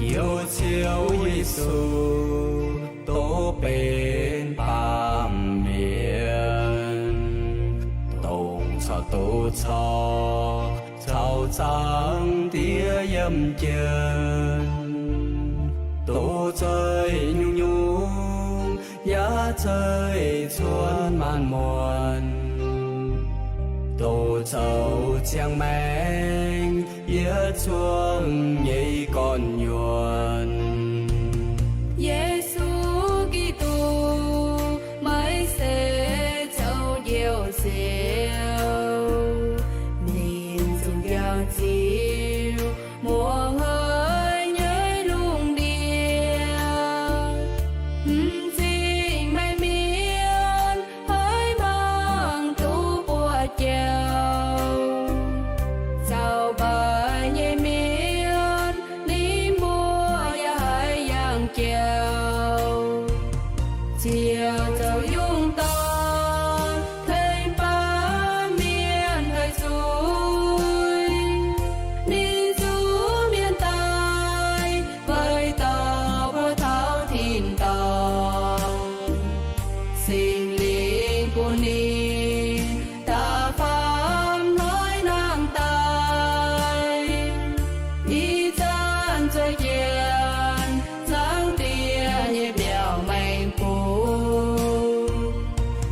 Njoux Ziouv Yesu, dongh benx baamh mienh, dongh caux doz caux, caux Zaangc Diex yiem jienv, doz zeih nyungc-nyungc, yaac zeih cuotv maanc muonc, doz zoux ziangh maengc yietc zungv nyei gorn-nyuonh. Yesu Giduc, meih se zoux Njoux Ziouv, ninh zuqc njaaux ziux muoz-hnoi nyei lungh ndiev. M'zing meih mienh haiz mangc duqv buoz-jauv, zaux mbaih nyei mienh ninh mbuo yaac haiz yangh jauv. Ziouc zoux yungh dorn tengx baamh mienh haih zuqc ninh zuqc mienh daaih, weic dauh mbuo taux tin-dorngh. Singx Lingh bun ninh da'faam hnoi nangh daaih, ih zanc zueiz jienv Zaangc Diex nyei mbiaauc maengx bung.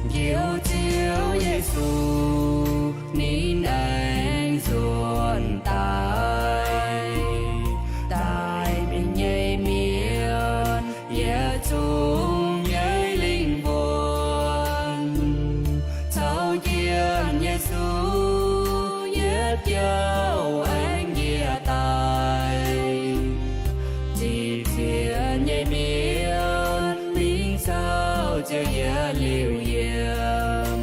Njoux Ziouv Yesu, ninh aengx nzuonx daaih, daaih mienh nyei mienh yietc zungv nyei lingh wuonh, caux jienv Yesu yietc jouh aengx njiec daaih. Zipv cien nyei mienh mingh caux Ziouv yietc liuz yiem.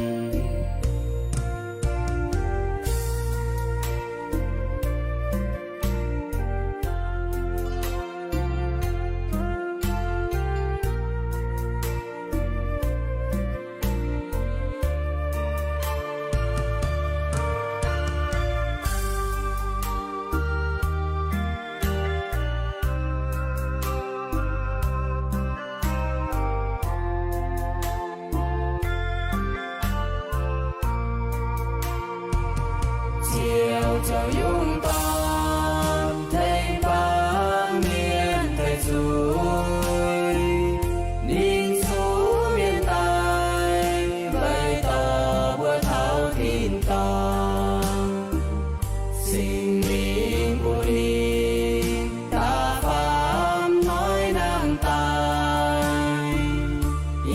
zoux yungh dorn tengx baamh mienh tengx zuiz. Ninh zuqc mienh daaih weic dorh mbuo taux tin-dorngh. Singx Lingh bun ninh daaih faam hnoi nangh daaih,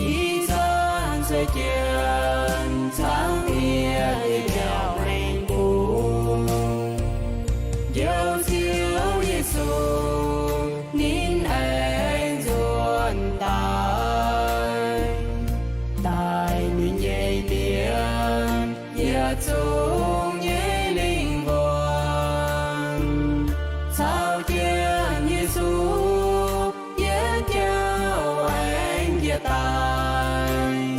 ih zanc cuotv jienv cangv diex nyei biauv-hlen bung. Njoux Ziouv Yesu ninh aengx nzuonx daaih, daaih ninh nyei mienh yietc zungv nyei lingh wuonh caux jienv Yesu yietc jauv aengx njiec daaih.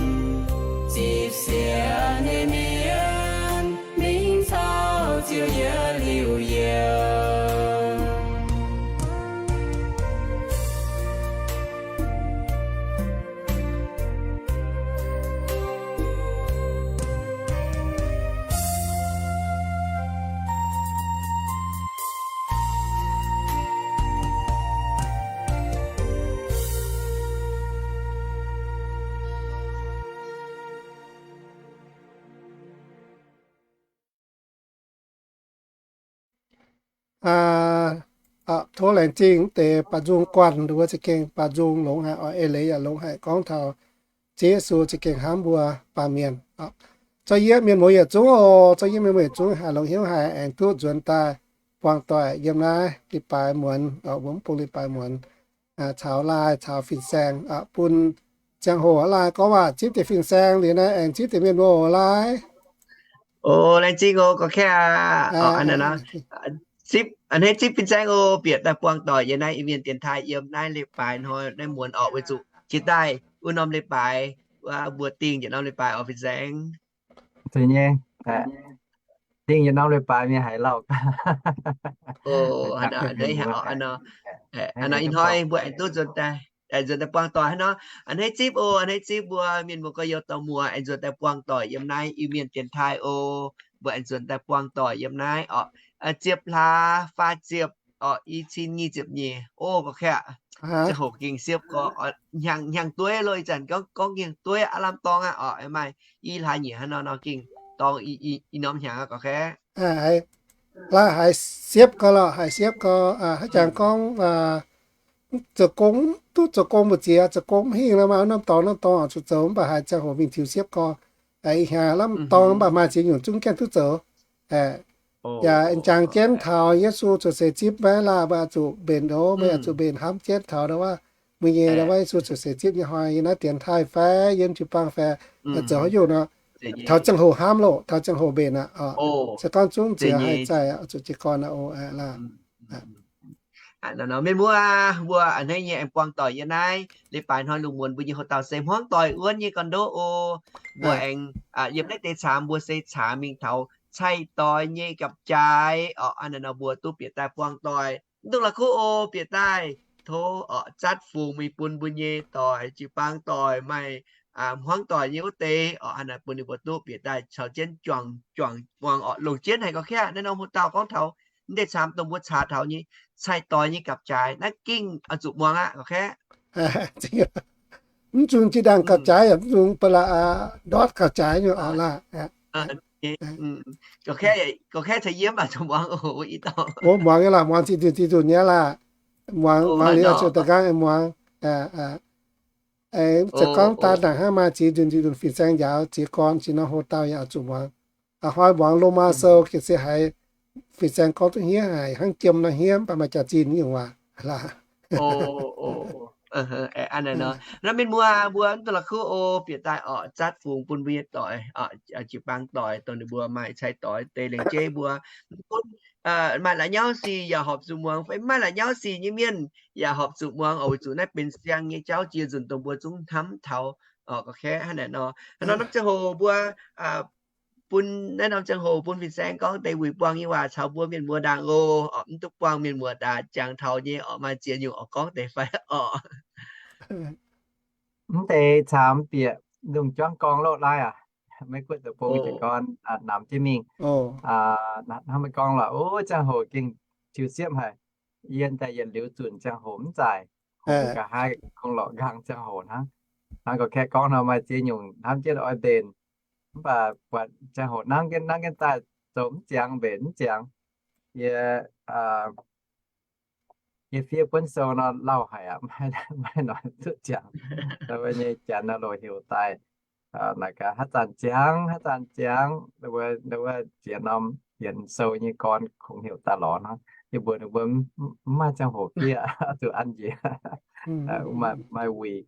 Zipv sienx nyei mienh mingh caux Ziouv yietc liuz yiem. Tov laengz zingh deix ba'nzung guanh nduov za'gengh ba'nzung longx haic, oix eix leiz yaac longx haic, gorngv taux Ziouv Yesu za'gengh hnamv mbuo baamh mienh. Zorqv yie mienh muoz yietc zungv oc, zorqv yie mienh muoz yietc zungv haih longx hnyouv haic aengx duqv nzuonx daaih buangh doic yiem naaiv leiz-baaix muonz, mbuo mv bung leiz-baaix muonz, caux laai caux fin-saeng bun ziangh hoc laai gorngv waac zipv deix fin-saeng liuz naaiv aengx zipv deix mienh muoz laai. O, laengz zingh oc, gorx-kaeqv aac. Zipv, a'hneiv zipv fin-saeng oc, bieqc daaih buangh doic yiem naaiv Iu-Mienh dienx taaih yiem naaiv leiz-baaix hnoi naaiv muonz orqc, weic zuqc jiex daaih wuov norm leiz-baaix mbuo dingh yietc norm leiz-baaix orqc fin-saeng. Zeiz nyei, dingh yietc norm leiz-baaix mingh haaix lauh. Ih hnoi mbuo aengx duqv nzuonx daaih, aengx nzuonx daaih buangh doic hnangv nor. A'hneiv zipv oc, a'hneiv zipv mbuo mienh muoz gorx-youz dorh muoc aengx nzuonx daaih buangh doic yiem naaiv Iu-Mienh dienx taaih oc. Mbuo aengx nzuonx daaih buangh doic yiem naaiv orqc, ziepc hlaax faah ziepc orqc, i cin nyic ziepc nyeic oc, gorx-kaeqv. Ziangh hoc gengh siepv gorx, hnyangx, hnyangx dueiv loh, ih zanc gorngv, gorngv hnyangx dueiv aqv, lamh dorngx aqv orqc, maaih i hlaax nyieqc hnangv nor nor gengh dorngx i norm hnyangx aqv, gorx-kaeqv. Laaix haiz siepv gorx lorqc, haiz siepv gorx, haaix jangx gorngv zoux gong, duqv zoux gong mbu'ziex, zoux gong mv hingh nor, maaih norm dorngx norm dorngx zuqc zoux, mv baac haiz ziangh hoc mingh ziux siepv gorx. Ih hnyangx lamh dorngx mv baac maaih ziex nyungc zungv gaengh duqv zoux. Yaac jangx jienv taux Yesu cuotv seix zipv maiv laah, mbuo zuqc mbenc oc, mbuo yaac zuqc mbenc hnamv jienv taux ndau wuov, mbuo nyei ndau wuov Yesu cuotv seix zipv nyei hnoi, yiem naaiv dienx taaih fai yiem jiu-baang fai, zoux haaix nyungc nor, taux ziangh hoc hnamv loh, taux ziangh hoc mbenc aqv. Se gorngv zungv nziex haih zaih zuqc jiez gorn aqv oc, laah. Mienh muoz, mbuo a'hneiv nyei aengx buangh doic yiem naaiv leiz-baaix hnoi lungh muonz mbuo nyei houx dauh se hmuangv doic wuonv nyei gorn-ndoqv oc. Mbuo aengx yiem naaiv deix caamx mbuo se caamx mingh taux cai-doix nyei gapv-jaaix orqc. Hnangv naaiv nor mbuo duqv bieqc daaih buangh doic. Mv dungx la'kuqv oc, bieqc daaih tov orqc zatv fungx mingh bun mbuo nyei doic, jiu-baang doic, maaih hmuangv doic nyei wuov deix orqc. Hnangv naaiv bun ninh mbuo duqv bieqc daaih caux jienv juangc, juangc muangx orqc, longc jienv haiz gorx-kaeqv naaiv norm houx dauh gorngv taux naaiv deix caamx dongh mbuo caux taux nyei cai-doix nyei gapv-jaaix naaiv gengh oix zuqc muangx aqv, gorx-kaeqv. Mv zuqc jiex ndaangc gapv-jaaix, mv zuqc ba'laqc ndortv gapv-jaaix nyei orqc laah. Gorx-kaeqv caux yie mv baac zuqc muangx oc. Muangx nyei laah, muangx zinh nzunc zinh nzunc nyei laah. Muangx, muangx liuz zuqc da'nqaang muangx. Za'gengh gorngv daaih ndaangc hnangv maaih ziex nzunc zinh nzunc fin-saeng njaaux jiez gorn, zinh norm houx dauh yaac zuqc muangx. A'hnoi muangx Lomaa Sou gengh se haiz fin-saeng gorngv duqv hniev haic, hnangv jiem nor hniev, mv baac maaih jaax-zinh nyungc waac laah. Naaiv mienh muoz, mbuo mv dungx la'kuqv oc, bieqc daaih orqc zatv fungx bun mbuo nyei doic, jiu-baang doic, dongh ninh mbuo maaih cai-doix deix lengc jeiv mbuo. Mv gunv maaih la'nyauv sic yaac horpc zuqc muangx, fai maaih la'nyauv sic nyei mienh yaac horpc zuqc muangx oc, weic zuqc naaiv benx siang nyei jauv jiex nzunc dongh mbuo zungv hnamv taux. Gorx-kaeqv hnangv naaiv nor, hnangv nor norm ziangh hoc mbuo bun naaiv norm ziangh hoc bun fin-saeng gorngv deix wuic buangh nyei waac caux mbuo mienh muoz ndaangc oc. Mv duqv buangh mienh muoz ndaangc jangx taux nyei orqc, maaih ziex nyungc oix gorngv deix fai orqc. Mv deix caamx bieqc lungh juangv gorngv loh laai aac. Meiv Guoqv deic-bung jiez gorn namx jienv mingh. Hnangv meih gorngv lorqc, o, ziangh hoc gengh tiux siepv haic. Yie daaih yietc liuz zunc ziangh hoc mv zaaic, nqa'haav kungx lorqc nqaang ziangh hoc hnangv. Hnangv gorqv-kaeqv gorngv nor, maaih ziex nyungc hnamv jienv oix mbenc, mv baac buatc ziangh hoc nangv jienv nangv jienv daaih zoux mv ziangx, mbenc mv ziangx. Yie, yie fiev buonv sou nor lauh haic aqv, maiv noic duqv ziangx. Wuov nyei janx nor loz-heuc daaih, naaic gaax haaix zanc ziangx, haaix zanc ziangx, wuov ziex norm yienx sou nyei gorn kungx heuc daaih lorz hnangv. Yie mbuox ninh mbuo mv maaih ziangh hoc fiev, zuqc an njiec, maaih wuic.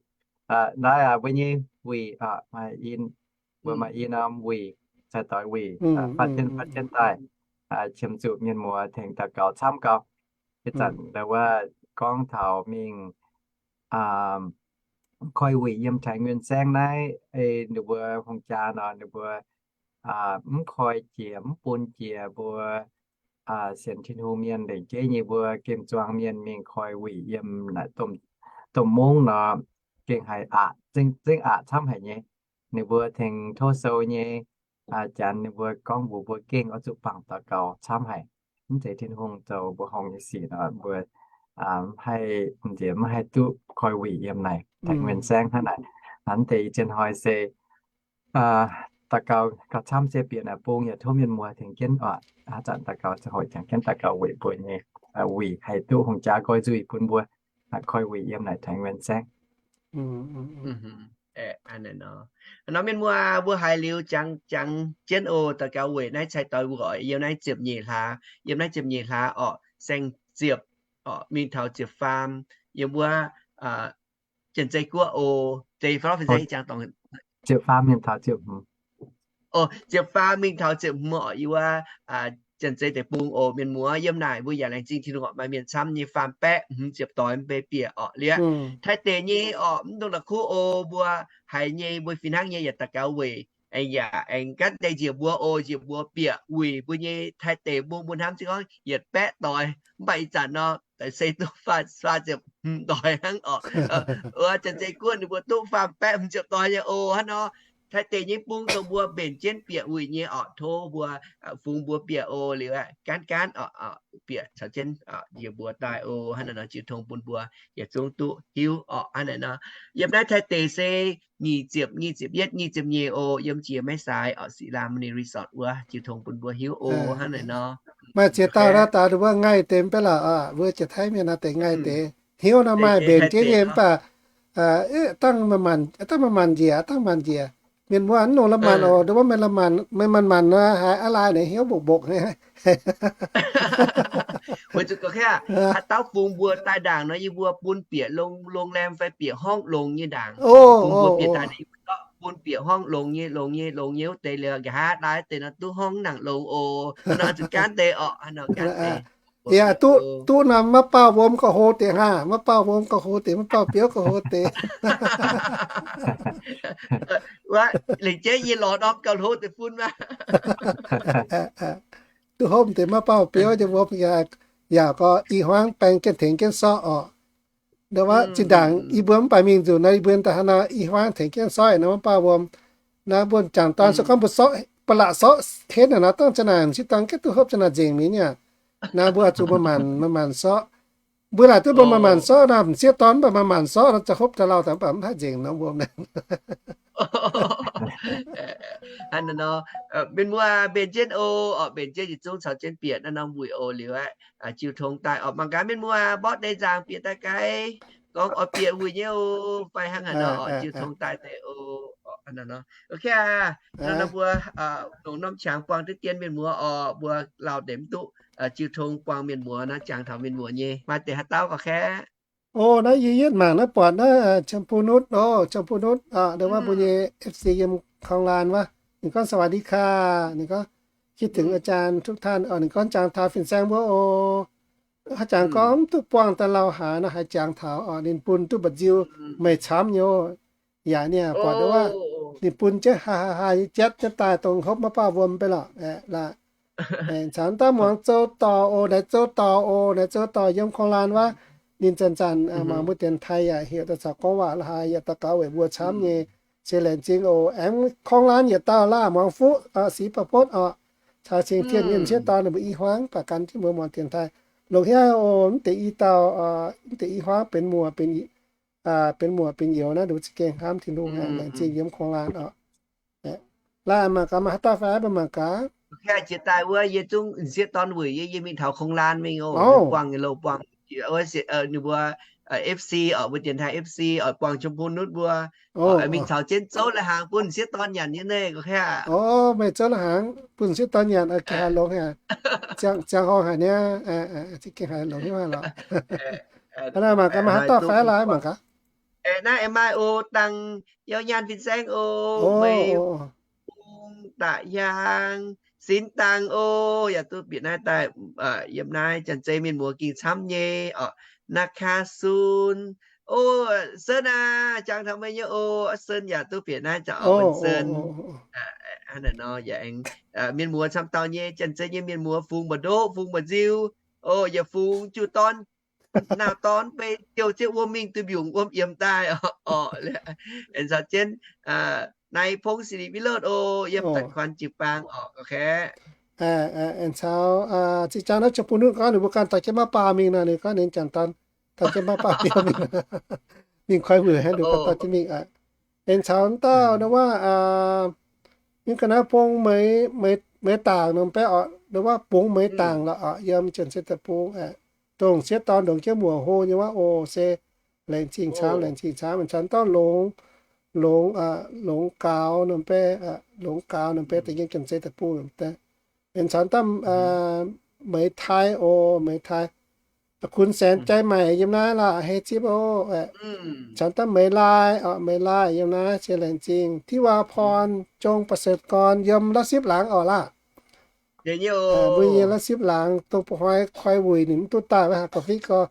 Naaiv mbuo nyei wuic, maaih in, mbuo maaih i norm wuic, cai-doix wuic, fatv jienv fatv jienv daaih, qiemx zuqc mienh muoz tengx daux gaux camv gau. Ih zanc ndau wuov gorngv taux mingh koi wuic yiem Thái Nguyên saengv naaiv, ninh mbuo hungh jaa nor, ninh mbuo mv koi jiex, mv bun jiex mbuo sienx Tin-Hungh mienh lengc jeiv nyei mbuo gemh zuangx mienh mingh koi wuic yiem naaic domh mungv nor, gengh haiz aqc, zengv aqc camv haic nyei. Ninh mbuo tengx tov sou nyei janx ninh mbuo gorngv mbuox mbuo gengh oix zuqc bangc daux gaux camv haic. Mv zeiz Tin-Hungh zoux mbuoqc horngh nyei sic nor, mbuo mv haih, mv nziex mv haih duqv koi wuic yiem naaic Thái Nguyên saengv hnangv naaic. Hnangv deix ih zien hnoi se daux gaux gauh camv se bieqc naaic bung yaac tov mienh muoz tengx jienv oc. Haaix zanc daux gaux ziangh hoc jangx jienv daux gaux weic mbuo nyei wuic haih duqv hungh jaa nqoi nzuih bun mbuo koi wuic yiem naaic Thái Nguyên saengv. Nor mienh muoz, mbuo haiz liuz jangx, jangx jienv oc. Daux gaux weic naaiv cai-doix wuov yiem naaiv ziepc nyeic hlaax, yiem naaiv ziepc nyeic hlaax orqc, saeng ziepc, mingh taux ziepc faam, yiem wuov Janx-Zei Guoqv oc. Deix fai lorqc, fin-saeng jangx dorngc. Ziepc faam mingh taux ziepc hmz. Ziepc faam mingh taux ziepc hmz orqc, yiem wuov Janx-Zei deic-bung oc. Mienh muoz, yiem naaic mbuo yaac laengz zingh Tin-Hungh orqc, maaih mienh camv nyei faam baeqv hmz ziepc doix mv bei bieqc orqc. Liuz Taiv deic nyei orqc, mv dungx la'kuqv oc. Mbuo haiz nyei, mbuo fih hnangv nyei yaac daux gaux weic, aengx yaac aengx gaanv deix njiec mbuo oc. Njiec mbuo bieqc wuic mbuo nyei Taiv deic bung mbuo hnamv zingh gorngv yietc baeqv doix, mv baac ih zanc nor, se duqv faam ziepc hmz doix hnangv orqc. Wuov Janx-Zei Guoqv ninh mbuo duqv faam baeqv hmz ziepc doix nyei oc. Hnangv nor, Taiv deic nyei bung dongh mbuo mbenc jienv bieqc wuic nyei orqc, tov mbuo fungx mbuo bieqc oc. Liuz aeqv, gaanv gaanv orqc, bieqc caux jienv njiec mbuo daaih oc. Hnangv naaiv nor jiu tong bun mbuo yietc zungv duqv hiuv orqc. Hnangv naaiv nor, yiem naaiv Taiv deic se nyic ziepc, nyic ziepc yietv, nyic ziepc nyeic oc. Yiem jiex Meiv Sai orqc, Siqlam Mini Resort wuov, jiu tong bun mbuo hiuv oc. Hnangv naaiv nor, maaih ziex dauh naaiv daaih wuov ngaih deix mv bei lorqc, mbuo jiex Taiv mienh naaiv deix ngaih deix. Hnyouv nor maaih mbenc jienv nyei mv baac dangh maaih maanc njiec, dangh maanc njiec. Mienh muoz, mv nongc la'maanc oc. Nduov meih la'maanc, meih maanc maanc nor, haiz a'laaih ninh hnyouv mbopv mbopv. Weic zuqc gorqv-kaeqv, haaix dauh fungx mbuo daaih ndaangc nor, yie mbuo bun bieqc โรงแรม fai bieqc ห้อง longx nyei ndaangc. Fungx mbuo bieqc daaih, bun bieqc ห้อง longx nyei, longx nyei, longx nyei wuov deix liuz, nqa'haav daaih deix nor duqv ห้อง nanc longx oc. Hnangv nor zuqc gaanv deix orqc, hnangv nor gaanv deix. Yaac duqv, duqv nor maiv baaux wuom gauh hlo deix hnangv, maiv baaux wuom gauh hlo deix, maiv baaux biouv gauh hlo deix. Wuov, lengc jeiv yie lorz norm gauh hlo deix fun maah. Duqv hopv deix maiv baaux biouv nyei wuom yaac, yaac gorx i hmuangv baeng jienv tengx jienv sorqv orqc. Ndau wuov zinh ndaangc yie mbuo mv baac mingh nzunc nor, yie mbuo daaih hnangv nor i hmuangv tengx jienv sorqv nor maiv baaux wuom. Naaiv mbuo jangc dorn se gorngv mbuo sorqv, ba'laqc sorqv henv naaic nor, dangh ziang naaic m'sieqv dorn gaeqv duqv hopv ziang naaic nzengc mingh niaa. Naaiv mbuo zuqc maaih maanc, maaih maanc sorqv. Mbuo laaic duqv mbuo maaih maanc sorqv nor, m'sieqv dorn mv baac maaih maanc sorqv nor, ziouc hopv daaih lauh daaih mv baac mv haih nzengc nor mbuo. Hnangv naaiv nor, mienh muoz, mbenc jienv oc, orqc, mbenc jienv yietc zungv caux jienv bieqc naaiv norm wuic oc. Liuz aeqv, jiu tong daaih orqc, mangc gaax mienh muoz mborqv deix nzaangc bieqc daaih gaax, gorngv oix bieqc wuic nyei oc, fai hnangv haaix nor orqc, jiu tong daaih deix oc. Orqc, hnangv naaiv nor, ok aqv. Nor nor mbuo longc norm qangx buangh diqv dien mienh muoz orqc, mbuo lauh deix mv duqv, jiu tong buangh mienh muoz nor, jangx taux mienh muoz nyei. Maaih deix haaix dauh gorqv-kaeqv? O, naaiv yie yietv mangc naaiv buatc naaiv Qam Bun Nutv, o, Qam Bun Nutv, ndau wuov mbuo nyei F C yiem Kong Lan wuov, ninh gorngv สวัสดีค่ะ, ninh gorngv คิดถึงอาจารย์ทุกท่าน, o, ninh gorngv jangx taux fin-saeng mbuo oc. Haaix jangx gorngv mv duqv buangh daaih lauh haaix nor, haaix jangx taux orqc, ninh bun duqv mba'nziu meih camv nyei oc. Yaac ninh buatc wuov, ninh bun jienv haaix haaix haaix nyei jatv jienv daaih dongh hopv maiv baaux wuom bei lorqc, aqv, laaix. Caux daaih muangx zoux dorh oc, naaiv zoux dorh oc, naaiv zoux dorh yiem Kong Lan wuov. Ninh zanc-zanc mangc mbuo dienx taaih yaac heuc daaih caux gorngv waac la'haaix yaac daux gaux weic mbuo camv nyei. Se laengz zingh oc. Aengx korng laanh yietc dauh laah, muangx fuqv, sic ba'botv oc. Caux cingx tien nyei m'sieqv dorn ninh mbuo i hmuangx baac gan jienv mbuo muangx dienx taaih. Longc hiuv oc, mv deix i dauh, mv deix i hmuangx benx muoc, benx muoc benx youz naaiv, ninh mbuo za'gengh hnamv Tin-Hungh haic, laengz zingh yiem korng laanh oc. Laah, mangc gaax, maaih haaix dauh fai mbuo mangc gaax. Jiex daaih wuov yie zungv m'sieqv dorn weic yie, yie mingh taux korng laanh mingh oc, buangh nyei loh buangh, ninh mbuo F C oc, mbuo dienx taaih F C oc, buangh ชมพูนุช mbuo mingh caux jienv zouv lai-hnaangx bun m'sieqv dorn nyanc nyei naaiv. O, meih zouv lai-hnaangx bun m'sieqv dorn nyanc, gengh haiz longx haic. Ziangh horngh haic niaa, gengh haiz longx haic lorqc. Hnangv naaic mangc gaax maaih haaix dauh fai laaix mangc gaax. Naaiv aengx maaih oc, dangh yauh nyaanh fin-saeng oc, meih bung da'hiaang sin dangh oc, yaac duqv bieqc naaiv daaih yiem naaiv. Janx-Zei mienh muoz gengh camv nyei oc. Naaiv Kaa Sun, o, Sen aac, jangx taux meih nyei oc. Sen yaac duqv bieqc naaiv zaux, Sen. Hnangv naaic nor yaac aengx mienh muoz camv dauh nyei, Janx-Zei nyei mienh muoz, fungx mba'ndoqv, fungx mba'nziu, o, yaac fungx juv dorn, nauz dorn, beiv jouh zieqv wuom mingh duih mbiungc wuom yiemx daaih oc. Aengx caux jienv Nai Pong Siric Wilod oc, yiem Da'kuan jiu-baang oc. Aengx caux zinh jangv naaiv ชมพูนุช gorngv ninh mbuo ganh dorh jienv maiv baac mingh nor, ninh gorngv ninh janx dorn dorh jienv maiv baac biouv mingh, mingh koi wuic hnangv, ninh ganh dorh jienv mingh. Aengx caux dauh nor wuov, mingh ga'naaiv bung Meix Dangc nor baeqv oc, nor wuov bungx Meix Dangc lorqc oc, yiem Janx-Zei Deic-Bung. Dongh sieqv dorn ndongc jienv muoc hlo nyei wuov oc, se laengz zingh camv, laengz zingh camv. Aengx caux dauh Longx, Longx, Longx Gaux nor baeqv, Longx Gaux nor baeqv deix yiem Janx-Zei Deic-Bung. Aengx caux dauh Meix Tai oc, Meix Tai. Kun Saen Jai Maix yiem naaiv lorqc, hei zipv oc. Caux dauh Meix Lai oc, Meix Lai yiem naaiv, se laengz zingh. Tiwaa Porn, Zong Ba'setv Gorn yiem La'sipv Laangz oc laah. Mbuo yiem La'sipv Laangz, dongh buo hnoi koi wuic ninh mv duqv daaih, wuov haaix ga'fitv gorx.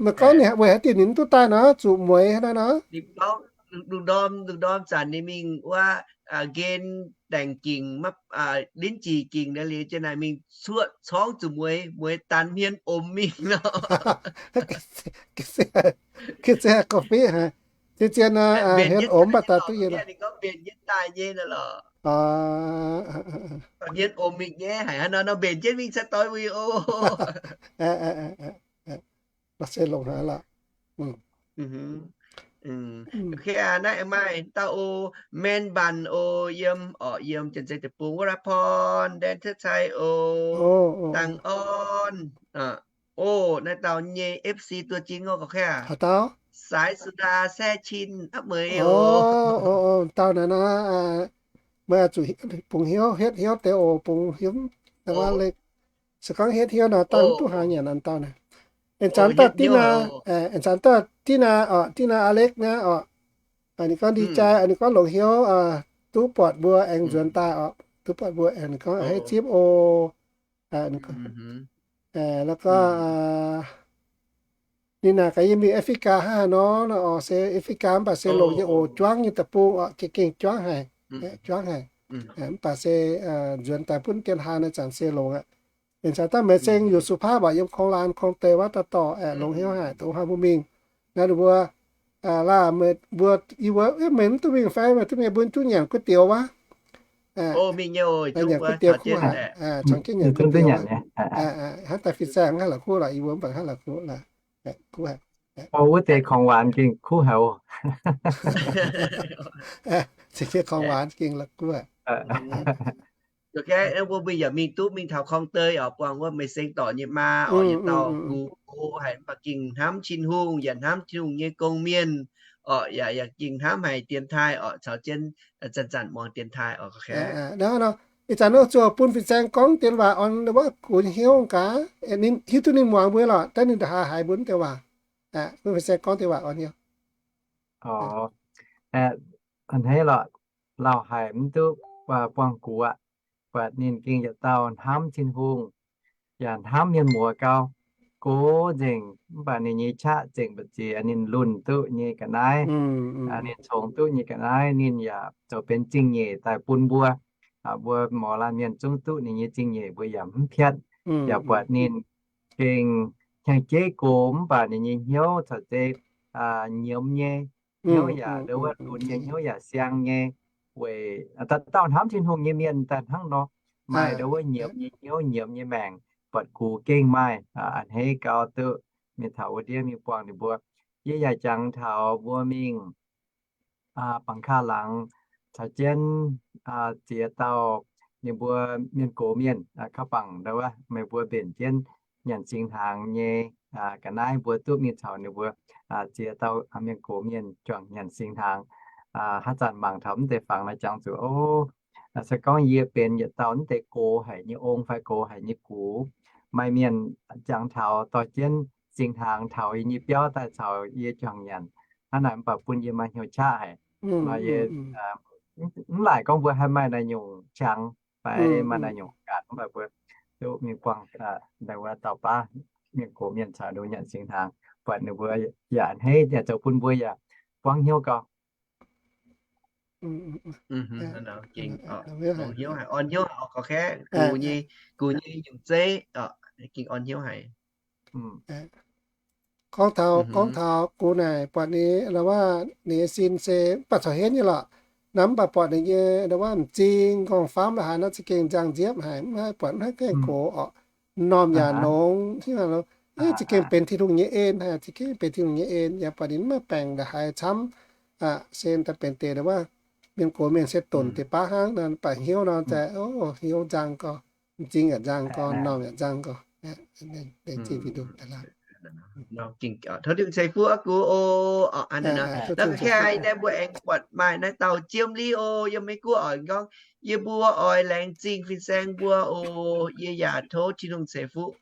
Meih gorngv ninh weic haaix diuc ninh mv duqv daaih nor, zuqc mueix hnangv naaiv nor. Lungh ndorm, lungh ndorm zanc ninh mingh wuov, Nqen Daengc Gingc, Linv Jiex Gingc naaiv liuz, jiex naaic mingh cuoqv corngv zuqc mueix, mueix danx hmien omx mingh nor. Ga'fitv haic, zien-zien nor, hmien omx mv baac daaih duqv yie lorqc. Ninh gorngv mbenc jienv daaih nyei nor lorqc. Hmien omx mingh nyei haic, hnangv nor nor mbenc jienv mingh cai doix wuic oc. La'sic longx haic lorqc. Naaiv maaih dauh oc, Maen Mbanc oc, yiem, orqc, yiem Janx-Zei Deic-Bung, Wuov La'Porn, Ndaen Cuotv Cai oc, Dangh Orn, oc, naaiv dauh nyei F C ตัวจริง oc, ga'kaav, Saaix Sudaa, Saeqv Cin, apv Meix oc. Dauh naaiv nor, meih zuqc bungx hnyouv, hietv hnyouv deix oc, bungx hnyouv, se gorngv hietv hnyouv nor, dangh mv duqv haaix nyanc naaiv dauh naaic. Aengx caux dauh Dinah, aengx caux dauh Dinah orqc, Dinah Alex naaiv orqc. Ninh gorngv di jai, ninh gorngv longc hnyouv duqv buatc mbuo aengx nzuonx daaih orqc, duqv buatc mbuo aengx, ninh gorngv hei zipv oc. La'gorngv ninh naaic gaax yie mingh Africa hnangv haaix nor, nor orqc, se Africa mv baac se longc yie oc, juangv nyei deic-bung orqc, za'gengh juangv haic, juangv haic. Mv baac se nzuonx daaih bun dien haa naaiv zanc se longc aqv. Aengx caux dauh Meix Seng, Yuqc Su Paapv orqc, yiem Kong Laanh, Kong Deix wuov dauh dorh, longc hnyouv haic, dongh hnoi mbuo mingh naaiv ninh mbuo, laah, mbuo, yie mbuo, meih mv duqv mingh fai meih duqv mingh, mbuo duqv nyanc gu'dioux wuov. Nyanc gu'dioux kuv haic, cangx jienv nyanc gu'dioux wuov. Hnangv daaih fin-saeng hnangv la'kuqv lorqc, yie mbuo mv baac hnangv la'kuqv lorqc. Kuv haic. Wuov deix ของหวาน gengh kuv haic oc. Za'gengh ของหวาน gengh la'kuqv haic. Mbuo mingh yaac mingh duqv mingh taux Kong Deix orqc, buangh wuov Meix Seng dorc nyei maa orqc, yietc dauh gu go haic, mv baac gengh hnamv Tin-Hungh, yaac hnamv Tin-Hungh nyei gong-mienh orqc, yaac, yaac gengh hnamv haic dienx taaih orqc, caux jienv zanc-zanc muangx dienx taaih orqc. Ih zanc nor zuqc bun fin-saeng gorngv dien waac orn wuov gunx hnyouv gaax, hiuv duqv ninh muangx mbuo lorqc, daaih ninh ndongc haaix haiz mbuo dien waac. Bun fin-saeng gorngv dien waac orn hnyouv. A'hneiv lorqc, lauh haic mv duqv buangh gux aqv. Buatc ninh gengh yietc dauh hnamv Tin-Hungh, yaac hnamv mienh muoz gau. Gox nzengc mv baac ninh nyei qaqv zengc mbu'ziex ninh lunh duqv nyei ga'naaiv, ninh congx duqv nyei ga'naaiv, ninh yaac zoux benx zingh nyeic daaih bun mbuo. Mbuo mouz laanh mienh zungv duqv ninh nyei zingh nyeic, mbuo yaac mv piatv. Yaac buatc ninh gengh hnyangx-jeiv gox mv baac ninh nyei hnyouv caux zei nyiemz nyei. hnyouv yaac ndo wuov lunx nyei, hnyouv yaac siang nyei. Weic dauh dauh hnamv Tin-Hungh nyei mienh daaih hnangv nor, maaih ndo wuov nyiemz nyei hnyouv, nyiemz nyei maengc, buatc gux gengh maaih a'hneiv gau duqv mingh taux wuov ndiev mingh buangh ninh mbuo. Yie yaac jangx taux mbuo mingh Bangc Kaav Laangz caux jienv ziex dauh ninh mbuo mienh gox mienh, kaux bangc ndo wuov meih mbuo mbenc jienv nyanc singx hnaangx nyei ga'naaiv, mbuo duqv mingh caux ninh mbuo ziex dauh mienh gox mienh juangc nyanc singx hnaangx. Haaix zanc mangc taux mv deix fangx naaiv jangx zuqc, o, se gorngv yie benx yietc dauh mv deix gox haic nyei ong fai gox haic nyei gux, maaih mienh jangx taux dorh jienv singx hnaangx taux yie nyei biauv daaih caux yie juangc nyanc. Hnangv naaic mv baac bun yie maaih hnyouv qaqv haic. Nor yie mv laaic gorngv mbuo haih maaih naaiv nyungc qangx fai maaih naaiv nyungc gaatv, mv baac mbuo duqv mingh buangh naaiv wuov dauh baav mienh gox mienh caux ninh mbuo nyanc singx hnaangx, buatc ninh mbuo yaac a'hneiv, yaac zoux bun mbuo yaac buangv hnyouv gau. Gengh orn hnyouv haic, orn hnyouv haic, gux nyei, gux nyei nyungc zeiv, gengh orn hnyouv haic. Gorngv taux, gorngv taux gux naaic, buatc ninh wuov, ninh nyei sin se mv baac corc henv nyei lorqc. Naaiv mv baac buatc ninh nyei wuov m'zing nqorngv-famv la'haaix nor za'gengh nzangc nziepv haic, mv haih buatc, mv haih gaengh gox, m'normh yaac nongx, za'gengh benx Tin-Hungh nyei en haic, za'gengh benx Tin-Hungh nyei en. Yaac buatc ninh mv maaih baengc la'haaix camv, se daaih benx deix wuov mienh gox mienh se donc deix baav hnangv nor, mv baac hnyouv nor daaih, o, hnyouv nzang gorx, m'zing yaac nzang gorx, m'normh yaac nzang gorx. Tov Tin-Hungh ceix fuqv gux oc. Naaiv mbuo aengx buatc maaih naaiv dauh Jiem Li oc, yiem Meiv Guoqv oc, gorngv, yie mbuo oix laengz zingh fin-saeng mbuo oc. Yie yaac tov Tin-Hungh ceix fuqv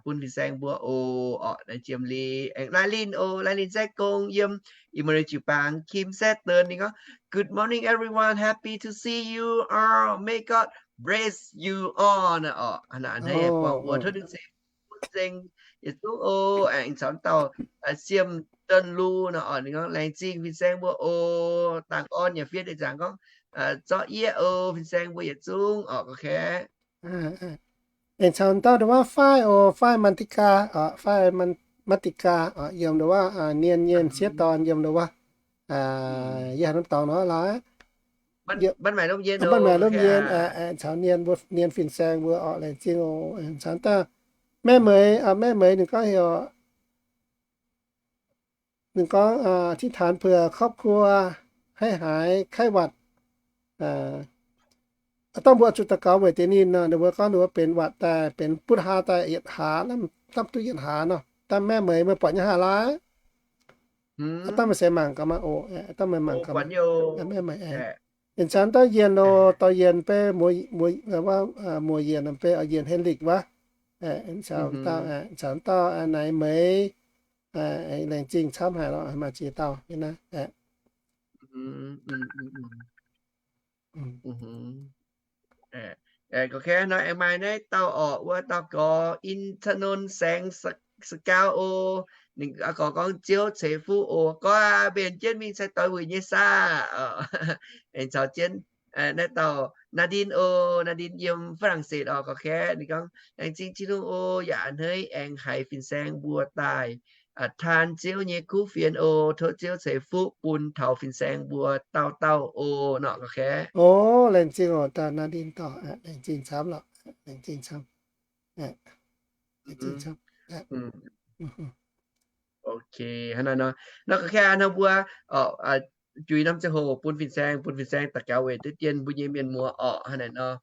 bun fin-saeng mbuo oc. Orqc, naaiv Jiem Li, aengx Lai Linh oc, Lai Linh Sai Gong yiem Imanuel Jiu Baang, Kim Saturn, ninh gorngv, Good morning everyone, happy to see you all, may God bless you all. Orqc, hnangv naaic, buangh mbuo tov Tin-Hungh ceix fuqv bun ceng yietc zungv oc. Aengx caux dauh Siem Dien Lu nor, orqc, ninh gorngv, laengz zingh fin-saeng mbuo oc. Dangh orn yaac fiev deix nzaangc gorngv, zorqv yieqv oc, fin-saeng mbuo yietc zungv orqc, gorqv kaeqv. Aengx caux dauh ndo wuov Faaiv oc, Faaiv Mantika, Faaiv Mantika, yiem ndo wuov Nien nyei m'sieqv dorn yiem ndo wuov, yie haaix norm dorngx nor laaix, Ban Maaic Lomh Nyen, Ban Maaic Lomh Nyen, caux Nien mbuo, Nien fin-saeng mbuo orqc, laengz zingh oc. Caux dauh Maiv Meix, Maiv Meix ninh gorngv heuc, ninh gorngv อธิษฐานเผื่อครอบครัว ให้หายไข้หวัด Dangh mbuo zuqc daux gaux weic deix ninh nor, ninh mbuo gorngv ninh mbuo benx หวัด daaih, benx butv haa daaih yietc hlaax, hnamv duqv yietc hlaax nor. Dangh Maiv Meix meih buatc nyei haa laai? Dangh meih se mangc gaax maah oc. Dangh meih mangc gaax, Maiv Meix aengx. Caux dauh Yienh oc, dauh Yienh beiv, muoz Yienh beiv, Yienh Henrik wuov. Caux dauh, caux dauh Naaiv Meix, laengz zingh camv haic lorqc, maaih ziex dauh nyei naaiv. Gorqv kaeqv nor, aengx maaih naaiv dauh orqc, wuov dauh gorx, In Ca'non Saeng Sa'gau oc. Ninh gorx gorngv, Ziouv ceix fuqv oc. Gorx aac, mbenc jienv mingh sai-doix wuic nyei saah? Aengx caux jienv naaiv dauh Naa Ndin oc, Naa Ndin yiem Faa^lan^setc orqc, gorqv kaeqv. Ninh gorngv, Laengz zingh Tin-Hungh oc, yaac a'hneiv aengx haiz fin-saeng mbuo daaih taan Ziouv nyei kuv fienx oc. Tov Ziouv ceix fuqv bun taux fin-saeng mbuo dauh dauh oc, nor gorqv kaeqv. O, laengz zingh oc, dauh Naa Ndin dorh, laengz zingh camv lorqc, laengz zingh camv. Ok, hnangv naaiv nor, nor gorqv kaeqv hnangv mbuo juix norm ziangh hoc bun fin-saeng, bun fin-saeng daux gaux weic duqv dien mbuo nyei mienh muoz orqc, hnangv naaiv nor.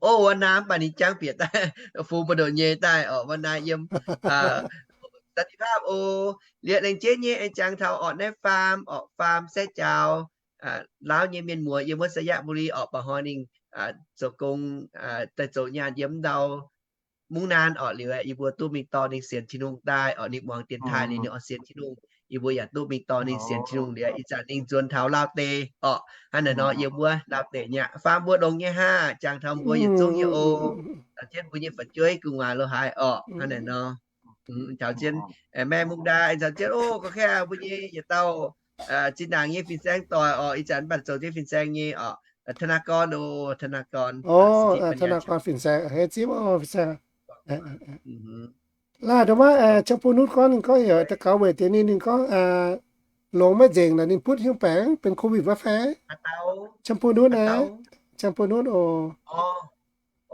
O, wuov naaiv mv baac ninh jangv bieqc daaih, fungx buoz-ndoqv nyei daaih orqc, wuov naaiv yiem สันติภาพ oc. Liuz laengz jienv nyei aengx jangx taux orqc naaiv Faam orqc, Faam Saeqv Jaaux, Laauv nyei mienh muoz yiem wuov ไชยบุรี orqc, ba'hnoi ninh zoux gong daaih zoux nyaanh yiem ndau Mungv Naan orqc. Liuz aeqv, yie mbuo duqv mingh dorh ninh sienx Tin-Hungh daaih orqc, ninh muangx dienx taaih liuz ninh oix sienx Tin-Hungh, yie mbuo yaac duqv mingh dorh ninh sienx Tin-Hungh liuz, ih zanc ninh nzuonx taux Laauv deic orqc. Hnangv naaic nor, yiem wuov Laauv deic nyei Faam mbuo longx nyei hnangv, jangx taux mbuo yietc zungv nyei oc. Caux jienv mbuo nyei fu'jueiv gu'nguaaz lo haaix orqc, hnangv naaic nor. Caux jienv Mae Mungv Ndaa, caux jienv, o, gorqv kaeqv mbuo nyei yietc dauh zinh ndaangc nyei fin-saeng doic orqc, ih zanc mv baac zoux jienv fin-saeng nyei orqc, ธนากร oc, ธนากร fin-saeng, hei zipv oc, fin-saeng. Laaih ndo wuov, Ziangh Bun Nutv gorngv, ninh gorngv heuc daux gaux weic deix ninh, ninh gorngv longx maiv nzengc naaic ninh butv hiuv baengc benx โควิด wuov fai? Qam bu nutv aqv. Qam bu nutv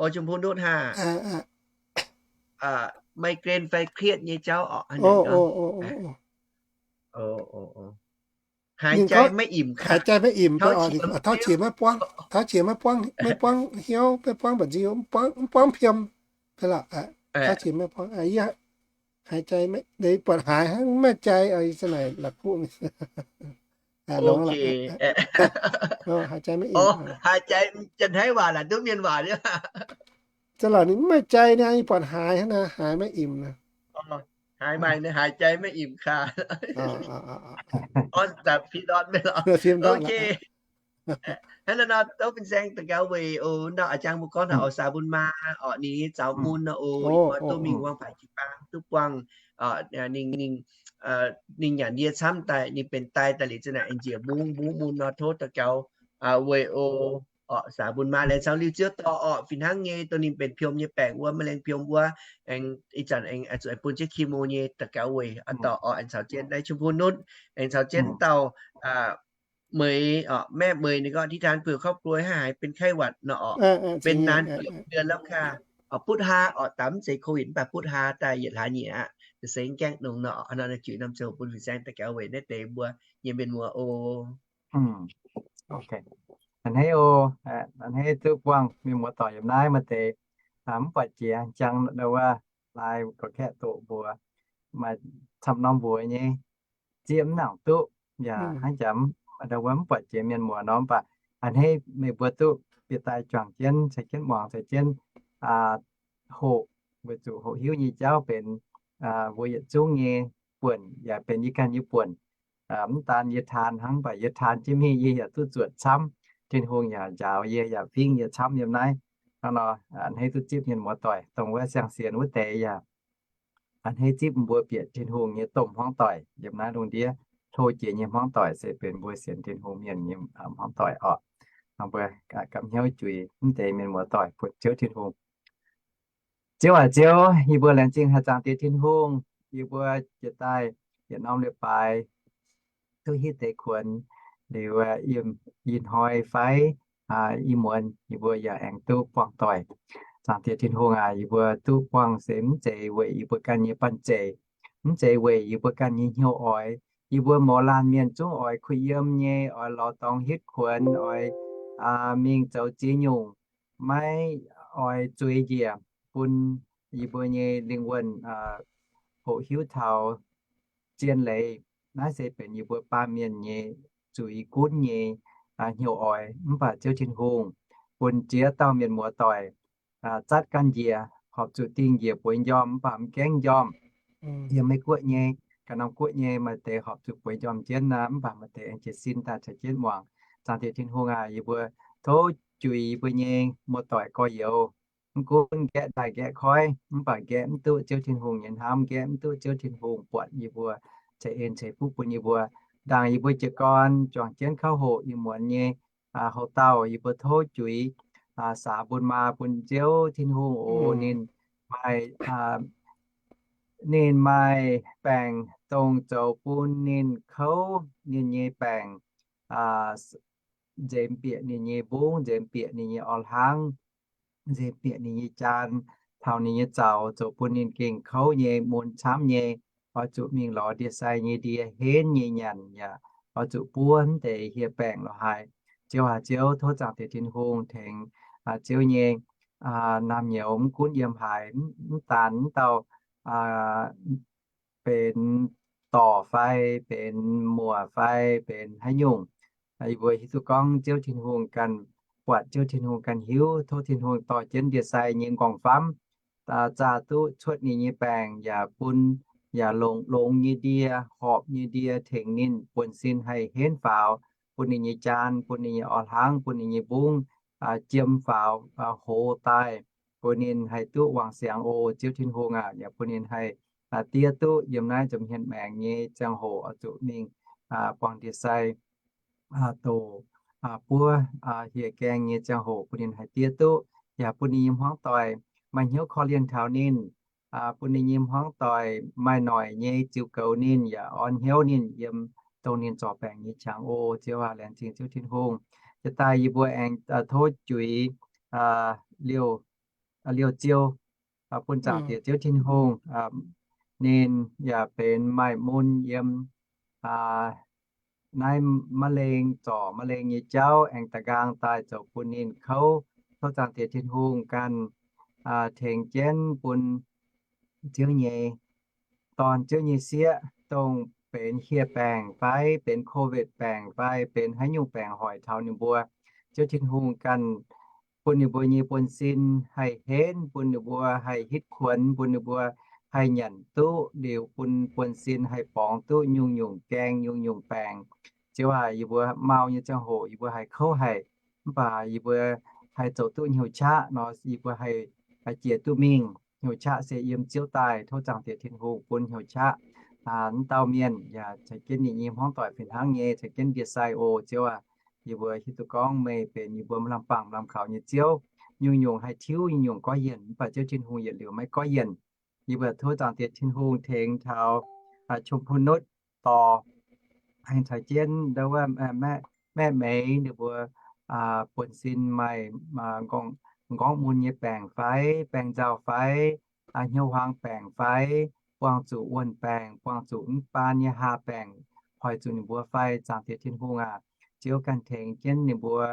oc. Qam bu nutv hnangv. ไมเกรน fai เครียด nyei jauv oc. Haaix jai maiv imc, haaix jai maiv imc, tauv qiex maiv buangv, tauv qiex maiv buangv, maiv buangv hnyouv, maiv buangv mba'nziu, mv buangv piem. Tauv qiex maiv buangv, haaix jai buatc haaix hnangv maiv jai, naaic la'kuqv. Haaix jai maiv imc, haaix jai janx-hneiv waac naaic duqv mienh waac nyei. Za'laaix ninh maiv jai, ninh buatc haaix hnangv naaic, haaix maiv imc. Haaix maaih haaix jai maiv imc kaax. Hnangv naaiv nor, tov fin-saeng daux gaux weic oc, ndau a'jang mbuo gorngv naaic oc, Saa Bun Maa oc, ninh nyei zaux mun nor oc, duqv mingh wuov baac jiu-baang duqv buangh, ninh, ninh nyanc yie camv daaih, ninh benx daaih daaih liuz zinh naaic aengx njiec mbungv, mbungv mun nor tov daux gaux weic oc. Saa Bun Maa laengz zangx liuz ziouc dorh orqc fih hnangv nyei, dongh ninh benx piom nyei baengc wuov, maiv laengz piom wuov, aengx ih zanc aengx zuqc bun jienv chemo nyei daux gaux weic oc. Dorh orqc aengx caux jienv naaiv Chim Pun Nutv, aengx caux jienv dauh Meix, maeqv Meix ninh gorngv ที่ทานเผื่อครอบครัว ให้หายเป็นไข้หวัด nor orqc, เป็นนานเกือบเดือนแล้วค่ะ. Orqc butv haa orqc, daaih mv zeiz โควิด mv baac butv haa daaih yietc hlaax nyieqc aqv, se gaengh nongx nor. Hnangv naaiv zuiz norm ziouc bun fin-saeng daux gaux weic naaiv deix mbuo nyei mienh muoz oc. A'hneiv oc, a'hneiv duqv buangh mienh muoz doic yiem naaiv maaih deix mv buatc jiex jangx wuov lai gorqv-kaeqv doqc mbuox, maaih camv norm mbuox nyei zieqv mv nangc duqv, yaac hnangv jaax ndau wuov mv buatc jiex mienh muoz nor, mv baac a'hneiv meih mbuo duqv bieqc daaih juangc jienv, caux jienv muangx, caux jienv hoqc, weic zuqc hoqc hiuv nyei jauv benx mbuo yietc zungv nyei buonc, yaac benx yie ganh nyei buonc. Mv daan yie taan hnangv, mv baac yie taan jienv mingh yie yaac duqv zuotc camv. Tin-Hungh yaac njaaux yie, yaac fingv yie camv yiem naaiv. Hnangv nor, a'hneiv duqv zipv mienh muoz doic, dongh wuov siang-sienx wuov deix yaac a'hneiv zipv mbuo bieqc Tin-Hungh nyei domh hmuangv doic yiem naaiv lungh ndiev. Tov jiex nyei hmuangv doic se benx mbuo sienx Tin-Hungh mienh nyei hmuangv doic orqc. Mbuo gapv hnyouv juix mv deix mienh muoz doic bun Ziouv Tin-Hungh. Ziouv aac Ziouv, yie mbuo laengz zingh haic Zaangc Diex Tin-Hungh. Yie mbuo jiex daaih yietc norm leiz-baaix duqv hitv deix kuonx liuz, ih hnoi fai ih muonz yie mbuo yaac aengx duqv buangh doic. Zaangc Diex Tin-Hungh aac, yie mbuo duqv buangh se mv zeiz weic yie mbuo ganh nyei banh zeic, mv zeiz weic yie mbuo ganh nyei hnyouv oix. Yie mbuo mouz laanh mienh zungv oix kuh yiem nyei, oix lorz dorngx hitv kuonx, oix mingh zoux ziex nyungc, maiv oix zueiz njiec bun yie mbuo nyei lingh wuonh hoqc hiuv taux zien leiz. Naaiv se benx yie mbuo baamh mienh nyei zuiz gunv nyei hnyouv oix. Mv baac Ziouv Tin-Hungh bun ziex dauh mienh muoz doic zatv ganh njiec, horpc zuqc dingh njiec bueix njormh, mv baac mv gaengh njormh. Yiem Meiv Guoqv nyei, ganh norm guoqv nyei maaih deix horpc zuqc bueix njormh jienv aqv, mv baac maaih deix aengx jiez sin daaih caux jienv muangx. Zaangc Diex Tin-Hungh aac, yie mbuo tov juix yie mbuo nyei muoz-doic gorx-youz. Mv gunv nqaeqv daaih nqaeqv koiv, mv baac nqaeqv mv duqv Ziouv Tin-Hungh nyei hnamv, nqaeqv mv duqv Ziouv Tin-Hungh buatc yie mbuo, ceix en ceix fuqv bun yie mbuo. Ndaangc yie mbuo jiez gorn juangc jienv kouv hoqc ih muonz nyei houx-daauh, yie mbuo tov juix saax bun maa bun Ziouv Tin-Hungh oc. Ninh maaih, ninh maaih baengc dongh zoux bun ninh kouv ninh nyei baengc, nzemx bieqc ninh nyei mbungv, nzemx bieqc ninh nyei orv-hlangv, nzemx bieqc ninh nyei jaan, taux ninh nyei zaux, zoux bun ninh gengh kouv nyei, mun camv nyei, oix zuqc mingh lorz ndie-sai nyei ndie, henv nyei nyanc, yaac oix zuqc buov mv deix hieh baengc lorz haaix. Ziouv aac Ziouv, tov Zaangc Diex Tin-Hungh tengx Ziouv nyei naamh nyouz mv gunv yiem haaix, mv daan mv dauh benx dorc fai benx muoc fai benx haaix nyungc, yie mbuo hiuv duqv gorngv Ziouv Tin-Hungh ganh, buatc Ziouv Tin-Hungh ganh hiuv. Tov Tin-Hungh dorh jienv ndie-sai nyei nqorngv-famv zaah duqv cuotv ninh nyei baengc, yaac bun, yaac longx, longx nyei ndie, horpc nyei ndie tengx ninh buonv-sin haih henv faaux, bun ninh nyei jaan, bun ninh nyei orv-hlangv, bun ninh nyei mbungv jiem faaux, hoz daaih, bun ninh haih duqv wangc siangx oc. Ziouv Tin-Hungh aac, yaac bun ninh haih diev duqv yiem naaiv nza'hmien maengx nyei ziangh hoc oix zuqc mingh buangh ndie-sai, doqc, buov hieh gaengh nyei ziangh hoc bun ninh haih diev duqv. Yaac bun ninh nyei hmuangv doic maaih hnyouv korv-lienh taux ninh, bun ninh nyei hmuangv doic maaih noic nyei ziux goux ninh, yaac orn hnyouv ninh yiem dongh ninh zorc baengc nyei qangx oc. Ziouv aac, laengz zingh Ziouv Tin-Hungh. Jiex daaih yie mbuo aengx tov juix liouh, liouh ziou bun Zaangc Diex Ziouv Tin-Hungh. Ninh yaac benx maaih mun yiem naaiv มะเร็ง, zorc มะเร็ง nyei jauv, aengx da'nqaang daaih zoux bun ninh kouv. Tov Zaangc Diex Tin-Hungh ganh tengx jienv bun Ziouv nyei dorn, Ziouv nyei sieqv, dongh benx hieh baengc fai benx Covid baengc fai benx haaix nyungc baengc hoic taux ninh mbuo, Ziouv Tin-Hungh ganh bun ninh mbuo nyei buonv-sin haih henv, bun ninh mbuo haih hitv kuonx, bun ninh mbuo haih nyanc duqv liuz, bun buonv-sin haih borngz duqv nyungc-nyungc gaeng, nyungc-nyungc baengc. Ziouv aac, yie mbuo mau nyei ziangh hoc yie mbuo haih kouv haic, mv baac yie mbuo haih zoux duqv hnyouv qaqv nor, yie mbuo haih jiex duqv mingh. Hnyouv qaqv se yiem Ziouv daaih. Tov Zaangc Diex Tin-Hungh bun hnyouv qaqv wuov dauh mienh yaac caux jienv ninh nyei hmuangv doic fih hnangv nyei caux jienv ndie-sai oc. Ziouv aac, yie mbuo hiuv duqv gorngv meih benx yie mbuo mv lamh bangh lamh kaux nyei Ziouv. Nyungc-nyungc haih tiuv, nyungc-nyungc goiv yienc, mv baac Ziouv Tin-Hungh yietc liuz maiv goiv yienc. Yie mbuo tov Zaangc Diex Tin-Hungh tengx taux Chum Pun Nutv dorh, aengx caux jienv ndo wuov Maeqv Meix ninh mbuo buonv-sin maaih m'nqorngv mun nyei baengc fai, baengc nzauh fai, hnyouv huaang baengc fai, buangh zuqc wuonh baengc, buangh zuqc mv baan nyei haa baengc, hoic zuqc ninh mbuo fai. Zaangc Diex Tin-Hungh aac, Ziouv ganh tengx jienv ninh mbuo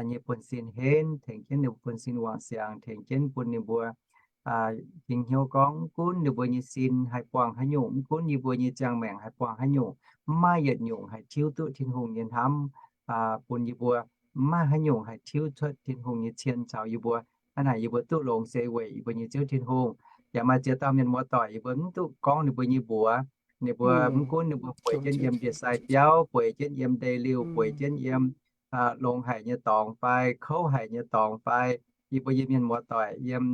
nyei buonv-sin henv, tengx jienv ninh mbuo buonv-sin wangc siangx, tengx jienv bun ninh mbuo ging hnyouv gorngv mv gunv ninh mbuo nyei sin haih buangh haaix nyungc, mv gunv yie mbuo nyei ziangh maengc haih buangh haaix nyungc, mv maaih yietc nyungc haih tiuv duqv Tin-Hungh nyei hnamv bun yie mbuo. Mv maaih haaix nyungc haih tiuv cuotv Tin-Hungh nyei cien caux yie mbuo. Hnangv naaic yie mbuo duqv longx se weic yie mbuo nyei Ziouv Tin-Hungh. Yaac maaih ziex dauh mienh muoz doic yie mbuo mv duqv gorngv ninh mbuo nyei mbuox. Ninh mbuo mv gunv ninh mbuo bueix jienv yiem ndie-sai biauv, bueix jienv yiem ndeic-liuh, bueix jienv yiem longx haic nyei dorngx fai kouv haic nyei dorngx fai, yie mbuo nyei mienh muoz doic yiem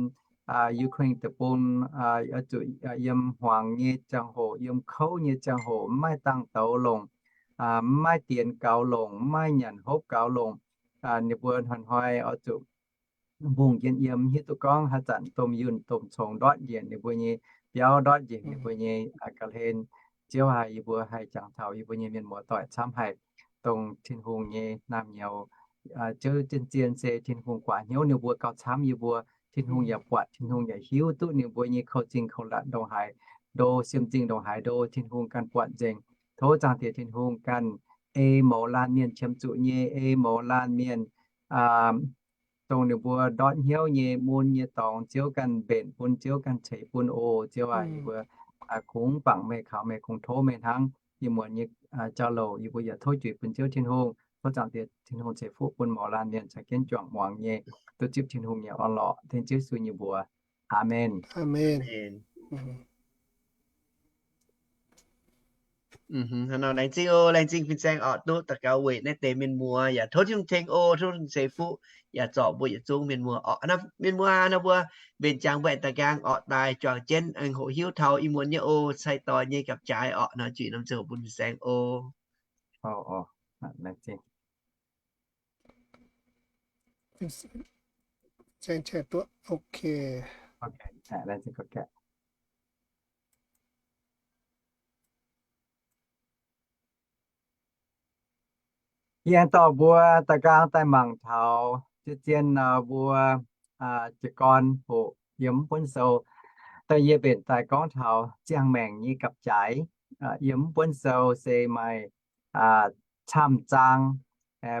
Ukraine deic-bung, zuqc yiem hmuangx nyei ziangh hoc, yiem kouv nyei ziangh hoc, mv maaih dangh douz longc, mv maaih dienx gaux longc, mv maaih nyanc hopv gaux longc. Ninh mbuo hnoi-hnoi oix zuqc mbungh jienv yiem, hiuv duqv gorngv haaix zanc domh yunh domh congx ndortv njiec ninh mbuo nyei biauv, ndortv njiec ninh mbuo nyei ga'hlen. Ziouv aac, yie mbuo haih jangx taux yie mbuo nyei mienh muoz doic camv haic, dongh Tin-Hungh nyei naamh nyouz. Ziouv zien-zien se Tin-Hungh guaax hnyouv ninh mbuo gauh camv yie mbuo. Tin-Hungh yaac buatc, Tin-Hungh yaac hiuv duqv ninh mbuo nyei kouv zingh kouv latc ndongc haaix ndo, siem zingh ndongc haaix ndo, Tin-Hungh ganh buatc nzengc. Tov Zaangc Diex Tin-Hungh ganh ei mouz laanh mienh qiemx zuqc nyei, ei mouz laanh mienh dongh ninh mbuo ndortv hnyouv nyei mun nyei dorngx, Ziouv ganh mbenc bun, Ziouv ganh ceix bun oc. Ziouv aac, yie mbuo kungx bangc meih, kaux meih, kungx tov meih hnangv. Ih muonz nyei jauv-louc yie mbuo yaac tov juix bun Ziouv Tin-Hungh. Tov Zaangc Diex Tin-Hungh ceix fuqv bun mouz laanh mienh caux jienv juangc muangx nyei, duqv zipv Tin-Hungh nyei orn-lorqc. Tengx Ziouv Yesu nyei mbuox. Aamen. Hnangv nor laengz zingh oc, laengz zingh fin-saeng orqc, duqv daux gaux weic naaiv deix mienh muoz, yaac tov Tin-Hungh tengx oc, tov Tin-Hungh ceix fuqv yaac zorc mbuo yietc zungv mienh muoz orqc. Mienh muoz nor mbuo mbenc jangx mbuo aengx daaih nqaang orqc daaih juangc jienv aengx hoqc hiuv taux ih muonz nyei oc, cai-doix nyei gapv-jaaix orqc. Nor juix norm ziouc bun fin-saeng oc. Yie aengx dorh mbuo daaih nqaang daaih mangc taux zien-zien nor mbuo jiez gorn hoqc yiem mv buonv sou. Daaih yie mbenc daaih gorngv taux ziangh maengc nyei gapv-jaaix. Yiem mv buonv sou se maaih camv zaang,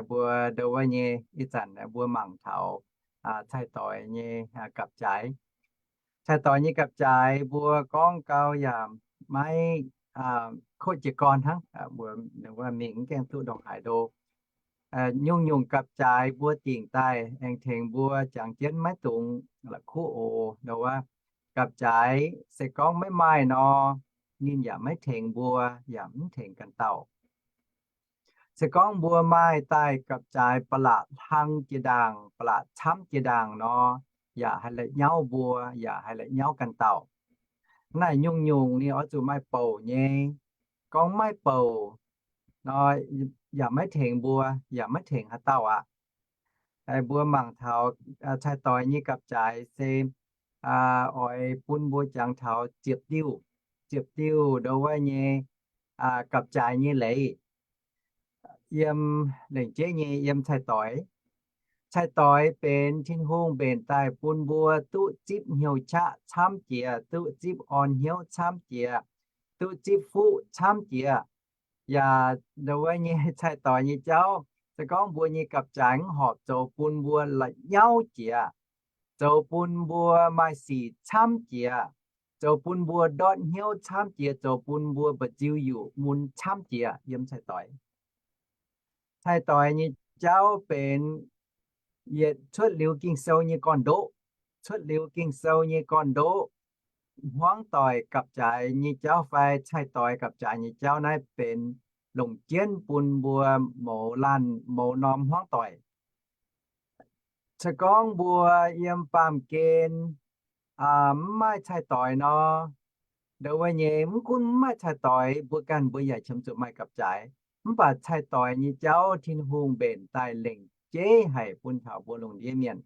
mbuo ndo wuov nyei ih zanc mbuo mangc taux cai-doix nyei gapv-jaaix. Cai-doix nyei gapv-jaaix mbuo gorngv gau yaac maiv koqv jiez gorn hnangv, mbuo mingh mv gaengh duqv ndongc haaix ndo. Nyungc-nyungc gapv-jaaix mbuo dingc daaih aengx tengx mbuo jangx jienv maiv dungx la'kuqv oc. Ndo wuov, gapv-jaaix se gorngv maiv maaih nor, ninh yaac maiv tengx mbuo, yaac mv tengx ganh dauh. Se gorngv mbuo maaih daaih gapv-jaaix ba'laqc hlang jiex ndaangc, ba'laqc camv jiex ndaangc nor, yaac haih la'nyauv mbuo, yaac haih la'nyauv ganh dauh. Naaic nyungc-nyungc ninh oix zuqc maaih bouc nyei. Gorngv maiv bouc nor, yaac maiv tengx mbuo, yaac maiv tengx haaix dauh aqv. Mbuo mangc taux cai-doix nyei gapv-jaaix se oix bun mbuo jangx taux ziepc diuh, ziepc diuh ndo wuov nyei gapv-jaaix nyei leiz. yiem lengc jeiv nyei yiem cai-doix. Cai-doix benx Tin-Hungh mbenc daaih bun mbuo duqv zipv hnyouv qaqv camv jiex, duqv zipv orn hnyouv camv jiex, duqv zipv fuqv camv jiex. Yaac ndongc wuov nyei cai-doix nyei jauv, se gorngv mbuo nyei gapv-jaaix mv horpc, zoux bun mbuo la'nyauv jiex, zoux bun mbuo maaih sic camv jiex, zoux bun mbuo ndortv hnyouv camv jiex, zoux bun mbuo mba'nziu yuqc mun camv jiex yiem cai-doix. Cai-doix nyei jauv benx yietc cuotv liuz Ging-Sou nyei gorn-ndoqv. Cuotv liuz Ging-Sou nyei gorn-ndoqv, hmuangv doic gapv-jaaix nyei jauv fai cai-doix gapv-jaaix nyei jauv naaiv benx longc jienv bun mbuo mouz laanh mouz norm hmuangv doic. Se gorngv mbuo yiem baamh gen mv maaih cai-doix nor, ndongc wuov nyei mv gunv mv maaih cai-doix, mbuo ganh mbuo yaac qiemx zuqc maaih gapv-jaaix. Mv baac cai-doix nyei jauv Tin-Hungh mbenc daaih lengc jeiv haic bun taux mbuo lungh ndiev mienh.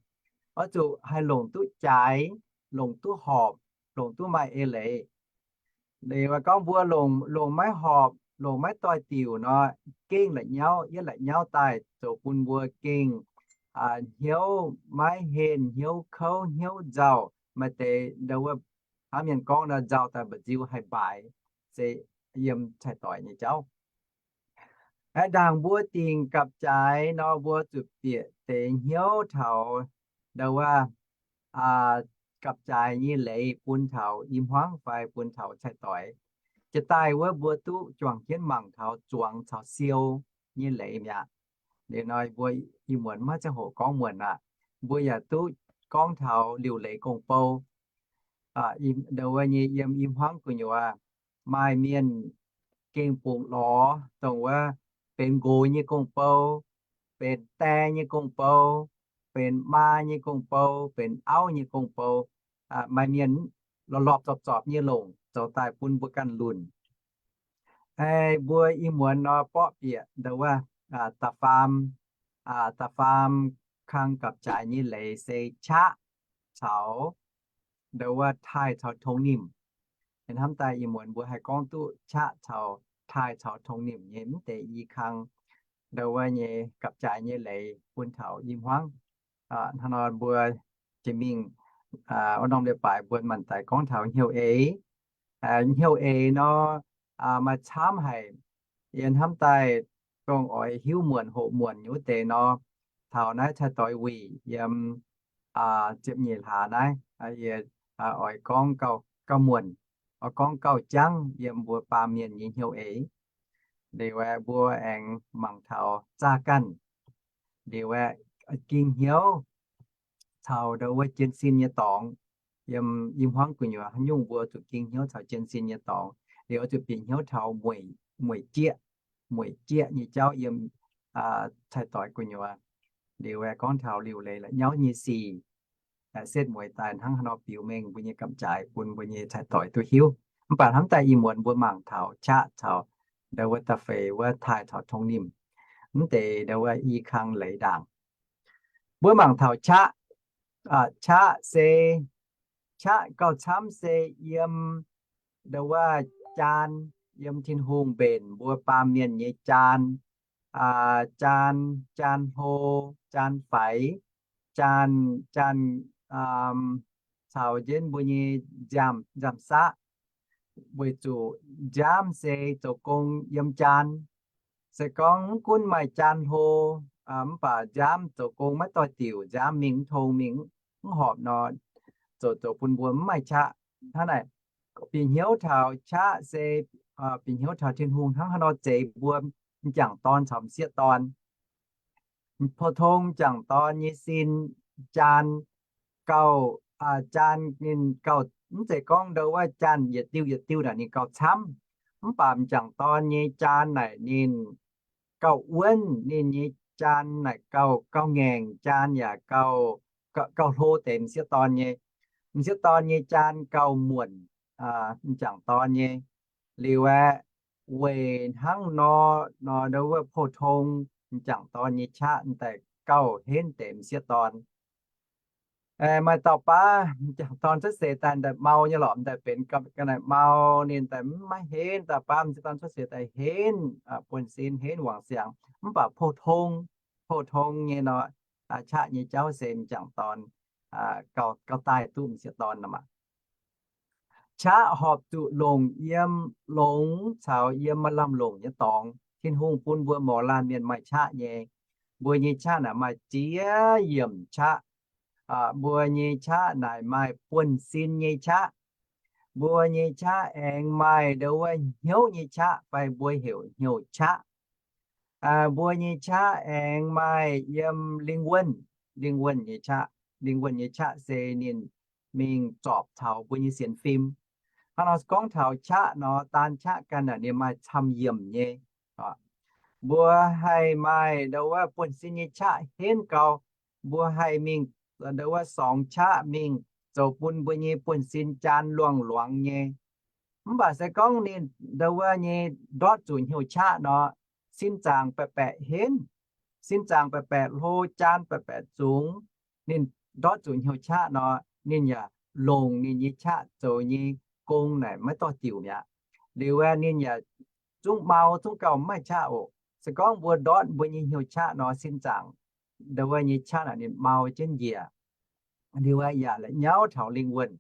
Oix zuqc haih longc duqv jaaix, longc duqv horpc, longc duqv maaih eix leiz. Liuz gorngv mbuo longc, longc maiv horpc, longc maiv doix-diuc nor, gengh la'nyauv, yietv la'nyauv daaih zoux bun mbuo gengh hnyouv maiv henh, hnyouv kouv, hnyouv nzauh, maaih deix ndongc wuov hnangv mienh gorngv nor, nzauh daaih mba'nziu haih mbaaix, se yiem cai-doix nyei jauv. Aa, ndaangc mbuo dingc gapv-jaaix nor, mbuo zuqc bieqc deix hnyouv taux ndongc wuov gapv-jaaix nyei leiz bun taux i hmuangv fai bun taux cai-doix. Jiex daaih wuov mbuo duqv juangc jienv mangc taux zuangx caux siou nyei leiz mi'aqv. Liuz nor mbuo ih muonz maiv ziangh hoc gorngv muonc aqv. Mbuo yaac duqv gorngv taux liuc leiz gong-bou. Ndongc wuov nyei yiem i hmuangv gu'nyuoz maaih mienh gengh bungx lorz dongh wuov benx nqox nyei gong-bou, benx die nyei gong-bou, benx maa nyei gong-bou, benx auv nyei gong-bou. Maaih mienh lorpc lorpc zorpc zorpc nyei longc zoux daaih bun mbuo ganh lunc. Mbuo ih muonz nor borqv bieqc ndongc wuov da'faam, da'faam kang gapv-jaaix nyei leiz se qaqv caux ndongc wuov taaih caux tongx nimc. Hnamv daaih ih muonz mbuo haih gorngv duqv qaqv caux taaih caux tongx nimc nyei mv deix i kang ndongc wuov nyei gapv-jaaix nyei leiz bun taux i hmuangv. Hnangv nor mbuo jiex mingh wuov norm leiz-baaix mbuo manc daaih gorngv taux hnyouv eix. Hnyouv eix nor maaih camv haic. Yie hnamv daaih dongh oix hiuv muonc hoqc muonc nyei wuov deix nor, taux naaiv cai-doix wuic yiem ziepc nyeic hlaax naaiv, yie oix gorngv gauh muonc, oix gorngv gauh jangv yiem mbuo baamh mienh nyei hnyouv eix. Liuz aeqv, mbuo aengx mangc taux zaah ganh. Liuz aeqv, ging hnyouv caux ndongc wuov jienv sin nyei dorngx. Yiem i hmuangv gu'nyuoz haaix nyungc mbuo zuqc ging hnyouv caux jienv sin nyei dorngx. Liuz oix zuqc bieqc hnyouv taux mueic jieqv, mueic jieqv nyei jauv yiem cai-doix gu'nyuoz. Liuz aeqv, gorngv taux liuc leiz la'nyauv nyei sic, setv mueiz daaih hnangv haaix nor biux mengh mbuo nyei gapv-jaaix bun mbuo nyei cai-doix duqv hiuv. Mv baac hnamv daaih ih muonz mbuo mangc taux qaqv caux ndongc wuov da'feix wuov taaih caux tongx nimc. Mv deix ndongc wuov i kang leiz ndaangc. Mbuo mangc taux qaqv. Qaqv se, qaqv gauh camv se yiem ndongc wuov jaan, yiem Tin-Hungh mbenc mbuo baamh mienh nyei jaan, jaan, jaan hlo, jaan faix, jaan, jaan caux jienv mbuo nyei nziaamv, nziaamv-saqv. Weic zuqc nziaamv se zoux gong yiem jaan. Se gorngv mv gunv maaih jaan hlo, mv baac nziaamv zoux gong maiv doix-diuc, nziaamv mingh mv tong, mingh mv horpc nor, zoux zoux bun mbuo mv maaih qaqv. Hnangv naaic, bieqc hnyouv taux qaqv se bieqc hnyouv taux Tin-Hungh hnangv haaix nor zeix mbuo m'jangc dorn caux m'sieqv dorn. Pou-tong m'jangc dorn nyei sin, jaan gauh, jaan ninh gauh, mv zeiz gorngv ndongc wuov jaan yietc diuh yietc diuh naaic ninh gauh camv. Mv baac m'jangc dorn nyei jaan naaic ninh gauh wuonv, ninh nyei jaan naaic gauh, gauh ngaengc, jaan yaac gauh, gauh hlo deix m'sieqv dorn nyei. M'sieqv dorn nyei jaan gauh muonc m'jangc dorn nyei. Liuz aeqv, weic hnangv nor, nor ndongc wuov pou-tong m'jangc dorn nyei qaqv daaih gauh henv deix m'sieqv dorn. Maaih dauh baav m'jangc dorn cuotv seix daaih, daaih mau nyei lorqc, daaih benx ga'naaiv mau, ninh daaih mv maiv henv. Dauh baav m'jangc dorn cuotv seix daaih henv buonv-sin, henv wangc siangx, mv baac pou-tong, pou-tong nyei nor, qaqv nyei jauv se m'jangc dorn gauh daaih duqv m'sieqv dorn nor maah. Qaqv horpc zuqc longc yiem longx caux yiem maaih lamh longc nyei dorngx. Tin-Hungh bun mbuo mouz laanh mienh maaih qaqv nyei. Mbuo nyei qaqv naaic maaih ziex yiemc qaqv. Mbuo nyei qaqv naaic maaih buonv-sin nyei qaqv. Mbuo nyei qaqv aengx maaih ndo wuov hnyouv nyei qaqv fai mbuo heuc hnyouv qaqv. Mbuo nyei qaqv aengx maaih yiem lingh wuonh, lingh wuonh nyei qaqv. Lingh wuonh nyei qaqv se ninh mingh zorpc taux mbuo nyei sienx fim. Hnangv nor gorngv taux qaqv nor, daan qaqv ganh naaic ninh maaih camv yiemc nyei. Mbuo haih maaih ndo wuov buonv-sin nyei qaqv henv gau. Mbuo haih mingh ndo wuov sorngx qaqv mingh zoux bun mbuo nyei buonv-sin jaan luangh luangx nyei. Mv baac se gorngv ninh ndo wuov nyei ndortv zuqc hnyouv qaqv nor, sin zaangc baeqc baeqc henv, sin zaangc baeqc baeqc hlo, jaan baeqc baeqc zungx. Ninh ndortv zuqc hnyouv qaqv nor, ninh yaac longc ninh nyei qaqv zoux nyei gong naaic maiv dorh diuc mi'aqv. Liuz aeqv, ninh yaac zungv mau, zungv gauh mv maaih qaqv oc. Se gorngv mbuo ndortv mbuo nyei hnyouv qaqv nor, sin zaangc ndo wuov nyei qaqv naaic ninh mau jienv njiec. Liuz aeqv, yaac la'nyauv taux lingh wuonh.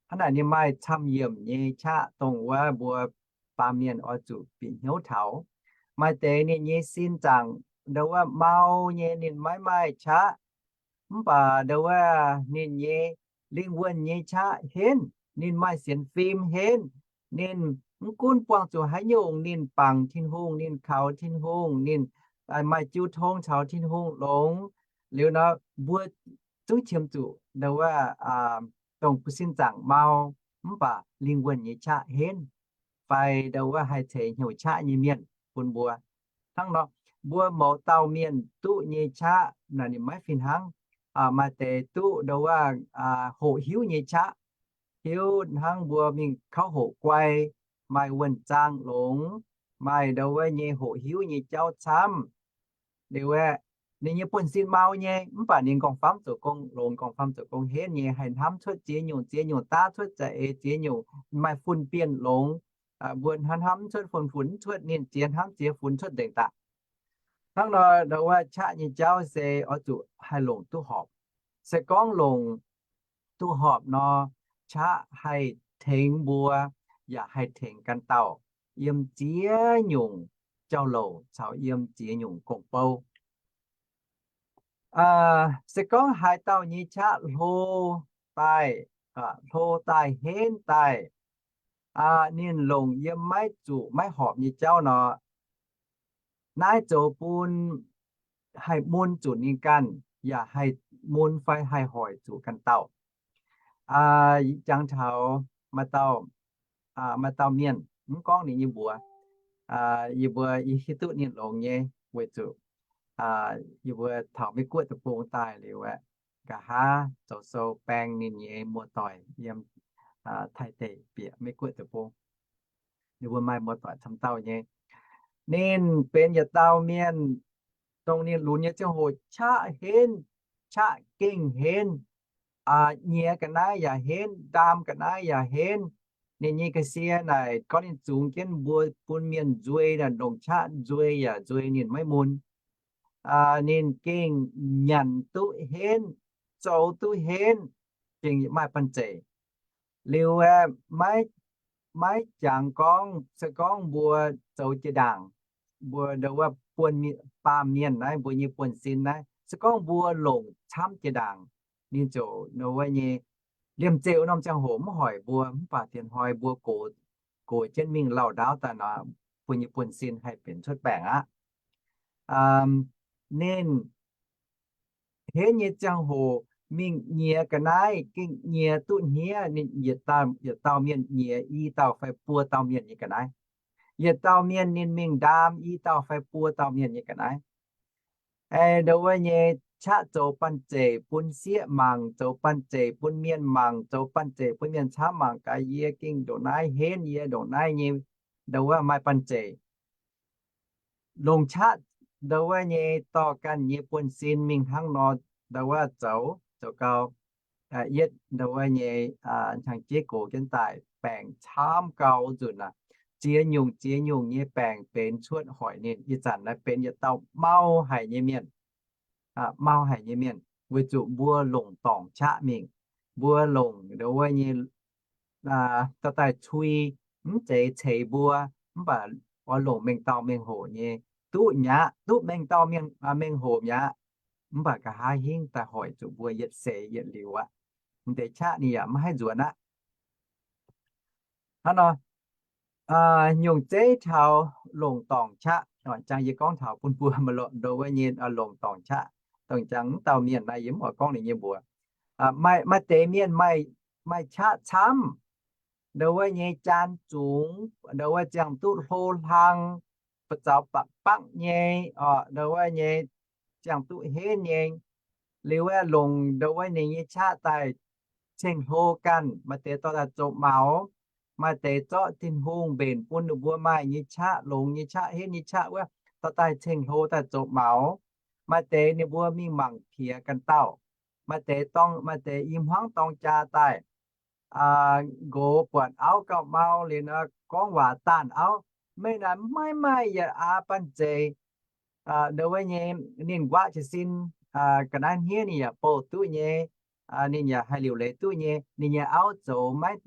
Hnangv naaic ninh maaih camv yiemc nyei qaqv dongh wuov mbuo baamh mienh oix zuqc bieqc hnyouv taux. Maaih deix ninh nyei sin zaangc ndo wuov mau nyei, ninh maiv maaih qaqv. Mv baac ndo wuov ninh nyei lingh wuonh nyei qaqv henv, ninh maaih sienx fim henv. Ninh mv gunv buangh zuqc haaix nyungc, ninh bangc Tin-Hungh, ninh kaux Tin-Hungh, ninh maaih jiu tong caux Tin-Hungh longx. Liuz nor, mbuo zungv qiemx zuqc ndo wuov dongh mbuo sin zaangc mau, mv baac lingh wuonh nyei qaqv henv, fai ndo wuov haih ceix hnyouv qaqv nyei mienh bun mbuo. Hnangv nor, mbuo mouz dauh mienh duqv nyei qaqv naaic ninh maiv fih hnangv. Maaih deix duqv ndo wuov hoqc hiuv nyei qaqv, hiuv hnangv mbuo mingh kauv hoqc guai, maaih wuonh zaang longx, maaih ndo wuov nyei hoqc hiuv nyei jauv camv. Liuz aeqv, ninh nyei buonv-sin mau nyei, mv baac ninh nqorngv-famv zoux gong longx, nqorngv-famv zoux gong henv nyei, haih hnamv cuotv ziex nyungc, ziex nyungc daav cuotv za'eix, ziex nyungc maaih fun-bienh longx. Mbuo hnamv, hnamv cuotv fun, fun cuotv ninh ziex, hnamv ziex fun cuotv nzengc daaih. Hnangv nor, ndo wuov qaqv nyei jauv se oix zuqc haih longc duqv horpc. Se gorngv longc duqv horpc nor, qaqv haih tengx mbuo, yaac haih tengx ganh dauh yiem ziex nyungc jauv-louc caux yiem ziex nyungc gong-bou. Se gorngv haaix dauh nyei qaqv hlo daaih, hlo daaih henv daaih, ninh longc yiem maiv zuqc maiv horpc nyei jauv nor, naaiv zoux bun haih mun zuqc ninh ganh, yaac haih mun fai haih hoic zuqc ganh dauh. Jangx taux maaih dauh, maaih dauh mienh, mv gorngv ninh nyei mbuox, yie mbuo hiuv duqv ninh longx nyei, weic zuqc yie mbuo taux Meiv Guoqv deic-bung daaih liuz aeqv, nqa'haav zoux sou baeng ninh nyei muoz-doic yiem Taiv deic bieqc Meiv Guoqv deic-bung. Ninh mbuo maaih muoz-doic camv dauh nyei. Ninh benx yietc dauh mienh, dongh ninh lunx nyei ziangh hoc qaqv henv, qaqv gengh henv, nyiex ga'naaiv yaac henv, ndaam ga'naaiv yaac henv. Ninh nyei ga'sie naaic gorngv ninh zungx jienv mbuo bun mienh nzuei, longc qaqv nzuei yaac nzuei ninh maiv mun. Ninh gengh nyanc duqv henv, zoux duqv henv, gengh maaih banh zeic. Liuz aeqv, maiv jangx gorngv se gorngv mbuo zoux jiex ndaangc, mbuo ndo wuov buon, baamh mienh naaiv, mbuo nyei buonv-sin naaiv, se gorngv mbuo longc camv jiex ndaangc, ninh ziouc ndo wuov nyei liemh zeih wuov norm ziangh hoc mv hoic mbuo, mv baac dien hnoi mbuo gox, gox jienv mingh lauh ndaauv daaih nor, mbuo nyei buonv-sin haih benx cuotv baengc aqv. Ninh henv nyei ziangh hoc mingh nyiex ga'naaiv, gengh nyiex duqv hniev. Ninh yietc dauh, yietc dauh mienh nyiex i dauh fai buo dauh mienh nyei ga'naaiv. Yietc dauh mienh ninh mingh ndaam i dauh fai buo dauh mienh nyei ga'naaiv. Aengx ndo wuov nyei qaqv zoux banh zeic bun sieqv mangc, zoux banh zeic bun mienh mangc, zoux banh zeic bun mienh camv mangc gaax, yie gengh ndongc naaiv henv, yie ndongc naaiv nyei, ndo wuov maaih banh zeic. Longc qaqv ndo wuov nyei dorh ganh nyei buonv-sin mingh hnangv nor, ndo wuov zoux, zoux gau. yietv ndo wuov nyei hnyangx-jeiv gox jienv daaih, baengc camv gau nzunc aac. Ziex nyungc ziex nyungc nyei baengc benx cuotv hoic ninh. Ih zanc naaiv benx yietc dauh mau haic nyei mienh, mau haic nyei mienh, weic zuqc mbuo longc dorngc qaqv mingh. Mbuo longc ndo wuov nyei dorh daaih cui, mv zeiz ceix mbuo, mv baac oix longc mengh dauh mengh hoc nyei, duqv mi'aqv, duqv mengh dauh mengh hoc mi'aqv. Mv baac nqa'haav hingv daaih hoic zuqc mbuo yietc seix yietc liuz aqv. M'deix qaqv ninh yaac maiv haih nzuonx aqv. Hnangv nor, nyungc zeiv taux longc dorngc qaqv, jangx yie gorngv taux bun mbuo maiv lorqc ndo wuov nyei longc dorngc qaqv. Dongh jangx mv dauh mienh naaiv yie mv oix gorngv ninh nyei mbuox. Maaih deix mienh maaih qaqv camv, ndo wuov nyei jaan zungx, ndo wuov ziangh duqv hlo hlang, ba'zaux ba'baqv nyei, ndo wuov nyei ziangh duqv henv nyei. Liuz wuov longc ndo wuov ninh nyei qaqv daaih ceng-hlo ganh. Maaih deix dorh daaih zoux maux. Maaih deix zorqv Tin-Hungh mbenc bun ninh mbuo maaih nyei qaqv, longx nyei qaqv, henv nyei qaqv wuov, dorh daaih ceng-hlo daaih zoux maux. Maaih deix ninh mbuo mingh mangc piex ganh dauh. Maaih deix dorng, maaih deix i hmuangv dorng jaa daaih, nqox buatc auv gauh mau liuz nor gorngv waac daanh auv. Meih naaic maiv maaih yietc aax banh zeic, ndo wuov nyei, ninh nquaqv jiez sin, ga'naaiv hniev ninh yaac bouh duqv nyei, ninh yaac haih liuc leiz duqv nyei. Ninh nyei auv zoux maiv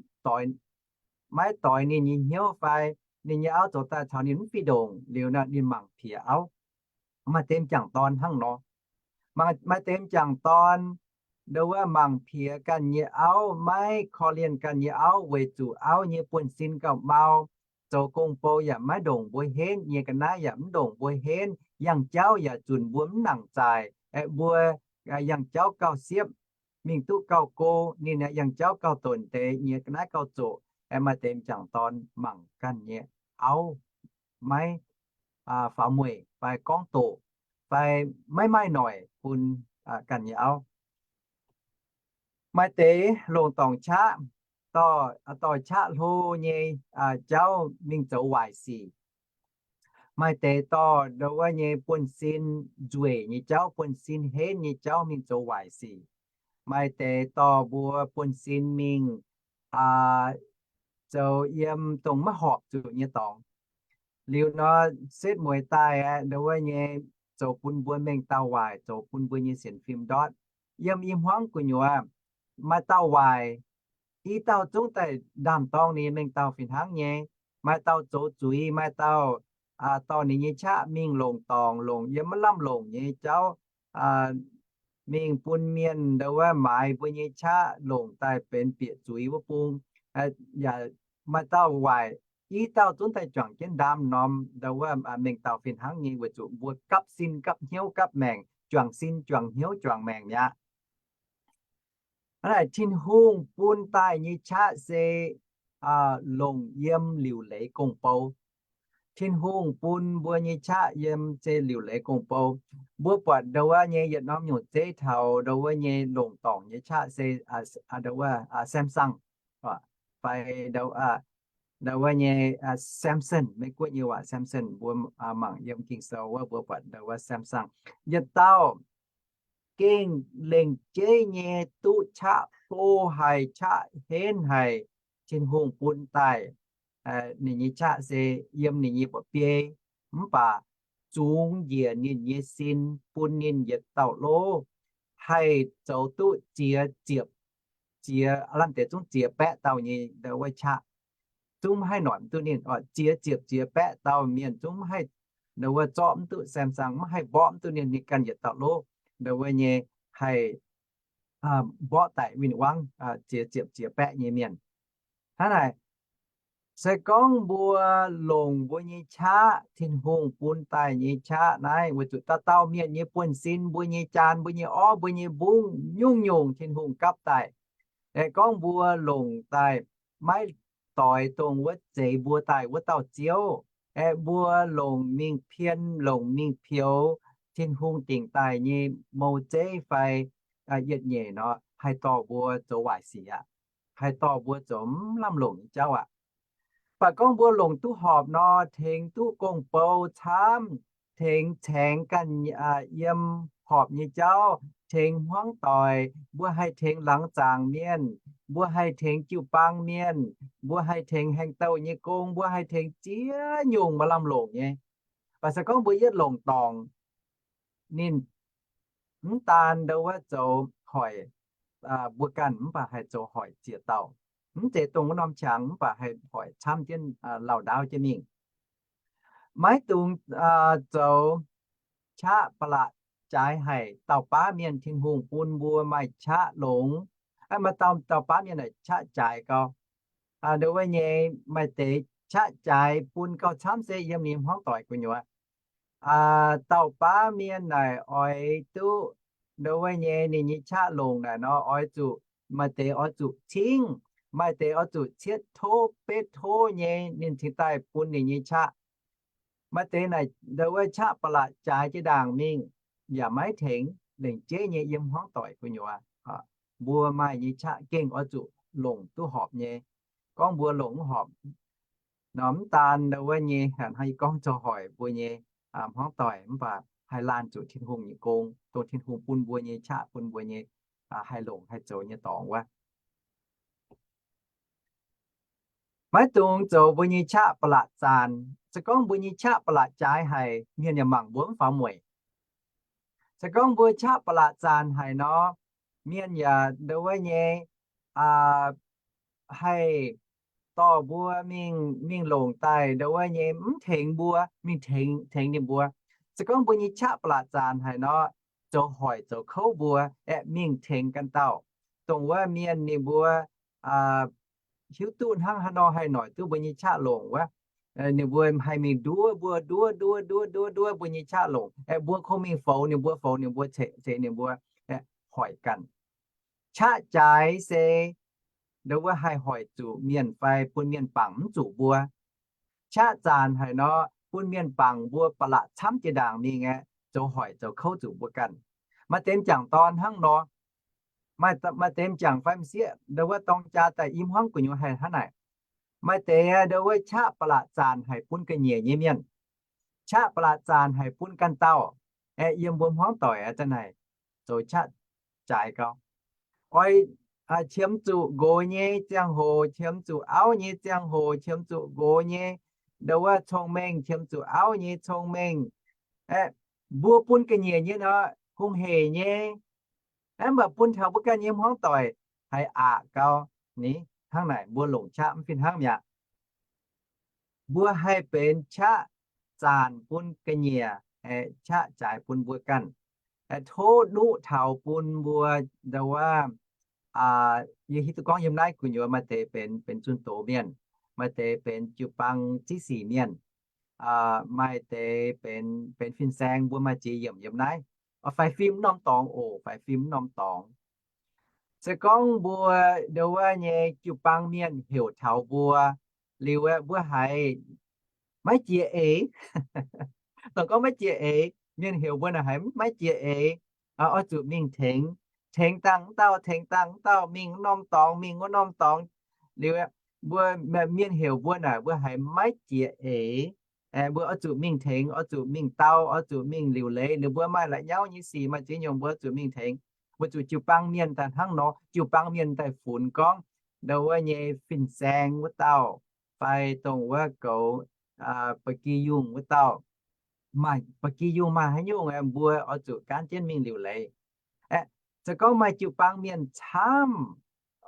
doix ninh nyei hnyouv fai ninh nyei auv zoux daaih caux ninh mv fih ndongc liuz nor, ninh mangc piex auv. Maaih deix m'jangc dorn hnangv nor. Maaih deix m'jangc dorn, ndo wuov, mangc piex ganh nyei auv, maiv korv-lienh ganh nyei auv weic zuqc auv nyei buonv-sin gauh mau, zoux gong-bou yaac maiv ndongc mbuo henv, nyei ga'naaiv yaac mv ndongc mbuo henv, yangh jauv yaac zunc mbuo mv nangc zaaic, aeqv, mbuo yangh jauv gauh siepv, mingh duqv gauh go, ninh yangh jauv gauh donx deix, nyei ga'naaiv gauh zoqc. Aeqv, maaih deix m'jangc dorn mangc ganh nyei auv maiv faaux mueic fai gorngv doqc fai maiv maaih noic bun ganh nyei auv. Maaih deix longc dorngc qaqv, dorh qaqv hlo nyei jauv mingh zoux waaic sic. Maaih deix dorh ndo wuov nyei buonv-sin nzueic nyei jauv, buonv-sin henv nyei jauv mingh zoux waaic sic. Maaih deix dorh mbuo buonv-sin mingh zoux yiem dongh maiv horpc zuqc nyei dorngx. Liuz nor, setv mueiz daaih aeqv, ndo wuov nyei zoux bun mbuo mengh dauh waaic, zoux bun mbuo nyei sienx fim ndortv. Yiem i hmuangv gu'nyuoz maaih dauh waaic, i dauh zungv daaih ndaam-dorng ninh nyei mengh dauh fih hnangv nyei. Maaih dauh zoux zuiz, maaih dauh dorh ninh nyei qaqv mingh longc dorngc, longc yiem maiv lamh longc nyei jauv, mingh bun mienh ndo wuov maaiz mbuo nyei qaqv, longc daaih benx bieqc zuiz wuov bung. Yaac maaih dauh waaic, i dauh zungv daaih juangc jienv ndaam-norm ndo wuov mengh dauh fih hnangv nyei, weic zuqc mbuo gapv sin gapv hnyouv gapv maengc, juangc sin juangc hnyouv juangc maengc mi'aqv. Hnangv naaic Tin-Hungh bun daaih nyei qaqv se longc yiem liuc leiz gong-bou. Tin-Hungh bun mbuo nyei qaqv yiem se liuc leiz gong-bou. Mbuo buatc ndo wuov nyei yietc norm nyungc zeiv taux ndo wuov nyei longc dorngc nyei qaqv se ndo wuov Samsung, fai ndo wuov nyei Samson, Meiv-Guoqv nyei waac Samson, mbuo mangc yiem Ging-Sou wuov mbuo buatc ndo wuov Samson. Yietc dauh gengh lengc jeiv nyei duqv qaqv hlo haic, qaqv henv haic, Tin-Hungh bun daaih ninh nyei qaqv se yiem ninh nyei mba'biei, mv baac zungx njiec ninh nyei sin bun ninh yietc dauh lov haih zoux duqv ziex ziepc, ziex, lamh deix zungv ziex baeqv dauh nyei ndo wuov qaqv. Zungv maiv haih noic mv duqv ninh, ziex ziepc ziex baeqv dauh mienh zungv maiv haih ndo wuov zorqv mv duqv Samson, maiv haih mborqv mv duqv ninh, ninh ganh yietc dauh lov ndo wuov nyei haih mborqv daic win-wangv ziex ziepc ziex baeqv nyei mienh. Hnangv naaic, se gorngv mbuo longc mbuo nyei qaqv, Tin-Hungh bun daaih nyei qaqv naaiv, weic zuqc dauh dauh mienh nyei buonv-sin, mbuo nyei jaan, mbuo nyei orv, mbuo nyei mbungv, nyungc-nyungc Tin-Hungh gapv daaih. Aeqv, gorngv mbuo longc daaih maiv doix dongh wuov zeix mbuo daaih wuov dauh Ziouv, aeqv, mbuo longc mingh pien, longc mingh pioux Tin-Hungh dingc daaih nyei mou zeiv fai yietc nyeic nor, haih dorh mbuo zoux waaic sic aqv. Haih dorh mbuo zoux mv lamh longc nyei jauv aqv. Mv baac gorngv mbuo longc duqv horpc nor, tengx duqv gong-bou camv, tengx caengx ganh yiem horpc nyei jauv, tengx hmuangv doic, mbuo haih tengx laangz zaangc mienh, mbuo haih tengx jiu-baang mienh, mbuo haih tengx haaix dauh nyei gong, mbuo haih tengx ziex nyungc maaih lamh longc nyei. Mv baac se gorngv mbuo yietv longc dorngc, ninh mv daan ndo wuov zoux hoic mbuo ganh, mv baac haih zoux hoic ziex dauh. Mv zeiz dongh wuov norm qangx, mv baac haih hoic camv jienv, lauh ndaauv jienv mingh. Maiv dungx zoux qaqv ba'laqc jaaix haic dauh baav mienh. Tin-Hungh bun mbuo maaih qaqv longx, maaih dauh dauh baav mienh naaic qaqv jaaix gau. Ndo wuov nyei maaih deix qaqv jaaix bun gauh camv se yiem ninh hmuangv doic gu'nyuoz. Dauh baav mienh naaic oix duqv ndo wuov nyei ninh nyei qaqv longc naaic nor, oix zuqc, maaih deix oix zuqc cingv, maaih deix oix zuqc cietv tov betv tov nyei ninh cingx daaih bun ninh nyei qaqv. Maaih deix naaic ndo wuov qaqv ba'laqc jaaix jiex ndaangc mingh, yaac maiv tengx, lengc jeiv nyei yiem hmuangv doic gu'nyuoz. Mbuo maaih nyei qaqv gengh oix zuqc longc duqv horpc nyei. Gorngv mbuo longc mv horpc nor, mv daan ndo wuov nyei hnangv yie gorngv zoux hoic mbuo nyei hmuangv doic, mv baac haih laanh zuqc Tin-Hungh nyei gong, dongh Tin-Hungh bun mbuo nyei qaqv, bun mbuo nyei haih longc haih zoux nyei dorngx wuov. Maiv dungx zoux mbuo nyei qaqv ba'laqc zaanc. Se gorngv mbuo nyei qaqv ba'laqc jaaix haic, mienh yaac mangc mbuo mv faaux mueic. Se gorngv mbuo qaqv ba'laqc zaanc haic nor, mienh yaac ndo wuov nyei haih dorh mbuo mingh, mingh longc daaih ndo wuov nyei mv tengx mbuo, mingh tengx, tengx ninh mbuo. Se gorngv mbuo nyei qaqv ba'laqc zaanc haic nor, zoux hoic zoux kouv mbuo, aeqv, mingh tengx ganh dauh. Dongh wuov mienh ninh mbuo hiuv duqv hnangv haaix nor haih noic duqv mbuo nyei qaqv longc wuov, ninh mbuo haih mingh nduov mbuo, nduov nduov nduov nduov nduov mbuo nyei qaqv longc. Aeqv, mbuo kungx mingh foux ninh mbuo, foux ninh mbuo, ceix, ceix ninh mbuo, hoic ganh. Qaqv jaaix se ndo wuov haih hoic zuqc mienh fai bun mienh bangc mv zuqc mbuo. Qaqv zaanc haic nor, bun mienh bangc mbuo ba'laqc camv jiex ndaangc mingh aeqv, zoux hoic zoux kouv zuqc mbuo ganh. Maaih deix m'jangc dorn hnangv nor, maaih deix m'jangc fai m'sieqv ndo wuov dorng jaa daaih i hmuangv gu'nyuoz haih hnangv naaic. Maaih deix ndo wuov qaqv ba'laqc zaanc haic bun ga'nyiec nyei mienh, qaqv ba'laqc zaanc haic bun ganh dauh. Aeqv, yiem mbuo hmuangv doic aqv, za'naaic zoux qaqv jaaix gau. Oix qiemx zuqc nqox nyei ziangh hoc, qiemx zuqc auv nyei ziangh hoc, qiemx zuqc nqox nyei ndo wuov cong-mengh, qiemx zuqc auv nyei cong-mengh. Aeqv, mbuo bun ga'nyiec nyei nor, hungh heic nyei. Aeqv, mv baac bun taux mbuo ganh nyei hmuangv doic haih aqc gau. Ni, hnangv naaic mbuo longc qaqv mv fih hnangv mi'aqv. Mbuo haih benx qaqv zaanc bun ga'nyiec, aeqv, qaqv jaaix bun mbuo ganh. Aeqv, tov nuqv taux bun mbuo ndo wuov, yie hiuv duqv gorngv yiem naaiv gu'nyuoz maaih deix benx, benx zunh doz mienh, maaih deix benx jiu-baang ziqv sic mienh, maaih deix benx, benx fin-saeng, mbuo maaih ziex yiemc yiem naaiv. Faix fim norm dorngx oc, faix fim norm dorngx. Se gorngv mbuo ndo wuov nyei jiu-baang mienh heuc taux mbuo liuz, mbuo haiz maiv jiex eix. Dongh gorngv maiv jiex eix, mienh heuc mbuo naaic haiz maiv jiex eix, oix zuqc mingh tengx. Tengx dangh wuov dauh, tengx dangh wuov dauh, mingh wuov norm dorngx, mingh wuov norm dorngx. Liuz mbuo, mienh heuc mbuo naaic mbuo haiz maiv jiex eix. Mbuo oix zuqc mingh tengx, oix zuqc mingh dau, oix zuqc mingh liuc leiz. Liuz mbuo maaih la'nyauv nyei sic, maaih ziex nyungc mbuo zuqc mingh tengx. Mbuo zuqc jiu-baang mienh daaih hnangv nor, jiu-baang mienh daaih funx gorngv ndo wuov nyei fin-saeng wuov dauh fai dongh wuov goux ba'gi yungh wuov dauh. Maaih ba'gi yungh maaih haaix nyungc, mbuo oix zuqc gaanv jienv mingh liuc leiz. Aeqv, se gorngv maaih jiu-baang mienh camv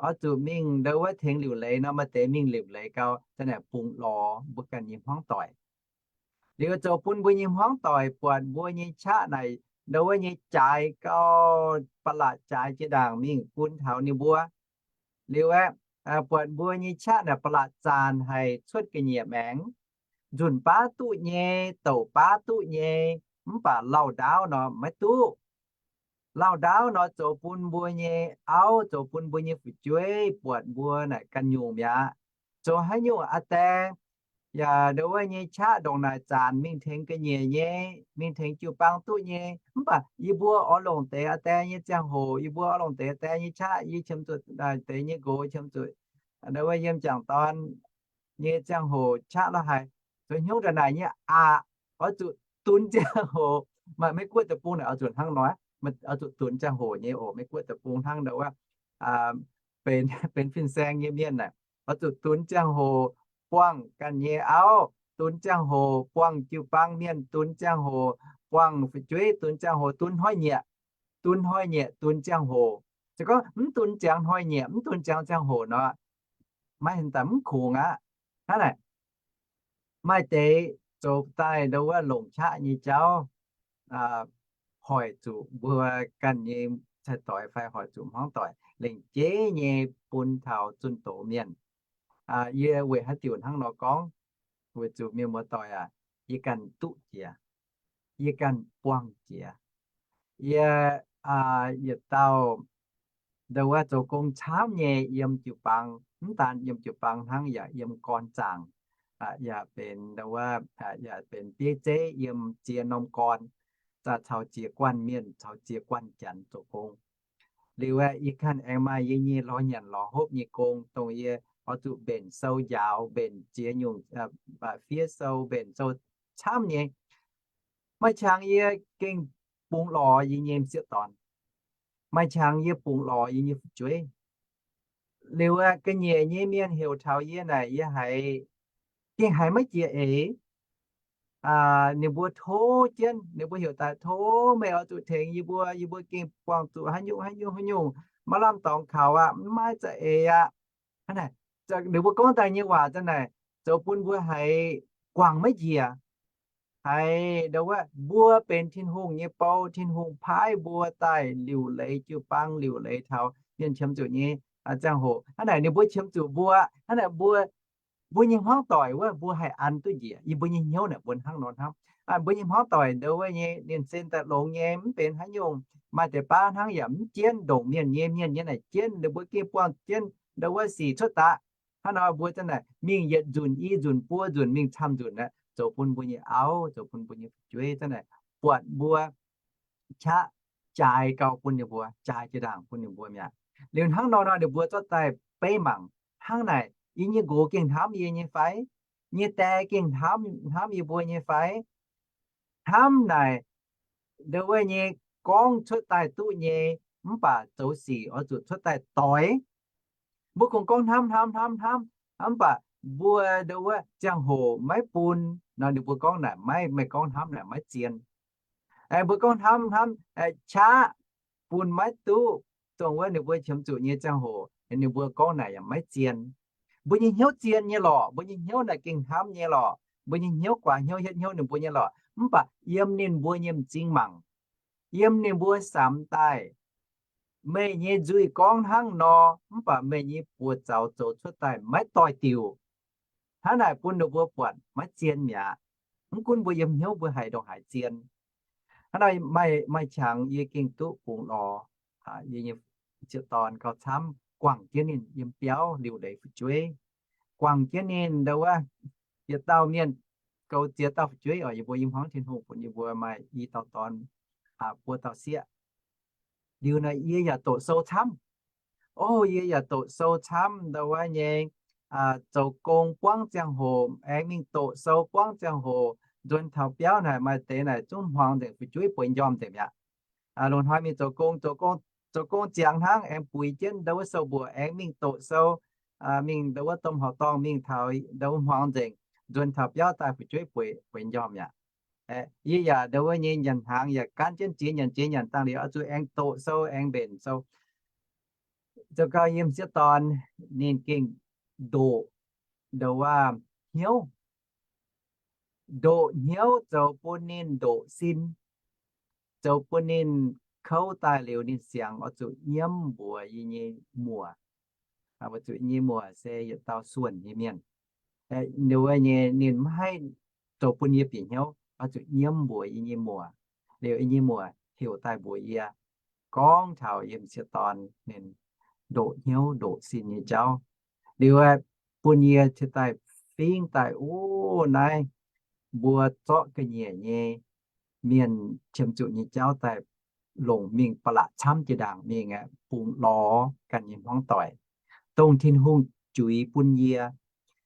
oix zuqc mingh ndo wuov tengx liuc leiz nor, maaih deix mingh liuc leiz gau, za'naaic bungx lorz mbuo ganh nyei hmuangv doic. Liuz zoux bun mbuo nyei hmuangv doic buatc mbuo nyei qaqv naaic ndo wuov nyei jaaix gau, ba'laqc jaaix jiex ndaangc mingh bun taux ninh mbuo. Liuz aeqv, buatc mbuo nyei qaqv naaic ba'laqc zaanc haic, cuotv ga'nyiec maengx, nzunc baav duqv nyei, douc baav duqv nyei, mv baac lauh ndaauv nor maiv duqv. Lauh ndaauv nor zoux bun mbuo nyei auv, zoux bun mbuo nyei fu'jueiv buatc mbuo naaic ganh nyungc mi'aqv. Zoux haaix nyungc aa die yaac ndo wuov nyei qaqv ndongc naaic zaanc mingh tengx ga'nyiec nyei, mingh tengx jiu-baang duqv nyei. Mv baac yie mbuo oix longc deix aa die nyei ziangh hoc, yie mbuo oix longc deix aa die nyei qaqv, yie qiemx zuqc deix nyei nqox, qiemx zuqc ndo wuov yiem m'jangc dorn nyei ziangh hoc qaqv la'haic. Zoux hnyouv ndongc naaic nyei aqc, oix zuqc dunx ziangh hoc. Maaih Meiv Guoqv deic-bung naaic oix zuqc hnangv nor. Oix zuqc dunx ziangh hoc nyei oc. Meiv Guoqv deic-bung hnangv nor wuov, benx, benx fin-saeng nyei mienh naaic, oix zuqc dunx ziangh hoc buangh ganh nyei auv, dunx ziangh hoc buangh jiu-baang mienh, dunx ziangh hoc buangh fu'jueiv, dunx ziangh hoc dunx hnoi-nyieqc, dunx hnoi-nyieqc dunx ziangh hoc. Se gorngv mv dunx ziangx hnoi-nyieqc, mv dunx ziangx ziangh hoc nor, maiv haaix dauh mv kungx aqv. Hnangv naaic, maaih deix zoux daaih ndo wuov longc qaqv nyei jauv, hoic zuqc mbuo ganh nyei cai-doix fai hoic zuqc hmuangv doic lengc jeiv nyei bun taux zunh doz mienh. Yie weic haaix diuc hnangv nor gorngv? Weic zuqc mienh muoz-doic aac, yie ganh duqv jiex, yie ganh buangh jiex. Yie yietc dauh ndo wuov zoux gong camv nyei yiem jiu-baang, mv daan yiem jiu-baang hnangv, yaac yiem gorn zaangc, yaac benx ndo wuov, yaac benx bieiv zeiv yiem ziex norm gorn, caux ziex guanh mienh, caux ziex guanh janx zoux gong. Liuz aeqv, yie ganh aengx maaih yie nyei lorz nyanc lorz hopv nyei gong, dongh yie oix zuqc mbenc sou njaaux, mbenc ziex nyungc, fiev sou, mbenc sou camv nyei. Maaih qangx yie gengh bungx lorz yie nyei m'sieqv dorn. Maaih qangx yie bungx lorz yie nyei fu'jueiv. Liuz aeqv, ga'nyiec nyei mienh heuc taux yie naaic, yie haiz, gengh haiz maiv jiex eix. Ninh mbuo tov jienv, ninh mbuo heuc daaih, tov meih oix zuqc tengx yie mbuo, yie mbuo gengh buangh zuqc haaix nyungc haaix nyungc haaix nyungc, maiv lamh dorngx kaux aqv, maiv maaih za'eix aqv. Ninh mbuo gorngv daaih nyei waac za'naaic zoux bun mbuo haiz guangc maiv njiec. Haiz ndo wuov mbuo benx Tin-Hungh nyei bou, Tin-Hungh paaiv mbuo daaih liuc leiz jiu-baang, liuc leiz taux mienh qiemx zuqc nyei ziangh hoc. Hnangv naaic ninh mbuo qiemx zuqc mbuo, hnangv naaic mbuo, mbuo nyei hmuangv doic wuov mbuo haih an duqv njiec. Yie mbuo nyei hnyouv naaic mbuo hnangv nor hnamv. Mbuo nyei hmuangv doic ndo wuov nyei ninh sen daaih longx nyei, mv benx haaix nyungc. Maaih deix baav hnangv yaac mv jienv, ndongc mienh nyei, mienh nyei naaic jienv, ninh mbuo gengh buangh jienv ndo wuov sic cuotv daqc. Hnangv nor mbuo za'naaic mingh yietc nzunc, i nzunc, buo nzunc, mingh camv nzunc aqv, zoux bun mbuo nyei auv, zoux bun mbuo nyei fu'jueiv za'naaic buatc mbuo qaqv jaaix gau bun ninh mbuo, jaaix jiex ndaangc bun ninh mbuo mi'aqv. Liuz hnangv nor nor ninh mbuo zorqv daaih beiv mangc, hnangv naaic yie nyei nqox gengh hnamv yie nyei fai? Nyei die gengh hnamv, hnamv yie mbuo nyei fai? Hnamv naaic ndo wuov nyei gorngv cuotv daaih duqv nyei, mv baac zoux sic oix zuqc cuotv daaih doix. Mbuo kungx gorngv hnamv hnamv hnamv hnamv, mv baac mbuo ndo wuov ziangh hoc maiv bun nor, ninh mbuo gorngv naaic maiv, meih gorngv hnamv naaic maiv zien. Mbuo gorngv hnamv hnamv qaqv bun maiv duqv, dongh wuov ninh mbuo qiemx zuqc nyei ziangh hoc ninh mbuo gorngv naaic yaac maiv zien. Mbuo nyei hnyouv zien nyei lorqc, mbuo nyei hnyouv naaic gengh hnamv nyei lorqc, mbuo nyei hnyouv guaax hnyouv hietv hnyouv ninh mbuo nyei lorqc, mv baac yiem ninh mbuo nyei m'zing mangc, yiem ninh mbuo samx daaih, meih nyei nzuih gorngv hnangv nor, mv baac meih nyei buoz zaux zoux cuotv daaih maiv doix-diuc. Hnangv naaic bun ninh mbuo buatc maiv zien mi'aqv. Mv gunv mbuo yiem hnyouv mbuo haiz ndongc haaix zien. Hnangv naaic maaih, maaih qangx yie gengh duqv bungx lorz yie nyei m'sieqv dorn gauh camv, guangc jienv ninh yiem biauv liuc leiz fu'jueiv, guangc jienv ninh ndo wuov yietc dauh mienh goux ziex dauh fu'jueiv oc. Yie mbuo yiem hmuangv Tin-Hungh bun yie mbuo maaih i dauh dorn, buo dauh sieqv. Liuz naaic yie yaac doqc sou camv. O, yie yaac doqc sou camv ndo wuov nyei, zoux gong buangv ziangh hoc aengx mingh doqc sou buangv ziangh hoc, nzuonx taux biauv naaic maaih deix naaic zungv hmuangx nzengc, fu'jueiv bueix njormh nzengc mi'aqv. Lungh hnoi mingh zoux gong, zoux gong, zoux gong ziangx hnangv aengx buix jienv ndo wuov sou mbuoqc aengx mingh doqc sou, mingh ndo wuov domh horqc dorngh mingh taux ndo wuov hmuangx nzengc, nzuonx taux biauv daaih fu'jueiv bueix, bueix njormh mi'aqv. Yie yaac ndo wuov nyei nyanc hnaangx yaac gaanv jienv ziex nyanc ziex nyanc dangh liuz oix zuqc aengx doqc sou aengx mbenc sou. Zoux gau yie m'sieqv dorn ninh gengh ndoqc ndo wuov hnyouv, ndoqc hnyouv zoux bun ninh ndoqc sin, zoux bun ninh kouv daaih liuz ninh siangx oix zuqc nyiemv mbuox yie nyei muoc, oix zuqc yie nyei muoc se yietc dauh suonc nyei mienh. Ndo wuov nyei ninh maiv haih zoux bun yie bieqc hnyouv, oix zuqc nyiemv mbuox yie nyei muoc. Liuz yie nyei muoc heuc daaih mbuox yie, gorngv taux yie m'sieqv dorn ninh ndoqc hnyouv ndoqc sin nyei jauv. Liuz bun yie cingx daaih fingx daaih, o, naaiv mbuo zorqv ga'nyiec nyei mienh qiemx zuqc nyei jauv daaih longc mingh ba'laqc camv jiex ndaangc mingh aeqv, bungx lorz ganh nyei hmuangv doic, dongh Tin-Hungh juix bun yie.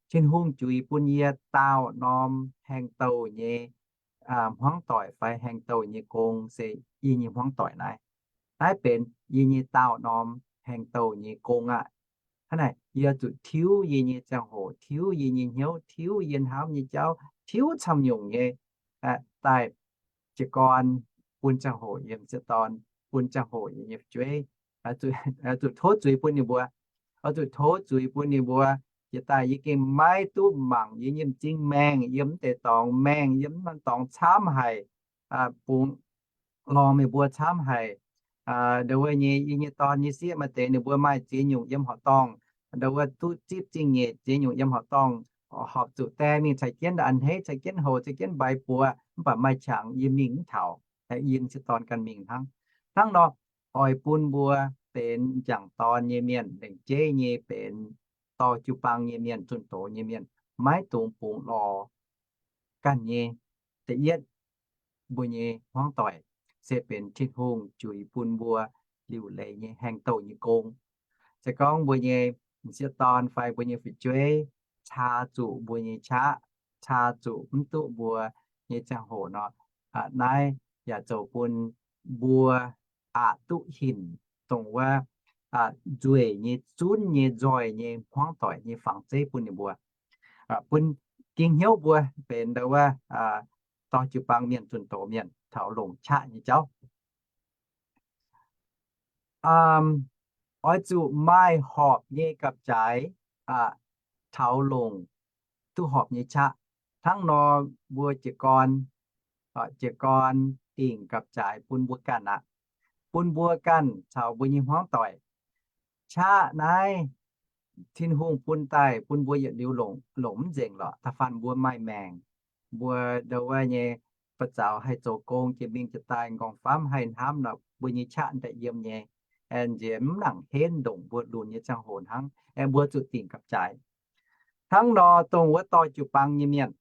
Tin-Hungh juix bun yie daauh norm haeng douh nyei hmuangv doic fai haeng douh nyei gong se yie nyei hmuangv doic naaiv. Naaiv benx yie nyei daauh norm haengh douh nyei gong aqv. Hnangv naaic, yie zuqc tiuv yie nyei ziangh hoc, tiuv yie nyei hnyouv, tiuv yie hnamv nyei jauv, tiuv camv nyungc nyei daaih jiez gorn bun ziangh hoc yiem m'sieqv dorn, bun ziangh hoc yiem nyei fu'jueiv. Zuqc tov zuiz bun ninh mbuo, oix zuqc tov zuiz bun ninh mbuo. Jiex daaih yie gengh maiv duqv mangc yie nyei m'zing maengh, yiem m'deix dorngx maengh, yiem m'normh dorngx camv haic, bungx lorngx meih mbuo camv haic. Ndau wuov nyei yie nyei dorn nyei sieqv maaih deix ninh mbuo maaih ziex nyungc yiem horqc dorngh, ndau wuov duqv zipv zingh nyeic ziex nyungc yiem horqc dorngh, horpc zuqc die mingh caux jienv a'hneiv, caux jienv houx, caux jienv mbaix buoz, mv baac maaih qangx yie mingh mv taux, yie m'sieqv dorn ganh mingh hnangv. Hnangv nor, oix bun mbuo benx m'jangc dorn nyei mienh, lengc jeiv nyei benx dorh jiu-baang nyei mienh, zunh doz nyei mienh, maiv dungx bungx lorz ganh nyei. Da'yietv, mbuo nyei hmuangv doic se benx Tin-Hungh juix bun mbuo liuc leiz nyei haengh douh nyei gong. Se gorngv mbuo nyei m'sieqv dorn fai mbuo nyei fu'jueiv caa zuqc mbuo nyei qaqv, caa zuqc mv duqv mbuo nyei ziangh hoc nor, naaiv yaac zoux bun mbuo aqc duqv hinc dongh wuov nzueic nyei, zunv nyei, nzoih nyei hmuangv doic nyei fangx zeiv bun ninh mbuo, bun ging hnyouv mbuo benx ndau wuov dorh jiu-baang mienh, zunh doz mienh taux longc qaqv nyei jauv. Oix zuqc maaih horpc nyei gapv-jaaix taux longc duqv horpc nyei qaqv. Hnangv nor mbuo jiez gorn, jiez gorn dingc gapv-jaaix bun mbuo ganh aqv, bun mbuo ganh caux mbuo nyei hmuangv doic. Qaqv naaiv Tin-Hungh bun daaih bun mbuo yietc liuz longc, longc mv nzengc lorqc. Da'faanh mbuo maaih maengc, mbuo ndau wuov nyei ba'zaux haih zoux gong jiex mingh jiex daaih, m'nqorngv famv haih hnamv nor, mbuo nyei qaqv daaih yiem nyei, aengx nziex mv nangc henv ndongc mbuo lunx nyei ziangh hoc hnangv. Aengx mbuo zuqc dingc gapv-jaaix. Hnangv nor dongh wuov dorh jiu-baang nyei mienh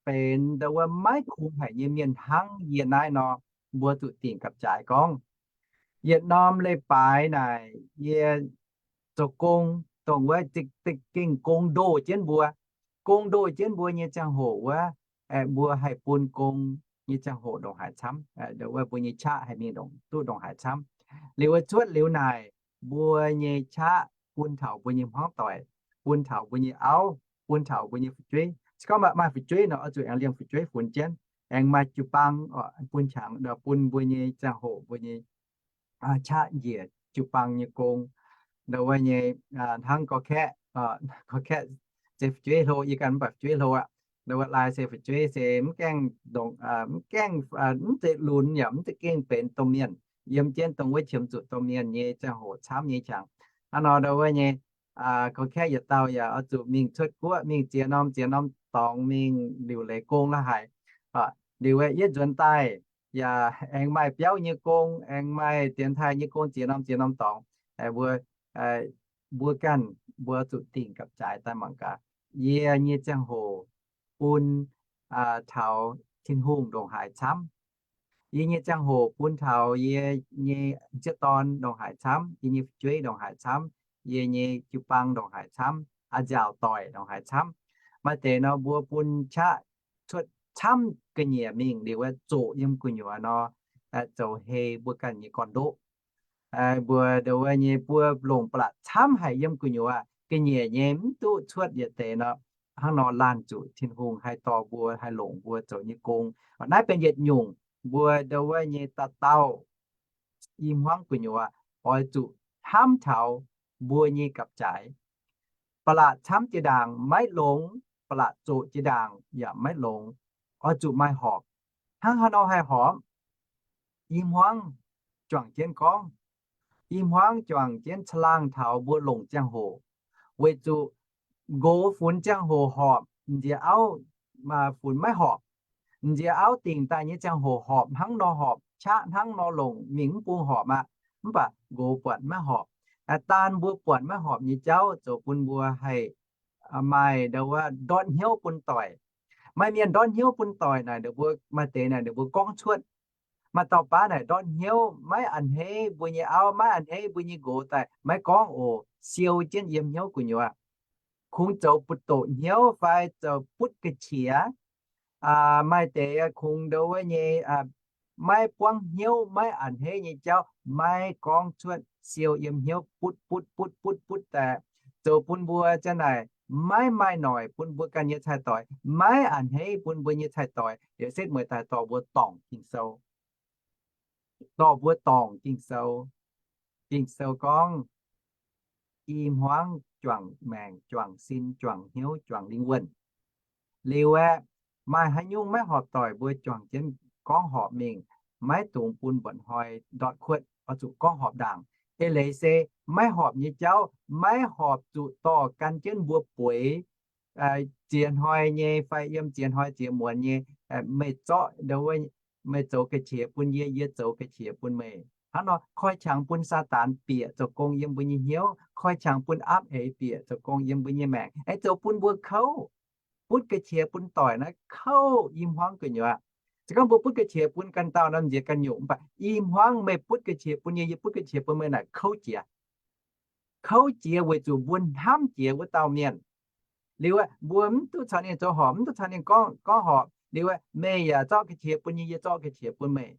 benx ndau wuov maiv kungx haic nyei mienh hnangv yie naaiv nor, mbuo zuqc dingc gapv-jaaix gorngv, yietc norm leiz-baaix naaic yie zoux gong, dongh wuov za'gengh gong ndoh jienv mbuo, gong ndoh jienv mbuo nyei ziangh hoc wuov, mbuo haih bun gong nyei ziangh hoc ndongc haaix camv, ndau wuov mbuo nyei qaqv haih mingh ndongc, duqv ndongc haaix camv. Liuz wuov cuotv liuz naaic, mbuo nyei qaqv bun taux mbuo nyei hmuangv doic, bun taux mbuo nyei auv, bun taux mbuo nyei fu'jueiv. Se gorngv maaih fu'jueiv nor, oix zuqc aengx liemh fu'jueiv funx jienv, aengx maaih jiu-baang bun qangx bun mbuo nyei ziangh hoc, mbuo nyei qaqv njiec jiu-baang nyei gong. Ndau wuov nyei hnangv gorx-kaeqv, gorx-kaeqv se fu'jueiv hlo, yie ganh mv baac fu'jueiv hlo aqv. Ndau wuov laai se fu'jueiv se mv gaengh, mv gaengh, mv zeiz lunx yaac mv za'gengh benx domh mienh, yiem jienv dongh wuov qiemx zuqc domh mienh nyei ziangh hoc camv nyei qangx. Hnangv nor ndau wuov nyei gorx-kaeqv yietc dauh yaac oix zuqc mingh cuotv guoqv, mingh ziex norm ziex norm dorngx mingh liuc leiz gong la'haic. Liuz yie nzuonx daaih yaac aengx maaih biauv nyei gong, aengx maaih dienx taaih nyei gong, ziex norm ziex norm dorngx. Mbuo, mbuo ganh mbuo zuqc dingc gapv-jaaix daaih mangc gaax, yie nyei ziangh hoc bun taux Tin-Hungh ndongc haaix camv. Yie nyei ziangh hoc bun taux yie nyei m'sieqv dorn ndongc haaix camv, yie nyei fu'jueiv ndongc haaix camv, yie nyei jiu-baang ndongc haaix camv, a'nziaauc doic ndongc haaix camv. Maaih deix nor mbuo bun qaqv cuotv camv ga'nyiec mingh liuz wuov zoqc yiem gu'nyuoz nor, zoux hei mbuo ganh nyei gorn-ndoqv. Mbuo ndau wuov nyei mbuo longc ba'laqc camv haic yiem gu'nyuoz, ga'nyiec nyei mv duqv cuotv yietc deix nor, hnangv nor laanh zuqc Tin-Hungh haih dorh mbuo, haih longc mbuo zoux nyei gong. Naaiv benx yietc nyungc mbuo ndau wuov nyei dauh dauh i hmuangv gu'nyuoz oix zuqc hnamv taux mbuo nyei gapv-jaaix. Ba'laqc camv jiex ndaangc maiv longx, ba'laqc zoqc jiex ndaangc yaac maiv longx, oix zuqc maaih horpc. Hnangv haaix nor haih horpc? I hmuangv juangc jienv gorngv, i hmuangv juangc jienv caangh laangh taux mbuo longc ziangh hoc, weic zuqc nqox funx ziangh hoc horpc, m'nziex auv funx maiv horpc. M'nziex auv dingc daaih nyei ziangh hoc horpc hnangv nor horpc, qaqv hnangv nor longc, mingh mv bung horpc aqv. Mv baac nqox buatc maiv horpc. Daan mbuo buatc maiv horpc nyei jauv zoux bun mbuo haih maaih ndau wuov ndortv hnyouv bun doic. Maaih mienh ndortv hnyouv bun doic naaic, ninh mbuo maaih deix naaic ninh mbuo gorngv cuotv. Maaih dauh baav naaic ndortv hnyouv maiv a'hneiv mbuo nyei auv, maiv a'hneiv mbuo nyei nqox daaih maiv gorngv oc, siou jienv yiem hnyouv gu'nyuoz. Kungx zoux butv-doqc hnyouv fai zoux butv ga'qiex. Maaih deix kungx ndau wuov nyei maiv buangv hnyouv, maiv a'hneiv nyei jauv maiv gorngv cuotv, siou yiem hnyouv butv butv butv butv butv daaih, zoux bun mbuo ziang naaic maiv maaih noic bun mbuo ganh nyei cai-doic, maiv a'hneiv bun mbuo nyei cai-doic, liuz setv mueiz daaih dorh mbuo dorngc Ging-Sou. Dorh mbuo dorngc Ging-Sou. Ging-Sou gorngv, i hmuangv juangc maengc, juangc sin, juangc hnyouv, juangc lingh wuonh. Liuz aeqv, maaih haaix nyungc maiv horpc doic mbuo juangc jienv gorngv horpc mingh, maiv dungx bun mba'hnoi ndortv kuotv, oix zuqc gorngv horpc ndaangc. Eix leiz se maiv horpc nyei jauv maiv horpc zuqc dorh gan jienv mbuo bueix, ziex hnoi nyei fai yiem ziex hnoi ziex muonz nyei, meih zorqv, meih zoux ga'qiex bun yie, yie zoux ga'qiex bun meih. Hnangv nor koi qangx bun Saadaan bieqc zoux gong yiem mbuo nyei hnyouv, koi qangx bun apv eix bieqc zoux gong yiem mbuo nyei maengc, aengx zoux bun mbuo kouv. Butv ga'qiex bun doic naaiv kouv i hmuangv gu'nyuoz. Se gorngv mbuo butv ga'qiex bun ganh dauh nor nziex ganh nyungc, mv baac i hmuangv meih butv ga'qiex bun yie, yie butv ga'qiex bun meih naaic kouv jiex. Kouv jiex weic zuqc mbuo hnamv jiex wuov dauh mienh. Liuz aeqv, mbuo mv duqv caux ninh zoux horpc, mv duqv caux ninh gorngv, gorngv horpc. Liuz aeqv, meih yaac zorqv ga'qiex bun yie, yie zorqv ga'qiex bun meih.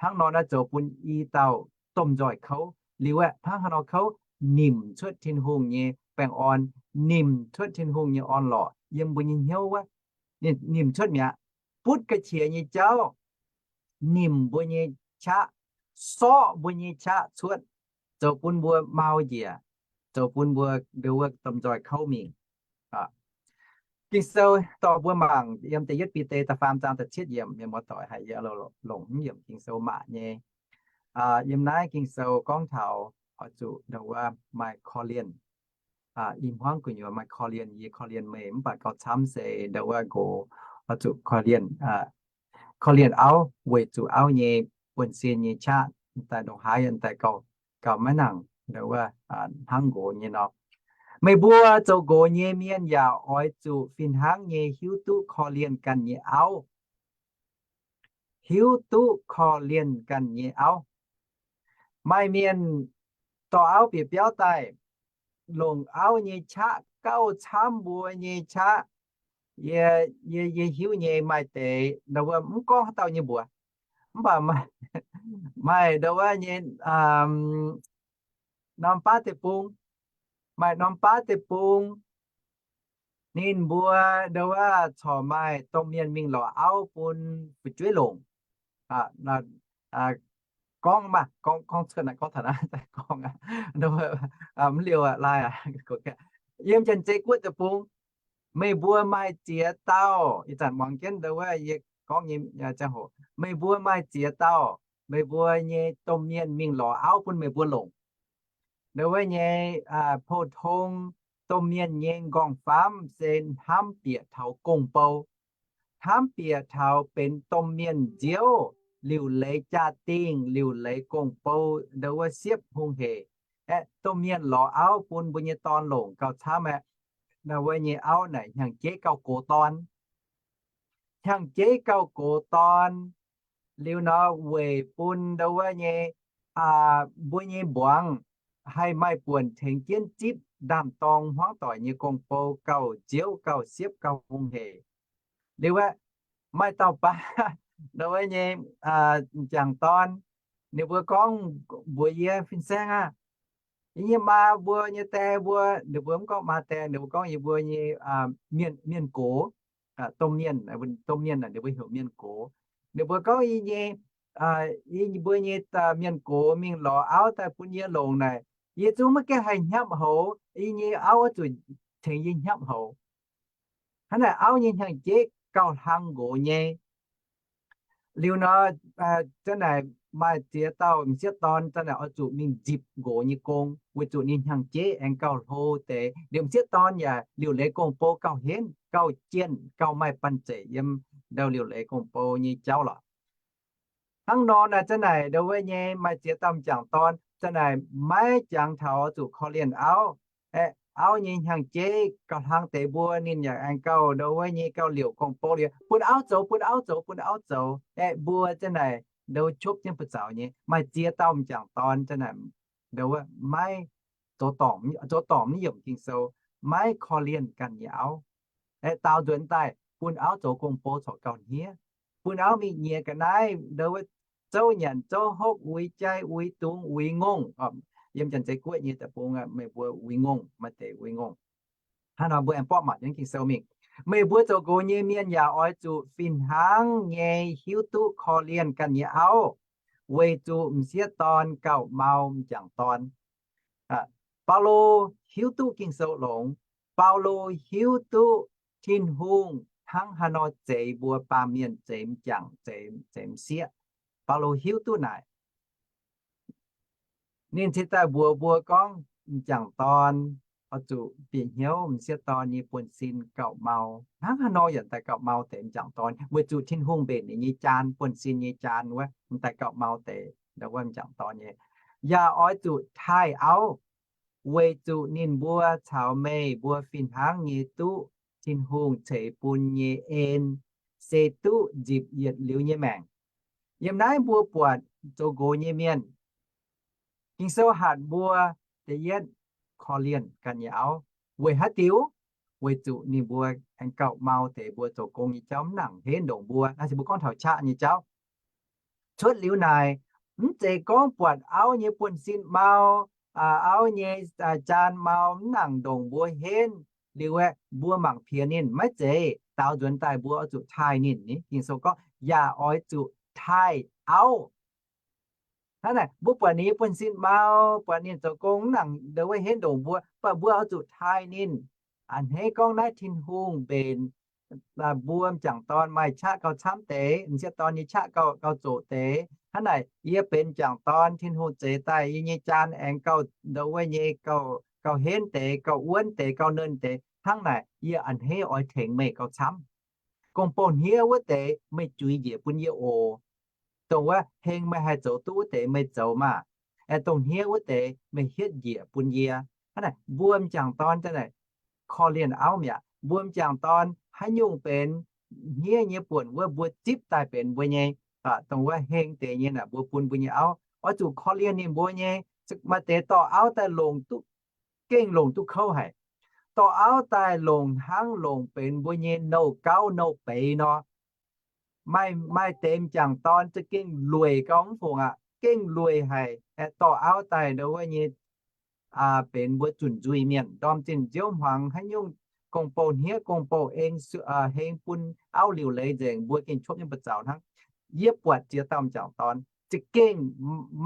Hnangv nor naaiv zoux bun i dauh domh nzoih kouv. Liuz aeqv, hnangv haaix nor kouv? Nimc cuotv Tin-Hungh nyei baengh orn, nimc cuotv Tin-Hungh nyei orn-lorqc yiem mbuo nyei hnyouv wuov. Ninh nimc cuotv mi'aqv. Butv ga'qiex nyei jauv nimc mbuo nyei qaqv, sorqv mbuo nyei qaqv cuotv, zoux bun mbuo mau njiec, zoux bun mbuo ndongc wuov domh nzoih kouv mingh. Ging-Sou dorh mbuo mangc yiem da'yietv Bide da'faam zaang da'cietv yiemc, mienh muoz-doic haih longc mv yiemc Ging-Sou mangc nyei. Yiem naaiv Ging-Sou gorngv taux oix zuqc ndongc wuov maaih korv-lienh. I hmuangv gu'nyuoz maaih korv-lienh, yie korv-lienh meih, mv baac gauh camv se ndongc wuov nqox oix zuqc korv-lienh, korv-lienh auv weic zuqc auv nyei buonv-sin nyei qaqv daaih ndongc haaix daaih gauh, gauh maiv nangc ndongc wuov hnangv nqox nyei nor. Meih mbuo zoux nqox nyei mienh yaac oix zuqc fih hnangv nyei hiuv duqv korv-lienh ganh nyei auv. Hiuv duqv korv-lienh ganh nyei auv. Maaih mienh dorh auv bieqc biauv daaih, longc auv nyei qaqv gauh camv mbuo nyei qaqv. Yie, yie, yie hiuv nyei maaih deix, ndau wuov mv gorngv haaix dauh nyei mbuox, mv baac maaih, maaih ndau wuov nyei norm baav deic-bung, maaih norm baav deic-bung, ninh mbuo ndau wuov corc maaih domh mienh mingh lorz auv bun fu'jueiv longc. Gorngv maah, gorngv, gorngv cuotv naaiv, gorngv taux naaiv daaih gorngv, mv liuz laai, yiem Janx-Zei Guoqv deic-bung, meih mbuo maaih ziex dauh, ih zanc muangx jienv ndau wuov yie gorngv nyei ziangh hoc, meih mbuo maaih ziex dauh, meih mbuo nyei domh mienh mingh lorz auv bun meih mbuo longc. Ndau wuov nyei pou-tong domh mienh nyei nqorngv-famv se hnamv bieqc taux gong-bou, hnamv bieqc taux benx domh mienh nziouv, liuc leiz jaa-dingh, liuc leiz gong-bou, ndau wuov siepv hungh heic. Aeqv, domh mienh lorz auv bun mbuo nyei dorn longc gauh camv aeqv, ndau wuov nyei auv naaic hnyangx-jeiv gauh gox dorn. Hnyangx-jeiv gauh gox dorn. Liuz nor weic bun ndau wuov nyei, mbuo nyei mbuangz haih maaih buonc tengx jienv zipv ndaam-dorng hmuangv doic nyei gong-bou gauh nziouv, gauh siepv, gauh hungh heic. Liuz aeqv, maaih dauh baav ndau wuov nyei m'jangc dorn, ninh mbuo gorngv mbuox yie, Fin-Saeng aah, yie nyei maa mbuo nyei die mbuo, ninh mbuo mv gorngv maa die, ninh mbuo gorngv yie mbuo nyei mienh gox, domh mienh, domh mienh ninh mbuo heuc mienh gox. Ninh mbuo gorngv yie nyei, yie mbuo nyei mienh gox mingh lorz auv daaih bun yie longc naaic, yie zungv maiv gaengh haih hnyapv houx, yie nyei auv oix zuqc tengx yie hnyapv houx. Hnangv naaic auv nyei hnyangx-jeiv gauh hlang nqox nyei. Liuz nor, za'naaic maaih ziex dauh m'sieqv dorn za'naaic oix zuqc mingh nzipc nqox nyei gong, weic zuqc ninh hnyangx-jeiv aengx gauh hlo deix. Liuz m'sieqv dorn yaac liuc leiz gong-bou gauh henv, gauh jienh, gauh maaih banh zeic yiem ndau liuc leiz gong-bou nyei jauv lorqc. Hnangv nor naaic, za'naaic ndau wuov nyei maaih ziex dauh m'jangc dorn za'naaic maiv jangx taux zuqc korv-lienh auv. Aeqv, auv nyei hnyangx-jeiv gauh hlang deix mbuo, ninh yaac aengx gauh ndau wuov nyei gauh liouc gong-bou liuz bun auv zoux, bun auv zoux, bun auv zoux. Aeqv, mbuo za'naaic ndau wuov qopv jienv buoz-zaux nyei. Maaih ziex dauh m'jangc dorn za'naaic ndau wuov maiv zoux dorngc, zoux dorngc mv yiemc Ging-Sou, maiv korv-lienh ganh nyei auv. Aeqv, daaux nzuonx daaih bun auv zoux gong-bou corc gauh hniev. Bun auv mingh nyiex ga'naaiv ndau wuov zouv nyanc zouv hopv, uix jai uix dungz uix ngongh. Yiem Janx-Zei Guoqv nyei deic-bung meih mbuo uix ngongh, maaih deix uix ngongh. Hnangv nor mbuo aengx borqv mangc jienv Ging-Sou mingh. Meih mbuo zoux nqox nyei mienh yaac oix zuqc fih hnangv nyei hiuv duqv korv-lienh ganh nyei auv, weic zuqc m'sieqv dorn gauh mau m'jangc dorn. Baulo hiuv duqv Ging-Sou longx. Baulo hiuv duqv Tin-Hungh hnangv haaix nor zeix mbuo baamh mienh, zeix m'jangc, zeix, zeix m'sieqv. Baulo hiuv duqv naaic. Ninh cingx daaih mbuox mbuo gorngv m'jangc dorn oix zuqc bieqc hnyouv m'sieqv dorn nyei buonv-sin gauh mau. Hnangv haaix nor yaac daaih gauh mau deix m'jangc dorn, weic zuqc Tin-Hungh mbenc ninh nyei jaan, buonv-sin nyei jaan wuov, m'daaih gauh mau deix wuov m'jangc dorn nyei. Yaac oix zuqc taaih auv, weic zuqc ninh mbuo caux meih mbuo fih hnangv nyei duqv Tin-Hungh ceix bun nyei en, se duqv nzipc yietc liuz nyei maengc. Yiem naaiv mbuo buatc zoux nqox nyei mienh, Ging-Sou hatc mbuo da'yietv korv-lienh ganh nyei auv. Weic haaix diuc? Weic zuqc ninh mbuo aengx gauh mau deix mbuo zoux gong nyei jauv mv nangc henv ndongc mbuo. Naaiv se mbuo gorngv taux qaqv nyei jauv. Cuotv liuz naaic, mv zeiz gorngv buatc auv nyei buonv-sin mau, auv nyei jaan mau mv nangc ndongc mbuo henv liuz aeqv, mbuo mangc piex ninh maiv zeiz. Daaux nzuonx daaih mbuo oix zuqc taaih ninh. Ging-Sou gorngv yaac oix zuqc taaih auv. Hnangv naaic, mbuo buatc ninh nyei buonv-sin mau, buatc ninh zoux gong mv nangc ndongc wuov henv ndongc mbuo, mv baac mbuo oix zuqc taaih ninh. A'hneiv gorngv naaiv Tin-Hungh mbenc mbuo m'jangc dorn maaih qaqv gauh camv deix, m'sieqv dorn nyei qaqv gauh, gauh zoqc deix. Hnangv naaic, yie benx m'jangc dorn, Tin-Hungh zeix daaih yie nyei jaan aengx gauh ndongc wuov nyei, gauh, gauh henv deix, gauh wuonv deix, gauh nernh deix. Hnangv naaic, yie a'hneiv oix tengx meih gauh camv. Gong-bou hniev wuov deix meih juix njiec bun yie oc. Dongh wuov heng meih haih zoux duqv wuov deix meih zoux maah! Aeqv, dongh hniev wuov deix meih hietv njiec bun yie. Hnangv naaic, mbuo m'jangc dorn daaih naaic korv-lienh auv mi'aqv. Mbuo m'jangc dorn haaix nyungc benx hniev nyei buonc wuov mbuo zipv daaih benx mbuo nyei. Dongh wuov heng deix nyei naaic mbuo bun mbuo nyei auv. Oix zuqc korv-lienh ninh mbuo nyei. Maaih deix dorh auv daaih longc duqv, gengh longc duqv kouv haic. Dorh auv daaih longc hnangv longc benx mbuo nyei nouh gauv nouh beiz nor. Maaih, maaih deix m'jangc dorn za'gengh lueic gauh mv fungc aqv, gengh lueic haic, aeqv, dorh auv daaih ndongc wuov nyei benx mbuo zunc nzuih mienh, ndorm zinh nziouv hmuangx haaix nyungc, gong-bou hniev gong-bou eng, heng bun auv liuc leiz nzengc, mbuo gengh cuotv nyei buoz zaux hnangv. Yie buatc ziex dauh m'jangc dorn za'gengh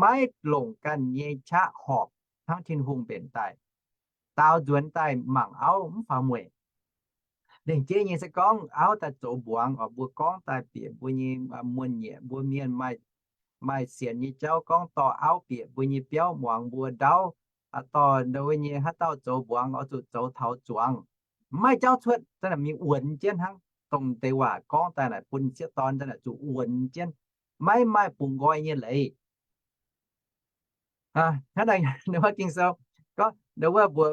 maiv longc ganh nyei qaqv horpc hnangv Tin-Hungh mbenc daaih. Daaux nzuonx daaih mangc auv mv faaux mueic. Lengc jeiv nyei se gorngv auv daaih zoux mbuangz oc, mbuo gorngv daaih bieqc mbuo nyei muonh-nyieqc, mbuo mienh maaih, maaih sienx nyei jauv gorngv dorh auv bieqc mbuo nyei biauv muangx mbuo ndaauv, dorh ndongc wuov nyei haaix dauh zoux mbuangz oix zuqc zoux taux zuangx. Maiv jauv cuotv, zanc mingh wuonx jienv hnangv. Dongh deix waac gorngv daaih naaic bun sieqv dorn zanc zuqc wuonx jienv, maiv maaih bungx nqoi nyei leiz. Hnangv naaic, Ging-Sou gorngv, wuov mbuo,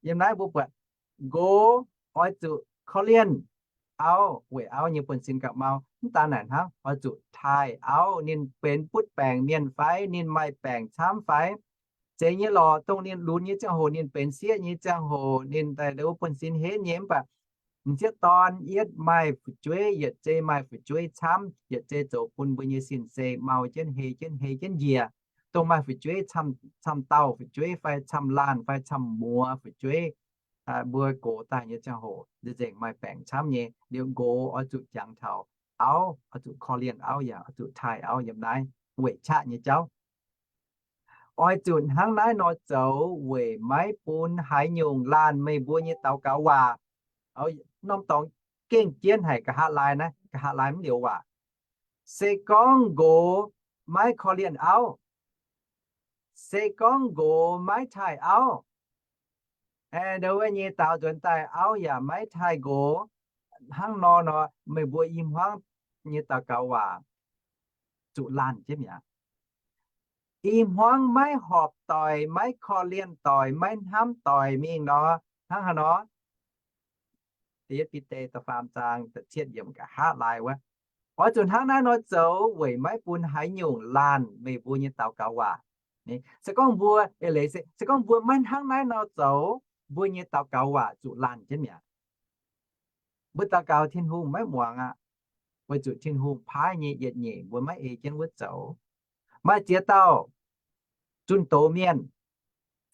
yiem naaiv mbuo buatc, nqox oix zuqc korv-lienh auv weic auv nyei buonv-sin gauh mau. Mv daan naaic hnangv, oix zuqc taaih auv. Ninh benx butv baengc mienh fai, ninh maaih baengc camv fai, zeiz nyei lorqc. Dongh ninh lunx nyei ziangh hoc, ninh benx sieqv nyei ziangh hoc, ninh daaih wuov buonv-sin henv nyei. Mv baac m'sieqv dorn yietv maaih fu'jueiv, yietc zei maaih fu'jueiv camv, yietc zei zoux bun mbuo nyei sin-sei mau jienv, hei jienv, hei jienv njiec. Dongh maaih fu'jueiv camv, camv dauh fu'jueiv fai camv laanh fai camv muoz fu'jueiv, mbuo gox daaih nyei ziangh hoc nzengc maaih baengc camv nyei. Liuz nqox oix zuqc jangx taux auv, oix zuqc korv-lienh auv yaac oix zuqc taaih auv yiem naaiv weic qaqv nyei jauv. Oix zuqc hnangv naaiv nor zoux weic maiv bun haaix nyungc laanh meih mbuo nyei daux gaux waac. Norm dorngx gengh jienv haic, nqa'haav laai naaiv, nqa'haav laai mv liouz waac. Se gorngv nqox maiv korv-lienh auv, se gorngv nqox maiv taaih auv, aeqv, ndongc wuov nyei daaux nzuonx daaih auv yaac maiv taaih nqox, hnangv nor nor meih mbuo i hmuangv nyei daux gaux waac zuqc laanh jienv mi'aqv. I hmuangv maiv horpc doic, maiv korv-lienh doic, maiv hnamv doic mingh nor, hnangv haaix nor? Da'yietv Bide da'faam zaang da'cietv yiemc nqa'haav laai wuov. Oix zuqc hnangv naaiv nor zoux weic maiv bun haaix nyungc laanh meih mbuo nyei daux gaux waac. Se gorngv mbuo, eix leiz se, se gorngv mbuo maiv hnangv naaiv nor zoux, mbuo nyei daux gaux waac zuqc laanh jienv mi'aqv. Mbuo daux gaux Tin-Hungh maiv muangx aqv, weic zuqc Tin-Hungh paaiv nyei yietc nyeic mbuo maiv ei jienv wuov zoux. Maaih ziex dauh zunh doz mienh,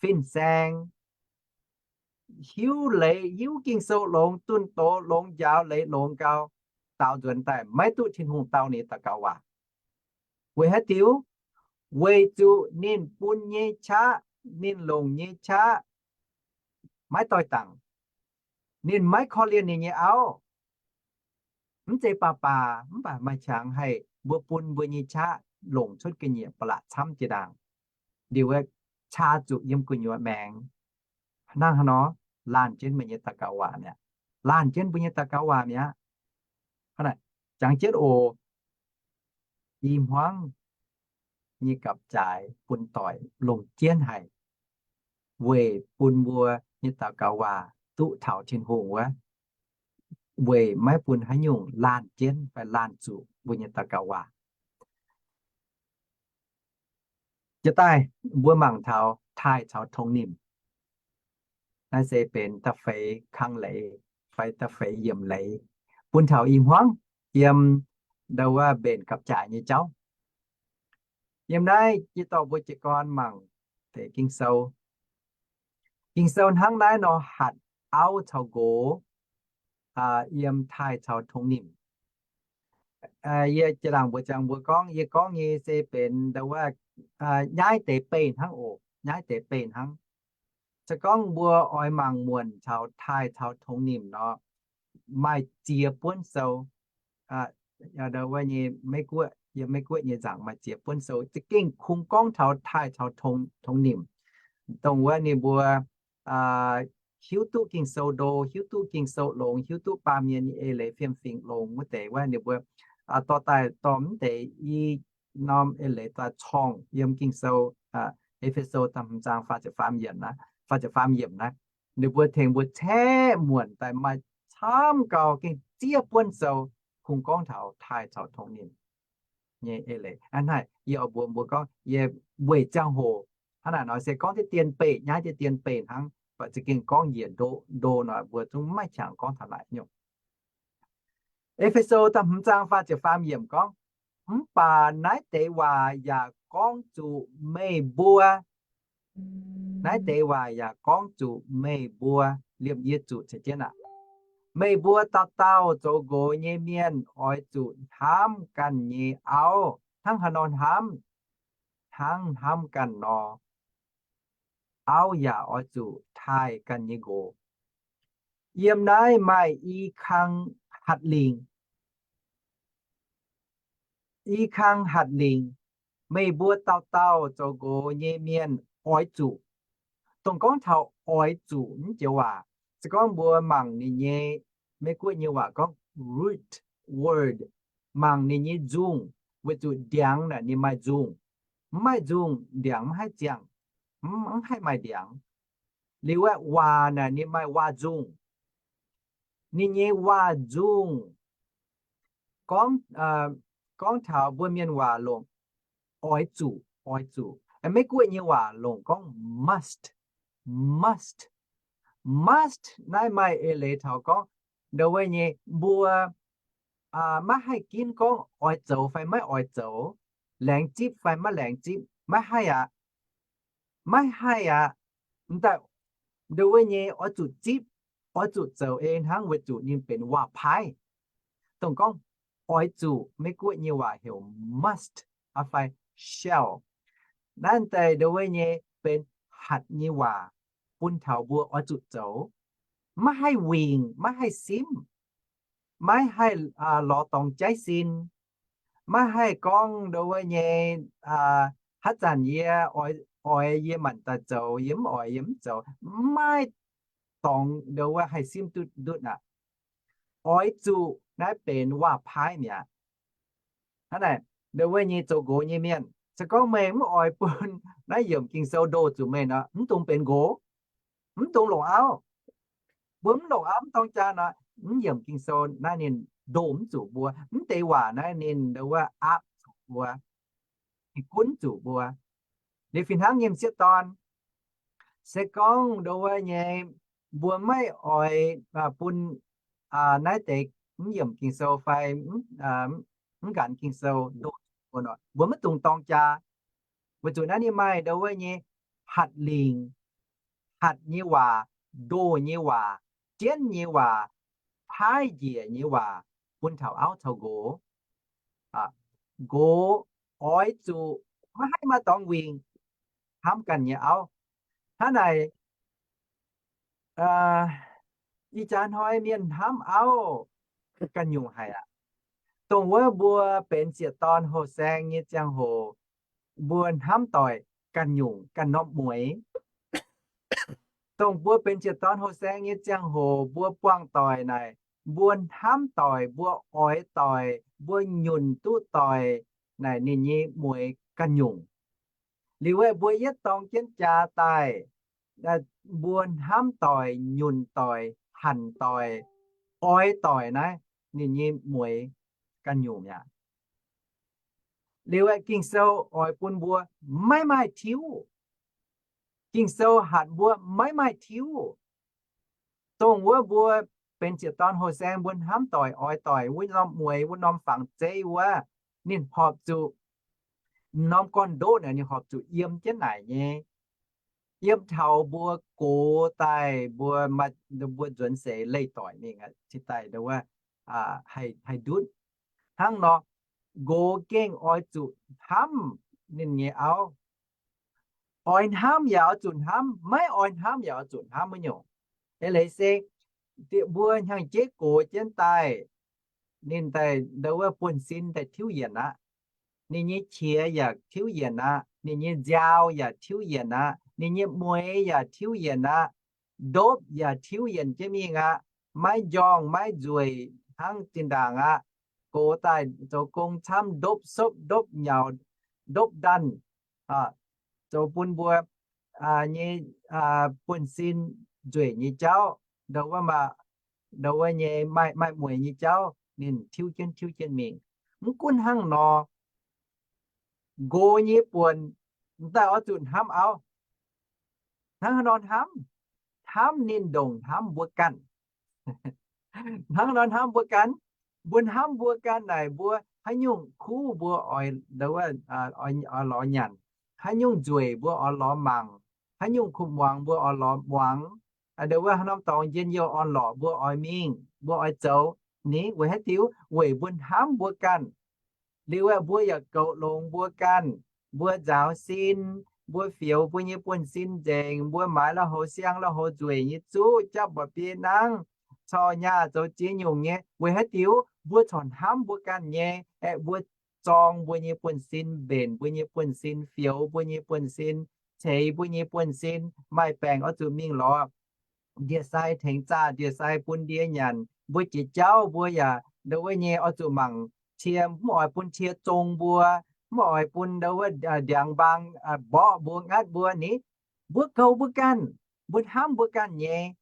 fin-saeng, hiuv leiz, hiuv Ging-Sou longx, zunh doz longx, njaaux leiz longx gau, daaux nzuonx daaih maiv duqv Tin-Hungh dau ninh daux gaux waac. Weic haaix diuc? Weic zuqc ninh bun nyei qaqv, ninh longc nyei qaqv maiv doix-dangc. Ninh maiv korv-lienh ninh nyei auv. Mv zeiz baac baac, mv baac maaih qangx haih mbuo bun mbuo nyei qaqv longc cuotv ga'nyiec ba'laqc camv jiex ndaangc. Liuz wuov, caa zuqc yiem gu'nyuoz maengx. Hnangv haaix nor? Laanh jienv meih nyei daux gaux waac mi'aqv. Laanh jienv mbuo nyei daux gaux waac mi'aqv. Hnangv naaic, jangx jienv oc. I hmuangv nyei gapv-jaaix bun doic longc jienv haic, weic bun mbuo nyei daux gaux waac duqv taux Tin-Hungh wuov, weic maiv bun haaix nyungc laanh jienv fai laanh zuqc mbuo nyei daux gaux waac. Jiex daaih mbuo mangc taux taaih caux tongx nimc. Naaiv se benx da'feix kang leiz fai da'feix yiemc leiz, bun taux i hmuangv yiem ndau wuov mbenc gapv-jaaix nyei jauv. Yiem naaiv yie dorh mbuo jiez gorn mangc deix Ging-Sou. Ging-Sou hnangv naaiv nor hatc auv caux nqox, yiem taaih caux tongx nimc. Yie jiex laangc mbuox ziangx mbuo gorngv, yie gorngv nyei se benx ndau wuov nyaiv deix beih hnangv oc, nyaiv deix beih hnangv. Se gorngv mbuo oix mangc muonc caux taaih caux tongx nimc nor, maaih ziex buonv sou. Ndau wuov nyei Meiv-Guoqv, yiem Meiv-Guoqv nyei nzaangc maaih ziex buonv sou za'gengh kungx gorngv taux taaih caux tongx nimc, dongh wuov ninh mbuo hiuv duqv Ging-Sou ndo, hiuv duqv Ging-Sou longx, hiuv duqv baamh mienh nyei eix leiz fiem-fingx longx wuov deix wuov, ninh mbuo dorh daaih dorh mv deix i norm eix leiz daaih corngh yiem Ging-Sou, E^fe^so da'hmz zaang faah ziepc faam yiemc naaiv, faah ziepc faam yiemc naaiv. Ninh mbuo tengx mbuo caeqv muonc daaih maaih camv gau gengh ziex buonv sou kungx gorngv taux taaih caux tongx nimc nyei eix leiz. Hnangv naaic yie oix mbuox mbuo gorngv yie weic ziangh hoc hnangv naaic nor se gorngv deix dien beih, nyaiv deix dien beih hnangv, mv baac za'gengh gorngv njiec ndo ndo nor mbuo zungv maiv qangx gorngv taux naaic nyungc. E^fe^so da'hmz zaang faah ziepc faam yiemc gorngv, mv baac naaiv deix waac yaac gorngv zuqc meih mbuo. Naaiv deix waac yaac gorngv zuqc meih mbuo. Liemh yie zuqc ceix jienv aqv. Meih mbuo dauh dauh zoux nqox nyei mienh oix zuqc hnamv ganh nyei auv hnangv haaix nor hnamv, hnangv hnamv ganh nor. Auv yaac oix zuqc taaih ganh nyei nqox. Yiem naaiv maaih i kang hatc lingc. I kang hatc lingc, meih mbuo dauh dauh zoux nqox nyei mienh oix zuqc. Dongh gorngv taux oix zuqc mv joux waac, se gorngv mbuo mangc ninh nyei, Meiv-Guoqv nyei waac gorngv root word, mangc ninh nyei nzungh, weic zuqc ndiangx naaic ninh maaih nzungh. Mv maaih nzungh, ndiangx mv haih ziangh, mv haih maaih ndiangx. Liuz aeqv, waac naaic ninh maaih waac-nzungh. Ninh nyei waac-nzungh gorngv, gorngv taux mbuo mienh waac longc oix zuqc, oix zuqc. Meiv-Guoqv nyei waac longc gorngv must, must. Must naaiv maaih eix leiz taux gorngv ndau wuov nyei mbuo maiv haih ginv gorngv oix zoux fai maiv oix zoux, laengz zipv fai maiv laengz zipv, maiv haih aqv. Maiv haih aqv. M'daaih ndau wuov nyei oix zuqc zipv, oix zuqc zoux ei hnangv weic zuqc ninh benx waac-paaiv. Dongh gorngv oix zuqc, Meiv-Guoqv nyei waac heuc must fai shall. Naaiv daaih ndau wuov nyei benx hatc nyei waac bun taux mbuo oix zuqc zoux. Maiv haih wingc, maiv haih simv, maiv haih lorz dorngx jaiv sin, maiv haih gorngv ndau wuov nyei, haaix zanc yie oix, yie maanc daaih zoux, yie mv oix yie mv zoux. Maiv dorngx ndau wuov haih simv duqv ndutv aqv. Oix zuqc naaiv benx waac-paaiv mi'aqv. Hnangv naaic, ndau wuov nyei zoux nqox nyei mienh, se gorngv meih mv oix bun naaiv yiemc Ging-Sou ndoh zuqc meih nor, mv dungx benx nqox, mv dungx longc auv. Mbuo mv longc auv mv dorng jaa nor, mv yiemc Ging-Sou naaiv ninh ndoh mv zuqc mbuo. Mv deix waac naaiv ninh ndau wuov aapv zuqc mbuo, ninh gunv zuqc mbuo. Liuz fih hnangv nyei m'sieqv dorn, se gorngv ndau wuov nyei mbuo maiv oix bun naaiv deix mv yiemc Ging-Sou fai mv nqanx Ging-Sou ndoh zuqc mbuo nor, mbuo maiv dungx dorng jaa. Weic zuqc naaiv ninh maaih ndau wuov nyei hatc lingc, hatc nyei waac, ndoh nyei waac, jienv nyei waac, paaiv njiec nyei waac bun taux auv caux nqox. Nqox oix zuqc maiv haih maaih dorngx wingc hnamv ganh nyei auv. Hnangv naaic, ih jaax hnoi mienh hnamv auv ganh nyungc haic aqv. Dongh wuov mbuo benx sieqv dorn houh saeng nyei ziangh hoc, mbuo hnamv doic ganh nyungc ganh norm mueix. Dongh mbuo benx sieqv dorn houh saeng nyei ziangh hoc mbuo buangh doic naaic, mbuo hnamv doic, mbuo oix doic, mbuo nyunc duqv doic naaic ninh nyei mueix ganh nyungc. Liuz aeqv, mbuo yietv dorng jienv jaax daaih, mbuo hnamv doic, nyunc doic, hanc doic, oix doic naaiv ninh nyei mueix ganh nyungc mi'aqv. Liuz aeqv, Ging-Sou oix bun mbuo maiv maaih tiuv. Ging-Sou hatc mbuo maiv maaih tiuv. Dongh wuov mbuo benx sieqv dorn houh saeng mbuo hnamv doic oix doic wuov norm mueix, wuov norm fangx zeiv wuov, ninh horpc zuqc norm gorn-ndoqv naaic ninh horpc zuqc yiem jienv naaic nyei. Yiem taux mbuo gox daaih mbuo, mbuo nzuonx seix leih doic mingh cingx daaih wuov haih ndutv. Hnangv nor, nqox gengh oix zuqc hnamv ninh nyei auv. Oix hnamv yaac oix zuqc hnamv, maiv oix hnamv yaac oix zuqc hnamv wuov nyungc. Eix leiz se mbuo hnyangx-jeiv gox jienv daaih, ninh daaih ndau wuov buonv-sin daaih tiuv yienc aqv. Ninh nyei qiex yaac tiuv yienc aqv. Ninh nyei nziaaux yaac tiuv yienc aqv. Ninh nyei mueix yaac tiuv yienc aqv. Ndopv yaac tiuv yienc jienv mingh aqv. Maiv njorngh maiv nzueic hnangv zinh ndaangc aqv. Gox daaih zoux gong camv ndopv sopv, ndopv nyaux, ndopv ndanh, zoux bun mbuo nyei buonv-sin nzueic nyei jauv, ndau wuov, ndau wuov nyei maaih, maaih mueix nyei jauv ninh tiuv jienv tiuv jienv mingh. Mv gunv hnangv nor, nqox nyei buonc m'daaih oix zuqc hnamv auv. Hnangv haaix nor hnamv? Hnamv ninh ndongc hnamv mbuo ganh. Hnangv nor hnamv mbuo ganh. Mbuo hnamv mbuo ganh naaic, mbuo haaix nyungc kuv mbuo oix, oix lorz nyanc, haaix nyungc nzueic mbuo oix lorz mangc, haaix nyungc kuv muangx mbuo oix lorz muangx, ndau wuov haaix norm dorngx njien-youh orn-lorqc mbuo oix mingh, mbuo oix zoux. Ni weic haaix diuc? Weic mbuo hnamv mbuo ganh. Liuz aeqv, mbuo yaac goux longx mbuo ganh. Mbuo nzaaux sin, mbuo fioux mbuo nyei buonv-sin nzengc, mbuo maaiz la'haux siang la'haux nzueic nyei zuqv, japv mba'biei nangv, corc nyaah zoux ziex nyungc nyei. Weic haaix diuc? Mbuo corc hnamv mbuo ganh nyei. Aeqv, mbuo zorng mbuo nyei buonv-sin, mbenc mbuo nyei buonv-sin, fioux mbuo nyei buonv-sin, ceix mbuo nyei buonv-sin. Maaih baengc oix zuqc mingh lorz ndie-sai tengx zaah ndie-sai bun ndie nyanc. Mbuo jiex jauv mbuo yaac ndau wuov nyei oix zuqc mangc cie, mv oix bun cie zong mbuo, mv oix bun ndau wuov ndiangx mbaang mborqv mbuo, ngatv mbuo ni. Mbuo goux mbuo ganh, mbuo hnamv mbuo ganh nyei.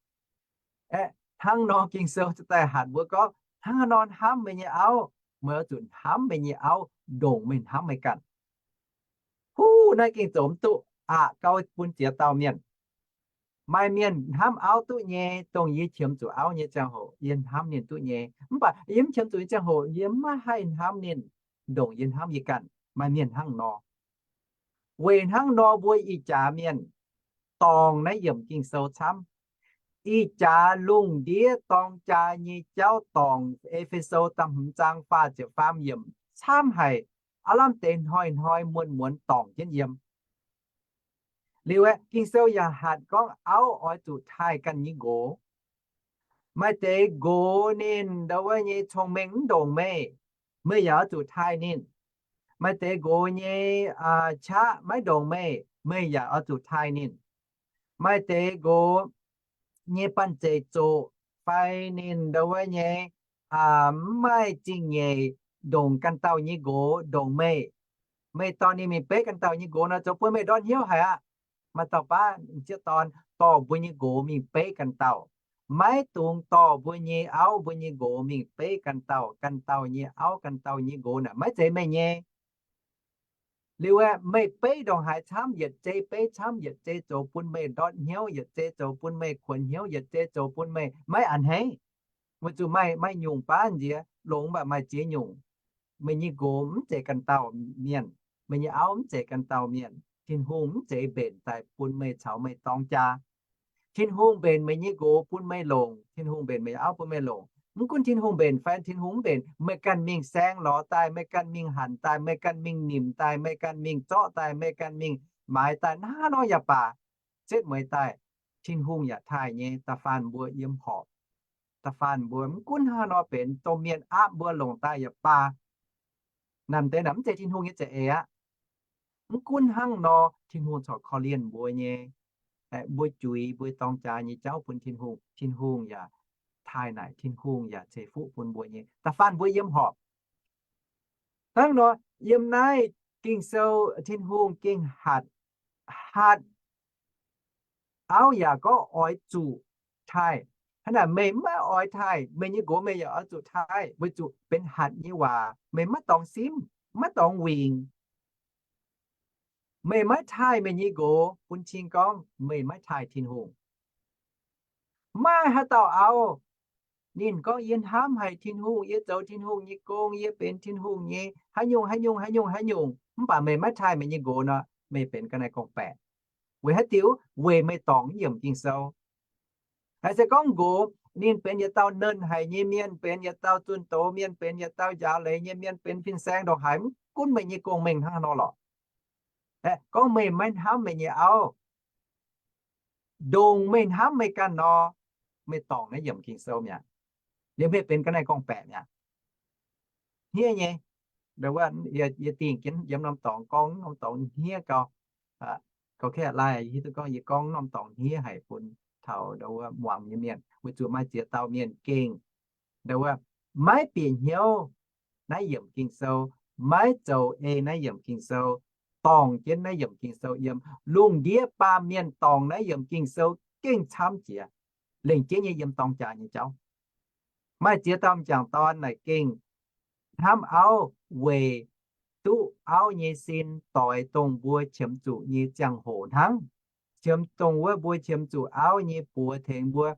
Aeqv, hnangv nor Ging-Sou daaih hatc mbuo gorngv, hnangv haaix nor hnamv meih nyei auv, meih oix zuqc hnamv meih nyei auv ndongc meih hnamv meih ganh. Huv, naaiv gengh zoux mv duqv aqv, gauh bun ziex dauh mienh. Maaih mienh hnamv auv duqv nyei, dongh yie qiemx zuqc auv nyei ziangh hoc yie hnamv ninh duqv nyei. Mv baac yie mv qiemx zuqc nyei ziangh hoc yie maiv haih hnamv ninh ndongc yie hnamv yie ganh. Maaih mienh hnangv nor. Weic hnangv nor mbuo ih jaax mienh dorngc naaiv yiemc Ging-Sou camv. Ih jaax lungh ndiev dorng jaa nyei jauv dorngc, E^fe^so da'hmz zaang faah ziepc faam yiemc camv haic. Aav lamh deix hnoi-hnoi muonz-muonz dorngc jienv yiem. Liuz aeqv, Ging-Sou yaac hatc gorngv auv oix zuqc taaih ganh nyei nqox. Maaih deix nqox ninh ndau wuov nyei cong-mengh mv ndongc meih, meih yaac oix zuqc taaih ninh. Maaih deix nqox nyei qaqv maiv ndongc meih, meih yaac oix zuqc taaih ninh. Maaih deix nqox nyei banh zeic zoqc fai ninh ndau wuov nyei mv maaih zingh nyeic ndongc ganh dauh nyei nqox ndongc meih. Meih dorh ninh mingh beiv ganh dauh nyei nqox nor, zoux bun meih ndortv hnyouv haic aqv. Maaih dauh baav sieqv dorn dorh mbuo nyei nqox mingh beiv ganh dauh. Maiv dungx dorh mbuo nyei auv mbuo nyei nqox mingh beiv ganh dauh, ganh dauh nyei auv ganh dauh nyei nqox naaic maiv zeiz meih nyei. Liuz aeqv, meih beiv ndongc haaix camv, yietc zei beiv camv, yietc zei zoux bun meih ndortv hnyouv, yietc zei zoux bun meih kuonx hnyouv, yietc zei zoux bun meih maiv a'hneiv. Weic zuqc maaih, maaih nyungc baav nziex longx, mv baac maaih ziex nyungc meih nyei nqox mv zeiz ganh dauh mienh, meih nyei auv mv zeiz ganh dauh mienh. Tin-Hungh mv zeiz mbenc daaih bun meih caux meih dorng jaa. Tin-Hungh mbenc meih nyei nqox bun meih longc. Tin-Hungh mbenc meih nyei auv bun meih longc. Mv gunv Tin-Hungh mbenc fai Tin-Hungh mv mbenc, meih ganh mingh saeng lorz daaih, meih ganh mingh hanc daaih, meih ganh mingh nimc daaih, meih ganh mingh zorqv daaih, meih ganh mingh maaiz daaih, hnangv haaix nor yaac baac, setv mueiz daaih, Tin-Hungh yaac taaih nyei. Da'faanh mbuo yiem horpc, da'faanh mbuo mv gunv hnangv haaix nor benx domh mienh aapv mbuo longc daaih yaac baac, naaiv deix naaic mv zeiz Tin-Hungh nyei za'eix aqv. Mv gunv hnangv nor, Tin-Hungh corc korv-lienh mbuo nyei. Mbuo juix mbuo dorng jaa nyei jauv bun Tin-Hungh, Tin-Hungh yaac taaih naaic, Tin-Hungh yaac ceix fuqv bun mbuo nyei. Da'faanh mbuo yiem horpc, hnangv nor, yiem naaiv Ging-Sou Tin-Hungh gengh hatc, hatc auv yaac gorngv oix zuqc taaih. Hnangv naaic meih maiv oix taaih meih nyei nqox, meih yaac oix zuqc taaih, weic zuqc benx hatc nyei waac. Meih maiv dorngx simv, maiv dorngx wingc. Meih maiv taaih meih nyei nqox, bun cing gorngv meih maiv taaih Tin-Hungh. Maaih haaix dauh auv, ninh gorngv, yie hnamv haic Tin-Hungh, yie zoux Tin-Hungh nyei gong, yie benx Tin-Hungh nyei haaix nyungc haaix nyungc haaix nyungc haaix nyungc, mv baac meih maiv taaih meih nyei nqox nor, meih benx ga'naaiv gorngv-baeqc. Weic haaix diuc? Weic meih dorngc yiemc Ging-Sou. Haiz se gorngv nqox ninh benx yietc dauh nernh haic nyei mienh, benx yietc dauh zunh doz mienh, benx yietc dauh njaaux leiz nyei mienh, benx fin-saeng ndongc haaix, mv gunv meih nyei gong-mengh hnangv haaix nor lorqc, gorngv meih maiv hnamv meih nyei auv, ndongc meih hnamv meih ganh nor, meih dorngc naaiv yiemc Ging-Sou mi'aqv. Liuz meih benx ga'naaiv gorngv-baeqc mi'aqv. Hniev nyei. Yie dingh jienv yiem norm dorngx gorngv norm dorngx hniev gau. Gauh kaeqv laai hiuv duqv gorngv yie gorngv norm dorngx hniev haic bun taux ndau wuov muangx nyei mienh, weic zuqc maaih ziex dauh mienh gengh ndau wuov maiv bieqc hnyouv naaiv yiemc Ging-Sou, maiv zoux ei naaiv yiemc Ging-Sou, dorngc jienv naaiv yiemc Ging-Sou yiem. Lungh ndiev baamh mienh dorngc naaiv yiemc Ging-Sou gengh camv jiex, lengc jeiv nyei yiem dorng jaa nyei jauv. Maaih ziex dauh m'jangc dorn naaic gengh hnamv auv weic duqv auv nyei sin doix dongh mbuo qiemx zuqc nyei ziangh hoc hnangv. Qiemx dongh wuov mbuo qiemx zuqc auv nyei buoz tengx mbuo,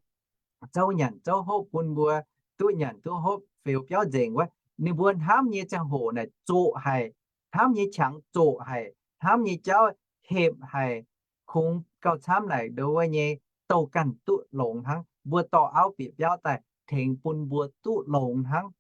zouv nyanc zouv hopv bun mbuo duqv nyanc duqv hopv, feux biauv nzengc wuov. Ninh mbuo hnamv nyei ziangh hoc naaic zoqc haic, hnamv nyei qangx zoqc haic, hnamv nyei jauv hepc haic, kungx gauh camv naaic ndau wuov nyei douh ganh duqv longx hnangv. Mbuo dorh auv bieqc biauv daaih tengx bun mbuo duqv longx hnangv.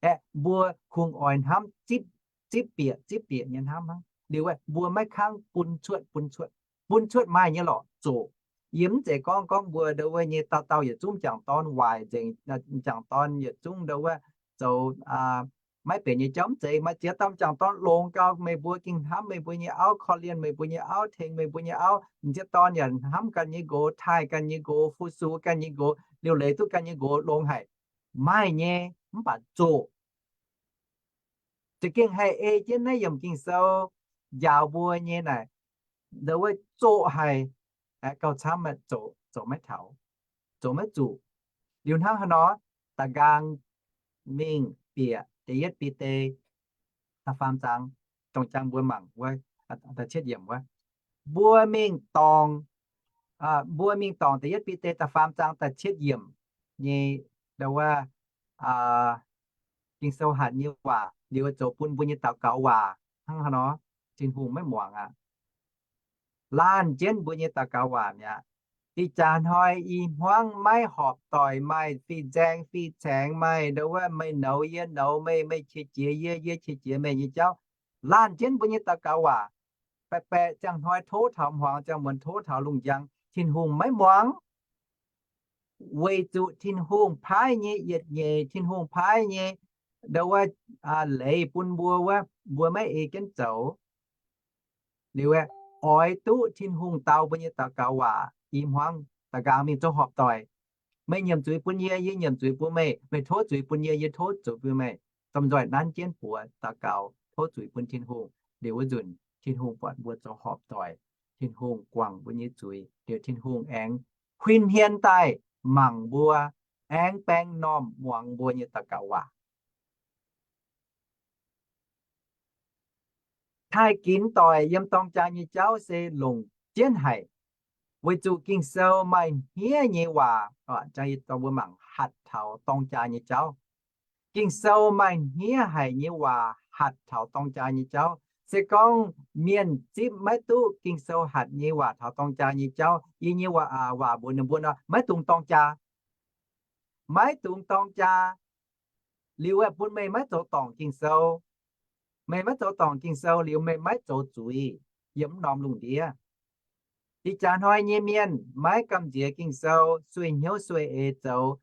Aeqv, mbuo kungx oix hnamv zipv, zipv bieqc zipv bieqc nyei hnamv hnangv. Liuz aeqv, mbuo maiv kangv bun cuotv, bun cuotv, bun cuotv maaih nyei lorqc zoqc. Yie mv zeiz gorngv, gorngv mbuo ndau wuov nyei dauh dauh yietc zungv m'jangc dorn waaic nzengc, m'jangc dorn yietc zungv ndau wuov zoux maiv benx nyei jauv, mv zeiz. Maaih ziex dauh m'jangc dorn longx gau, meih mbuo gengh hnamv meih mbuo nyei auv, korv-lienh meih mbuo nyei auv, tengx meih mbuo nyei auv. M'sieqv dorn yaac hnamv ganh nyei nqox, taaih ganh nyei nqox, fu-sux ganh nyei nqox, liuc leiz duqv ganh nyei nqox, longx haic. Maaih nyei, mv baac zoqc. Za'gengh haih ei jienv naaiv yiemc Ging-Sou njaaux mbuo nyei naaic, ndau wuov zoqc haic, gauh camv, zoqc maiv taux, zoqc maiv zuqc. Liuz hnangv haaix nor, da'nqaang mingh bieqc da'yietv Bide da'faam zaang, dongh jang mbuo mangc wuov, da'cietv yiemc wuov, mbuo mingh dorngc, mbuo mingh dorngc da'yietv Bide da'faam zaang da'cietv yiemc nyei, ndau wuov, Ging-Sou hatc nyei waac liuz zoux bun mbuo nyei daux gaux waac hnangv haaix nor, Tin-Hungh maiv muangx aqv. Laanh jienv mbuo nyei daux gaux waac mi'aqv. Ih jaax hnoi i hmuangv maiv horpc doic, maaih fih nzaeng fih caengx, maaih ndau wuov meih nouz yie nouz meih, meih qiex jiez yie, yie qiex jiez meih nyei jauv, laanh jienv mbuo nyei daux gaux waac. Baeqc-baeqc ziangh hnoi tov taux hmuangx, ziangh muonz tov taux lungh njang, Tin-Hungh maiv muangx. Weic zuqc Tin-Hungh paaiv nyei yietc nyeic, Tin-Hungh paaiv nyei ndau wuov leiz bun mbuo wuov, mbuo maiv ei jienv zoux. Liuz aeqv, oix duqv Tin-Hungh dau mbuo nyei daux gaux waac i hmuangv da'nqaang mingh zoux horpc doic. Meih nyiemc zuiz bun yie, yie nyiemc zuiz bun meih. Meih tov zuiz bun yie, yie tov zuiz bun meih. Domh nzoih nanv jienv buoz daux gaux tov zuiz bun Tin-Hungh. Liuz wuov nzunc Tin-Hungh buatc mbuo zoux horpc doic, Tin-Hungh guangc mbuo nyei zuiz. Liuz Tin-Hungh aengx huin hmien daaih mangc mbuo, aengx baeng m'normh muangx mbuo nyei daux gaux waac. Taaih ginx doic yiem dorng jaa nyei jauv se longc jienv haic, weic zuqc Ging-Sou maaih hniev nyei waac. Jang yie dorh mbuo mangc hatc taux dorng jaa nyei jauv. Ging-Sou maaih hniev haic nyei waac hatc taux dorng jaa nyei jauv. Se gorngv mienh zipv maiv duqv Ging-Sou hatc nyei waac taux dorng jaa nyei jauv, yie nyei waac, waac mbuox ninh mbuo nor, maiv dungx dorng jaa. Maiv dungx dorng jaa, liuz aeqv, bun meih maiv zoux dorngc Ging-Sou. Meih maiv zoux dorngc Ging-Sou liuz, meih maiv zoux zuiz yiem wuov norm lungh ndiev. Ih jaax hnoi nyei mienh maiv gamh nziex Ging-Sou, sueih hnyouv sueih eix zoux,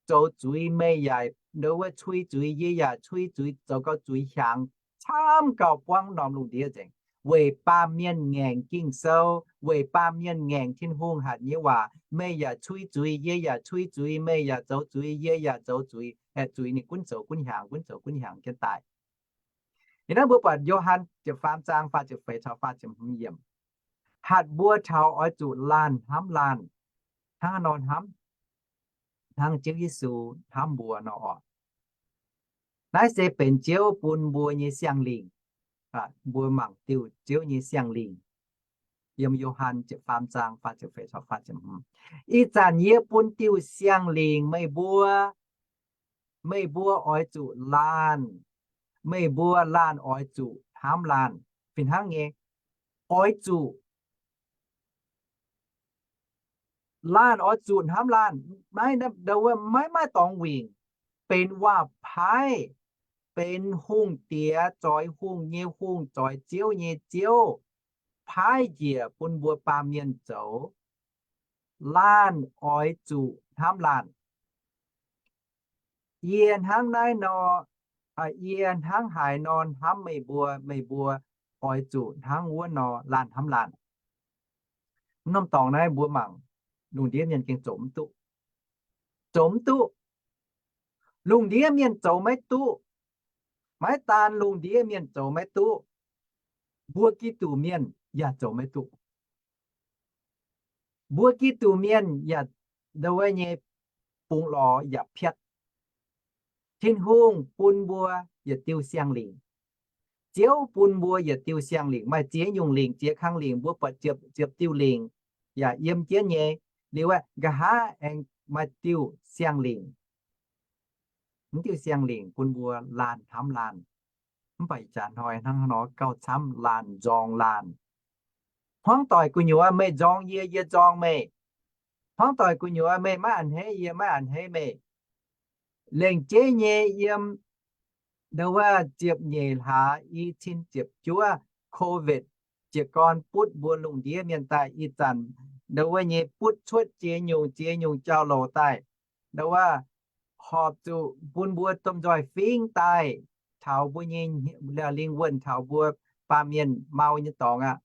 zoux zuiz, meih yaac ndo wuov cui zuiz, yie yaac cui zuiz, zoux gau zuiz hiaangx, camv gauh buangv norm lungh ndiev nzengc, weic baamh mienh ngaengc Ging-Sou, weic baamh mienh ngaengc Tin-Hungh hatc nyei waac. Meih yaac cui zuiz, yie yaac cui zuiz, meih yaac zoux zuiz, yie yaac zoux zuiz, aeqv, zuiz ninh gunv zoux gunv hiaangx, gunv zoux gunv hiaangx jienv daaih. Ih hnoi mbuo buatc Yo^han ziepc faam zaang faah ziepc feix caux faah ziepc hmz yiemc, hatc mbuo taux oix zuqc laanh hnamv laanh, hnangv nor hnamv, hnangv Ziouv Yesu hnamv mbuo nor orqc. Naaiv se benx Ziouv bun mbuo nyei siang-lingc. Mbuo mangc diuh Ziouv nyei siang-lingc. Yiem Yo^han ziepc faam zaang faah ziepc feix caux faah ziepc hmz, ih zanc yie bun diuh siang-lingc meih mbuo. Meih mbuo oix zuqc laanh. Meih mbuo laanh oix zuqc hnamv laanh. Fih hnangv nyei, oix zuqc laanh oix zuqc hnamv laanh. Naaiv ndo wuov maiv maaih dorngx wingc, benx waac-paaiv, benx hungh diex zoix hungh nyei hungh, zoix ziouv nyei ziouv, paaiv njiec bun mbuo baamh mienh zoux. Laanh oix zuqc hnamv laanh. Yie hnangv naaiv nor, yie hnangv haaix nor hnamv meih mbuo, meih mbuo oix zuqc hnangv wuov nor laanh hnamv laanh. Norm dorngx naaiv mbuo mangc, lungh ndiev mienh gengh zoux mv duqv. Zoux mv duqv. Lungh ndiev mienh zoux maiv duqv. Maiv daan lungh ndiev mienh zoux maiv duqv, mbuo Giduc mienh yaac zoux maiv duqv. Mbuo Giduc mienh yaac ndo wuov nyei bungx lorz yaac piatv. Tin-Hungh bun mbuo yietc diuh siang-lingc. Ziouv bun mbuo yietc diuh siang-lingc. Maaih ziex nyungc lingc, ziex kang lingc, mbuo buatc ziepc, ziepc diuh lingc yaac yiem jienv nyei. Liuz aeqv, nqa'haav aengx maaih diuh siang-lingc. Mv diuh siang-lingc bun mbuo laanh hnamv laanh. Mv baac ih jaax hnoi hnangv nor gauh camv, laanh nzorng laanh. Hmuangv doic gu'nyuoz meih nzorng yie, yie nzorng meih. Hmuangv doic gu'nyuoz meih maiv a'hneiv yie, maiv a'hneiv meih. Lengc jeiv nyei yiem ndo wuov ziepc nyeic hlaax i cin ziepc juov COVID jiez gorn butv mbuo lungh ndiev mienh daaih ih zanc, ndo wuov nyei butv cuotv ziex nyungc ziex nyungc jauv-louc daaih, ndo wuov horpc zuqc bun mbuo domh nzoih fingv daaih taux mbuo nyei lingh wuonh, taux mbuo baamh mienh mau nyei dorngx aqv.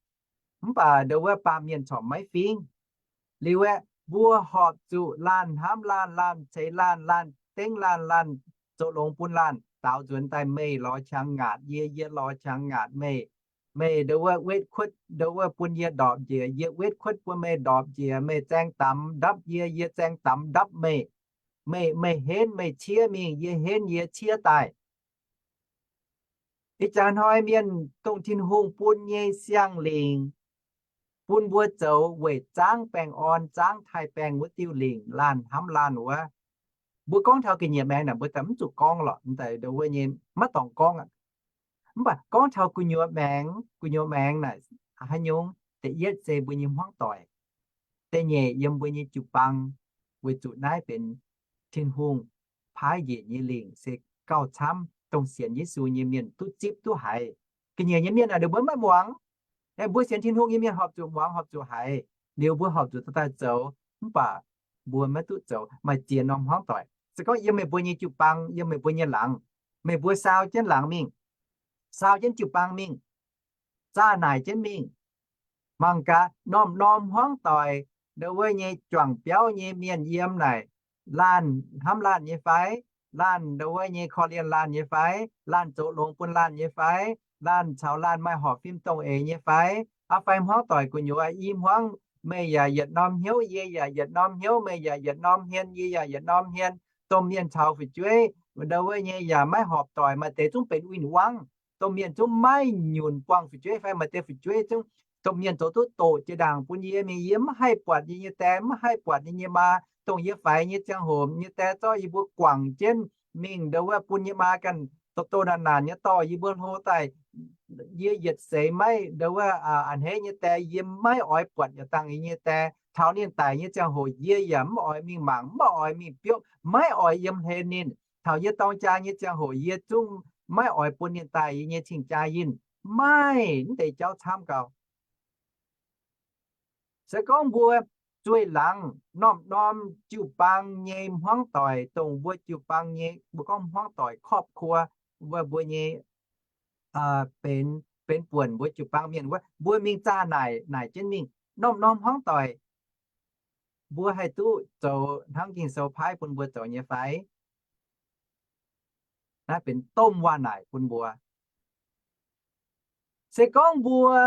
Mv baac ndo wuov baamh mienh corc maiv fingv. Liuz aeqv, mbuo horpc zuqc laanh hnamv laanh, laanh ceix laanh, laanh dengv laanh, laanh zoux longx bun laanh. Daaux nzuonx daaih meih lorz qangx ngaatc yie, yie lorz qangx ngaatc meih. Meih ndo wuov wetv kuotv, ndo wuov bun yie ndorpc njiec, yie wetv kuotv bun meih ndorpc njiec. Meih zaeng damx ndapv yie, yie zaeng damx ndapv meih. Meih, meih henv meih ciev mingh, yie henv yie ciev daaih. Ih jaax hnoi mienh dongh Tin-Hungh bun nyei siang-lingc bun mbuo zoux weic zaangv baengh orn, zaangv taaih baengh wuov diuh lingc, laanh hnamv laanh wuov. Mbuo gorngv taux ga'nyiec maengx naaic mbuo daaih mv zuqc gorngv lorqc, daaih ndo wuov nyei maiv dorngc gorngv aqv. Mv baac gorngv taux gu'nyuoz maengx, gu'nyuoz maengx naaic haaix nyungc? Da'yietv se mbuo nyei hmuangv doic. Da'nyeic yiem mbuo nyei jiu-baang, weic zuqc naaiv benx Tin-Hungh paaiv njiec nyei lingc se gauh camv dongh sienx Yesu nyei mienh duqv zipv duqv haiz. Ga'nyiec nyei mienh naaic ninh mbuo maiv muangx. Aeqv, mbuo sienx Tin-Hungh nyei mienh horpc zuqc muangx, horpc zuqc haiz, liuz mbuo horpc zuqc dorh daaih zoux. Mv baac mbuo maiv duqv zoux, maaih ziex norm hmuangv doic. Se gorngv yiem meih mbuo nyei jiu-baang, yiem meih mbuo nyei laangz, meih mbuo saau jienv laangz mingh, saau jienv jiu-baang mingh, zaah naaic jienv mingh. Mangc gaax norm-norm hmuangv doic, ndo wuov nyei juangc biauv nyei mienh yiem naaic, laanh hnamv laanh nyei fai? Laanh ndo wuov nyei korv-lienh laanh nyei fai? Laanh zoux longx bun laanh nyei fai? Laanh caux laanh maaih horpc fim dongh eix nyei fai? Aa fai hmuangv doic gu'nyuoz i hmuangv, meih yaac yietc norm hnyouv, yie yaac yietc norm hnyouv, meih yaac yietc norm hmien, yie yaac yietc norm hmien. Domh mienh caux fu'jueiv ndo wuov nyei yaac maiv horpc doic, maaih deix zungv benx win-wangv. Domh mienh zungv maiv nyunc buangh fu'jueiv fai maaih deix fu'jueiv zungv, domh mienh zoux duqv doqc jiex ndaangc bun yie mingh, yie mv haih buatc yie nyei die, mv haih buatc yie nyei maa. Dongh yie faix nyei ziangh hoc, yie die zorqv yie mbuo guangc jienv mingh ndo wuov bun yie maa ganh doqc doqc naanc naanc nyei dorh yie mbuo hlo daaih, yie yietc seix maiv ndo wuov a'hneiv nyei die, yie maiv oix buatc yaac dangh yie nyei die. Taux ninh daic nyei ziangh hoc yie yaac mv oix mingh mangc, mv oix mingh biopv, maiv oix yiem hlen ninh. Taux yie dorng jaa nyei ziangh hoc yie zungv maiv oix bun ninh daaih yie nyei cing-jaa yinh. Maaih mv deix jauv camv gau. Se gorngv mbuo zueih laangz norm-norm jiu-baang nyei hmuangv doic, dongh mbuo jiu-baang nyei, mbuo gorngv hmuangv doic ครอบครัว, wuov mbuo nyei benx, benx buonc mbuo jiu-baang mienh wuov, mbuo mingh zaah naaic, naaic jienv mingh norm-norm hmuangv doic, mbuo haih duqv zoux hnangv Ging-Sou paaiv bun mbuo zoux nyei fai? Naaiv benx domh waac naaic bun mbuo. Se gorngv mbuo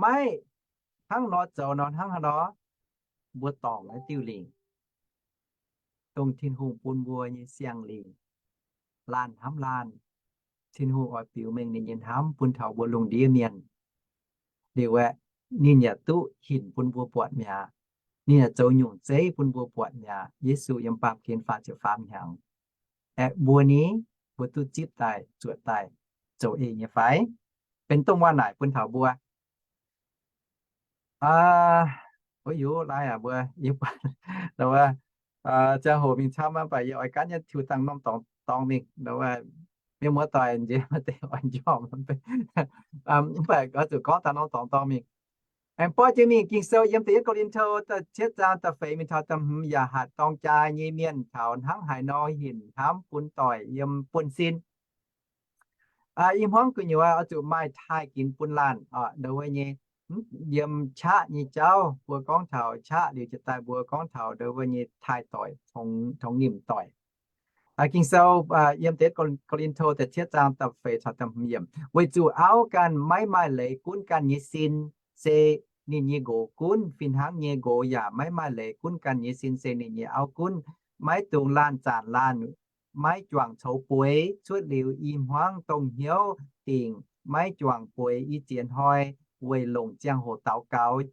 maiv hnangv nor zoux nor, hnangv haaix nor mbuo dorngc naaiv diuh lingc, dongh Tin-Hungh bun mbuo nyei siang-lingc, laanh hnamv laanh, Tin-Hungh oix biux mengh ninh nyei hnamv bun taux mbuo lungh ndiev mienh. Liuz aeqv, ninh yaac duqv hinc bun mbuo buatc mi'aqv. Ninh yaac zoux nyungc zeiv bun mbuo buatc mi'aqv. Yesu yiem baamh gen faah ziepc faam hnyangx. Aeqv, mbuo ni, mbuo duqv zipv daaih, zuotc daaih, zoux eix nyei fai? Benx domh waac naaic bun taux mbuo. Aa, wuov yungz laai aac, mbuo, ziangh hoc mingh camv mv baac yie oix gaanv nyei tiux dangh norm dorngx dorngx mingh. Mienh muoz-doic nziex maaih deix oix njormh, mv baac oix zuqc gorngv dangh norm dorngx dorngx mingh. Aengx borqv jienv mingh Ging-Sou yiem da'yietv Ko^lin^to da'cietv zaang da'feix mingh taux da'hmz yaac hatc dorng jaa nyei mienh taux hnangv haaix nor hinc hnamv bun doic yiem buonv-sin. Ih hmuangv gu'nyuoz oix zuqc maaih taaih ginx bun laanh oc, ndo wuov nyei, yiem qaqv nyei jauv mbuo gorngv taux qaqv liuz jiex daaih mbuo gorngv taux ndo wuov nyei taaih doic, tongx nimc doic. Ging-Sou yiem deix Ko^lin^to da'cietv zaang da'feix caux da'hmz yiemc, weic zuqc auv ganh maiv maaih leiz gunv ganh nyei sin, se ninh nyei nqox gunv. Fih hnangv nyei nqox yaac maiv maaih leiz gunv ganh nyei sin, se ninh nyei auv gunv. Maiv dungx laanh zaanc laanh maiv juangc coux bueix. Cuotv liuz i hmuangv dongh hnyouv dingc maiv juangc bueix i ziex hnoi weic longc ziangh hoc daux gaux.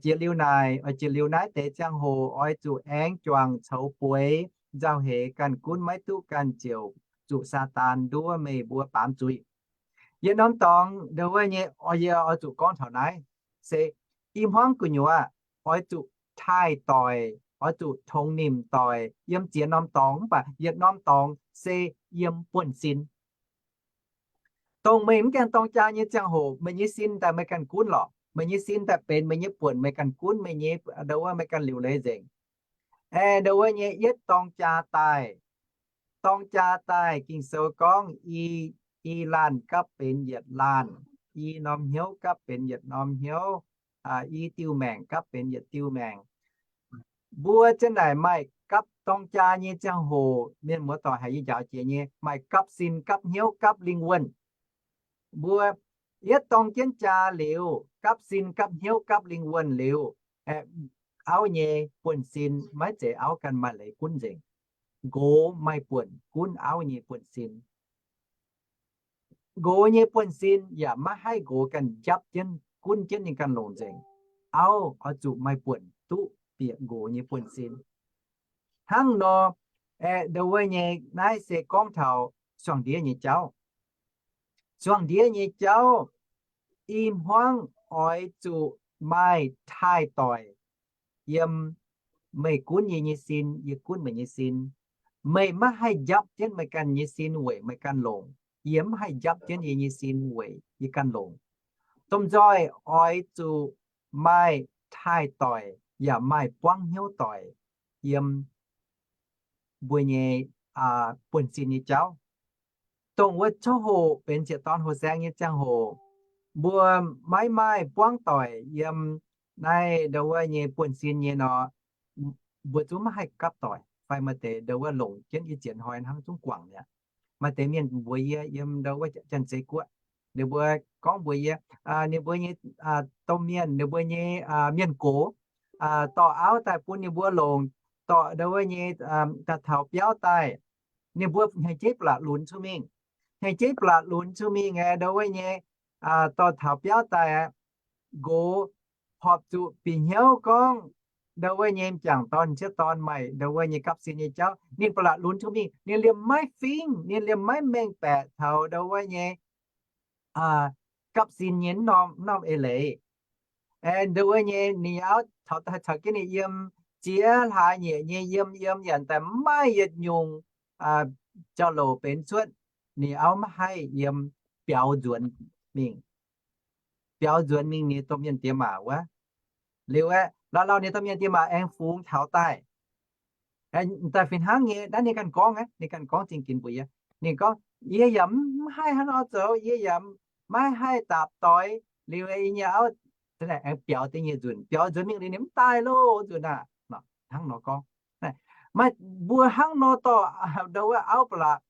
Jiex liuz naaic, jiex liuz naaiv deix ziangh hoc oix zuqc aengx juangc coux bueix, nzauh heix ganh gunv maiv duqv ganh ziouc zuqc Saadaan nduov meih mbuo baamz zuiz. Yietc norm dorngx ndo wuov nyei, yie oix zuqc gorngv taux naaiv se i hmuangv gu'nyuoz oix zuqc taaih doic, oix zuqc tongx nimc doic yiem ziex norm dorngx, mv baac yietc norm dorngx se yiem buonv-sin. Dongh meih mv gaengh dorng jaa nyei ziangh hoc, meih nyei sin daaih meih ganh gunv lorqc. Meih nyei sin daaih benx meih nyei buonc, meih ganh gunv, meih nyei ndo wuov meih ganh liuc leiz nzengc. Aeqv, ndo wuov nyei yietv dorng jaa daaih, dorng jaa daaih Ging-Sou gorngv i, i laanh gapv benx yietc laanh, i norm hnyouv gapv benx yietc norm hnyouv, i diuh maengc gapv benx yietc diuh maengc. Mbuo ziang naaic maaih gapv dorng jaa nyei ziangh hoc, mienh muoz-doic haiz yie njaaux jiex nyei, maaih gapv sin, gapv hnyouv, gapv lingh wuonh. Mbuo yietv dorng jienv jaa liuz, gapv sin, gapv hnyouv, gapv lingh wuonh liuz, auv nyei buonv-sin maiv zeiz auv ganh maaih leiz gunv nzengc. Nqox maaih buonc gunv auv nyei buonv-sin. Nqox nyei buonv-sin yaac maiv haih nqox ganh njapv jienv, gunv jienv ninh ganh longc nzengc. Auv oix zuqc maaih buonc duqv bieqc nqox nyei buonv-sin. Hnangv nor, aeqv, ndo wuov nyei naaiv se gorngv taux suangx ndiev nyei jauv. Suangx ndiev nyei jauv, i hmuangv oix zuqc maaih taaih doic yiem meih gunv yie nyei sin, yie gunv meih nyei sin. Meih maiv haih njapv jienv meih ganh nyei sin weic meih ganh longc. Yie mv haih njapv jienv yie nyei sin weic yie ganh longc. Domh nzoih oix zuqc maaih taaih doic yaac maaih buangv hnyouv doic yiem mbuo nyei buonv-sin nyei jauv. Dongh wuov coqv hoc benx ziepc dorn hoh saeng nyei ziangh hoc, mbuo maiv maaih buangv doic yiem naaiv ndo wuov nyei buonv-sin nyei nor, mbuo zungv maiv haih gapv doic fai maaih deix ndo wuov longc jienv i ziex hnoi hnangv zungv guangc mi'aqv. Maaih deix mienh mbuox yie yiem ndo wuov Janx-Zei Guoqv, ninh mbuo gorngv mbuox yie, ninh mbuo nyei domh mienh, ninh mbuo nyei mienh gox dorh auv daaih bun ninh mbuo longc, dorh ndo wuov nyei daaih taux biauv daaih, ninh mbuo hnyangx-jeiv blatc lunx cuotv mingh. Hnyangx-jeiv blatc lunx cuotv mingh aeqv, ndo wuov nyei dorh taux biauv daaih aeqv, nqox horpc zuqc bieqc hnyouv gorngv, ndau wuov nyei m'jangc dorn, m'sieqv dorn maaih ndau wuov nyei gapv sin nyei jauv, ninh ba'laqc lunx jienv mingh, ninh liemh maiv fingx, ninh liemh maiv mengh baeqc taux ndau wuov nyei gapv sin nyei norm, norm eix leiz. Ndau wuov nyei ninh auv taux, taux jienv ninh yiem ziex hlaax nyeic nyei yiem, yiem yaac daaih maiv yietc nyungc jauv-louc benx cuotv. Ninh auv maiv haih yiem, biaux nzuonx mingh, biaux nzuonx mingh ninh domh mienh diex maac wuov. Liuz aeqv, lauh lauh ninh domh mienh diex maac aengx fungx taux daaih. Daaih fih hnangv nyei, naaiv ninh ganh gorngv, ninh ganh gorngv zingh ginx mbuox yie. Ninh gorngv, yie yaac mv haih hnangv nor zoux, yie yaac maiv haih daapc doix. Liuz yie nyei auv aengx biaux deix nyei nzunc, biaux nzuonx mingh liuz ninh mv daaih loh nzunc aac. Hnangv nor gorngv. Maaih mbuo hnangv nor dorh ndau wuov auv ba'laqc,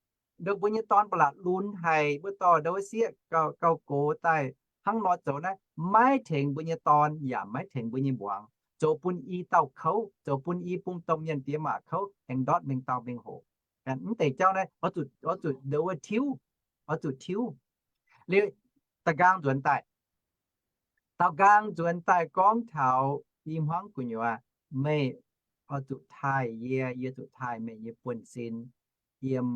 ndau mbuo nyei dorn ba'laqc lunx haic, mbuo dorh ndau wuov sieqv gauh gox daaih hnangv nor zoux naaiv, maiv tengx mbuo nyei dorn yaac maiv tengx mbuo nyei muangx, zoux bun i dauh kouv, zoux bun i bun domh mienh diex maac kouv, aengx ndortv mengh dauh mengh hoc. Mv deix jauv naaiv oix zuqc ndau wuov tiuv, oix zuqc tiuv. Liuz da'nqaang nzuonx daaih, da'nqaang nzuonx daaih gorngv taux i hmuangv gu'nyuoz, meih oix zuqc taaih yie, yie zuqc taaih meih nyei buonv-sin yiem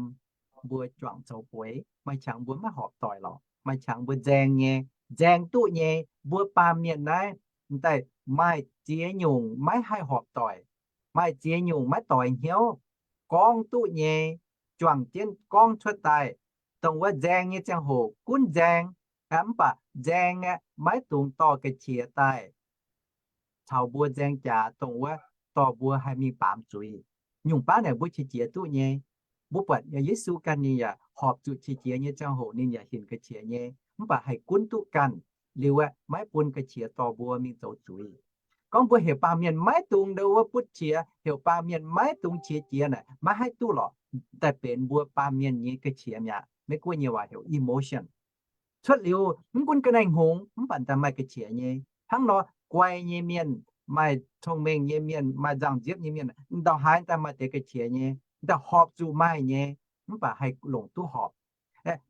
mbuo juangc zoux bueix. Maaih qangx mbuo maiv horpc doic lorqc, maaih qangx mbuo nzaeng nyei, nzaeng duqv nyei. Mbuo baamh mienh naaiv daaih maaih ziex nyungc maiv haih horpc doic, maaih ziex nyungc maiv doix hnyouv, gorngv duqv nyei, juangc jienv gorngv cuotv daaih. Dongh wuov nzaeng nyei ziangh hoc gunv nzaeng, mv baac nzaeng aeqv, maiv dungx dorh ga'qiex daaih caux mbuo nzaeng jaax, dongh wuov dorh mbuo haih mingh baamz zuiz. Nyungc baav naaic mbuo qiex jiez duqv nyei. Mbuo buatc Yesu ganh ninh yaac horpc zuqc qiex jiez nyei ziangh hoc ninh yaac hinc ga'qiex nyei, mv baac haih gunv duqv ganh. Liuz aeqv, maiv bun ga'qiex dorh mbuo mingh zoux zuiz. Gorngv mbuo heuc baamh mienh maiv dungx ndau wuov butv qiex, heuc baamh mienh maiv dungx qiex jiez naaic, maiv haih duqv lorqc. Daaih benx mbuo baamh mienh nyei ga'qiex mi'aqv. Meiv Guoqv nyei waac heuc emotion. Cuotv liuz mv gunv ga'naaiv hngongx mv baac daaih maaih ga'qiex nyei. Hnangv nor guai nyei mienh, maaih cong-mengh nyei mienh, maaih nzangc-nziepv nyei mienh, ndau haaix daaih maaih deix ga'qiex nyei, daaih horpc zuqc maaih nyei, mv baac haih longc duqv horpc.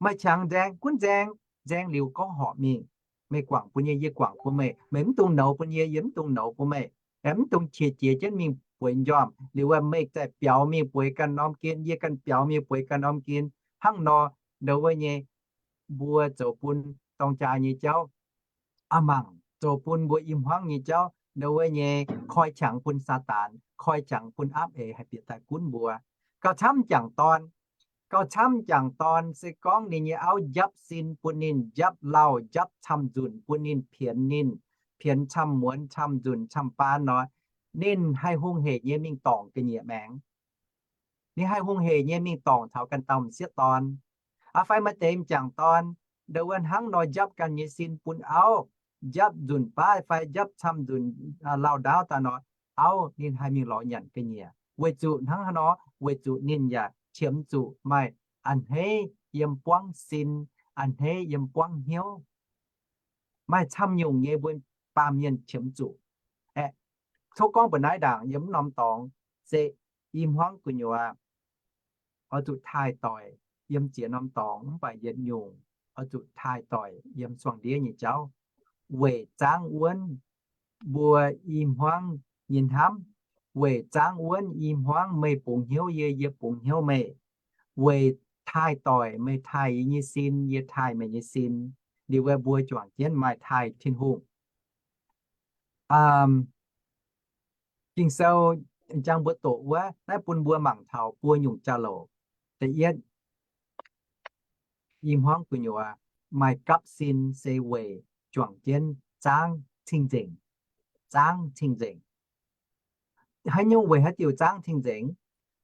Maaih qangx nzaeng gunv nzaeng, nzaeng liuz gorngv horpc mingh. Meih guangc bun yie, yie guangc bun meih. Meih mv dungx nouz bun yie, yie mv dungx nouz bun meih. Mv dungx qiex jiez jienv mingh bueix njormh. Liuz aeqv, meih zaih biaux mingh bueix ganh norm gen, yie ganh biaux mingh bueix ganh norm gen. Hnangv nor, ndau wuov nyei, mbuo zoux bun dorng jaa nyei jauv, aa mangc zoux bun mbuo i hmuangv nyei jauv, ndau wuov nyei koi qangx bun Saadaan, koi qangx bun aapv eix haih bieqc daaih gunv mbuo. Gauh camv m'jangc dorn, gauh camv m'jangc dorn se gorngv ninh nyei auv njapv sin bun ninh, njapv lauh, njapv camv-nzunc bun ninh, pienx ninh, pienx camv-muonz, camv-nzunc, camv-baan nor, ninh haih hungh heic nyei mingh dorngc ga'nyiec maengx. Ninh haih hungh heic nyei mingh dorngc taux ganh dauh m'sieqv dorn. Aa fai maaih deix m'jangc dorn, ndau wuov hnangv nor njapv ganh nyei sin bun auv, njapv nzunc baav fai njapv camv-nzunc, lauh ndaauv daaih nor, auv ninh haih mingh lorz nyanc ga'nyiec. Weic zuqc hnangv haaix nor? Weic zuqc ninh yaac qiemx zuqc maaih a'hneiv yiem buangv sin, a'hneiv yiem buangv hnyouv. Maaih camv nyungc nyei mbuo baamh mienh qiemx zuqc. Aeqv, tov gorngv mbu'naaiv ndaangc yiem mv norm dorngx se i hmuangv gu'nyuoz oix zuqc taaih doic yiem ziex norm dorngx, mv baac yietc nyungc oix zuqc taaih doic yiem suangx ndiev nyei jauv, weic zaangv wuonv mbuo i hmuangv nyei hnamv, weic zaangv wuonv i hmuangv meih bungx hnyouv yie, yie bungx hnyouv meih, weic taaih doic meih taaih yie nyei sin, yie taaih meih nyei sin, liuz mbuo juangc jienv maaih taaih Tin-Hungh. Ging-Sou jangx mbuo doqc wuov, naaiv bun mbuo mangc taux buo nyungc jauv-louc. Da'yietv, i hmuangv gu'nyuoz maaih gapv sin se weic juangc jienv zaangv cing-nzengc. Zaangv cing-nzengc. Haaix nyungc weic haaix diuc zaangv cing-nzengc?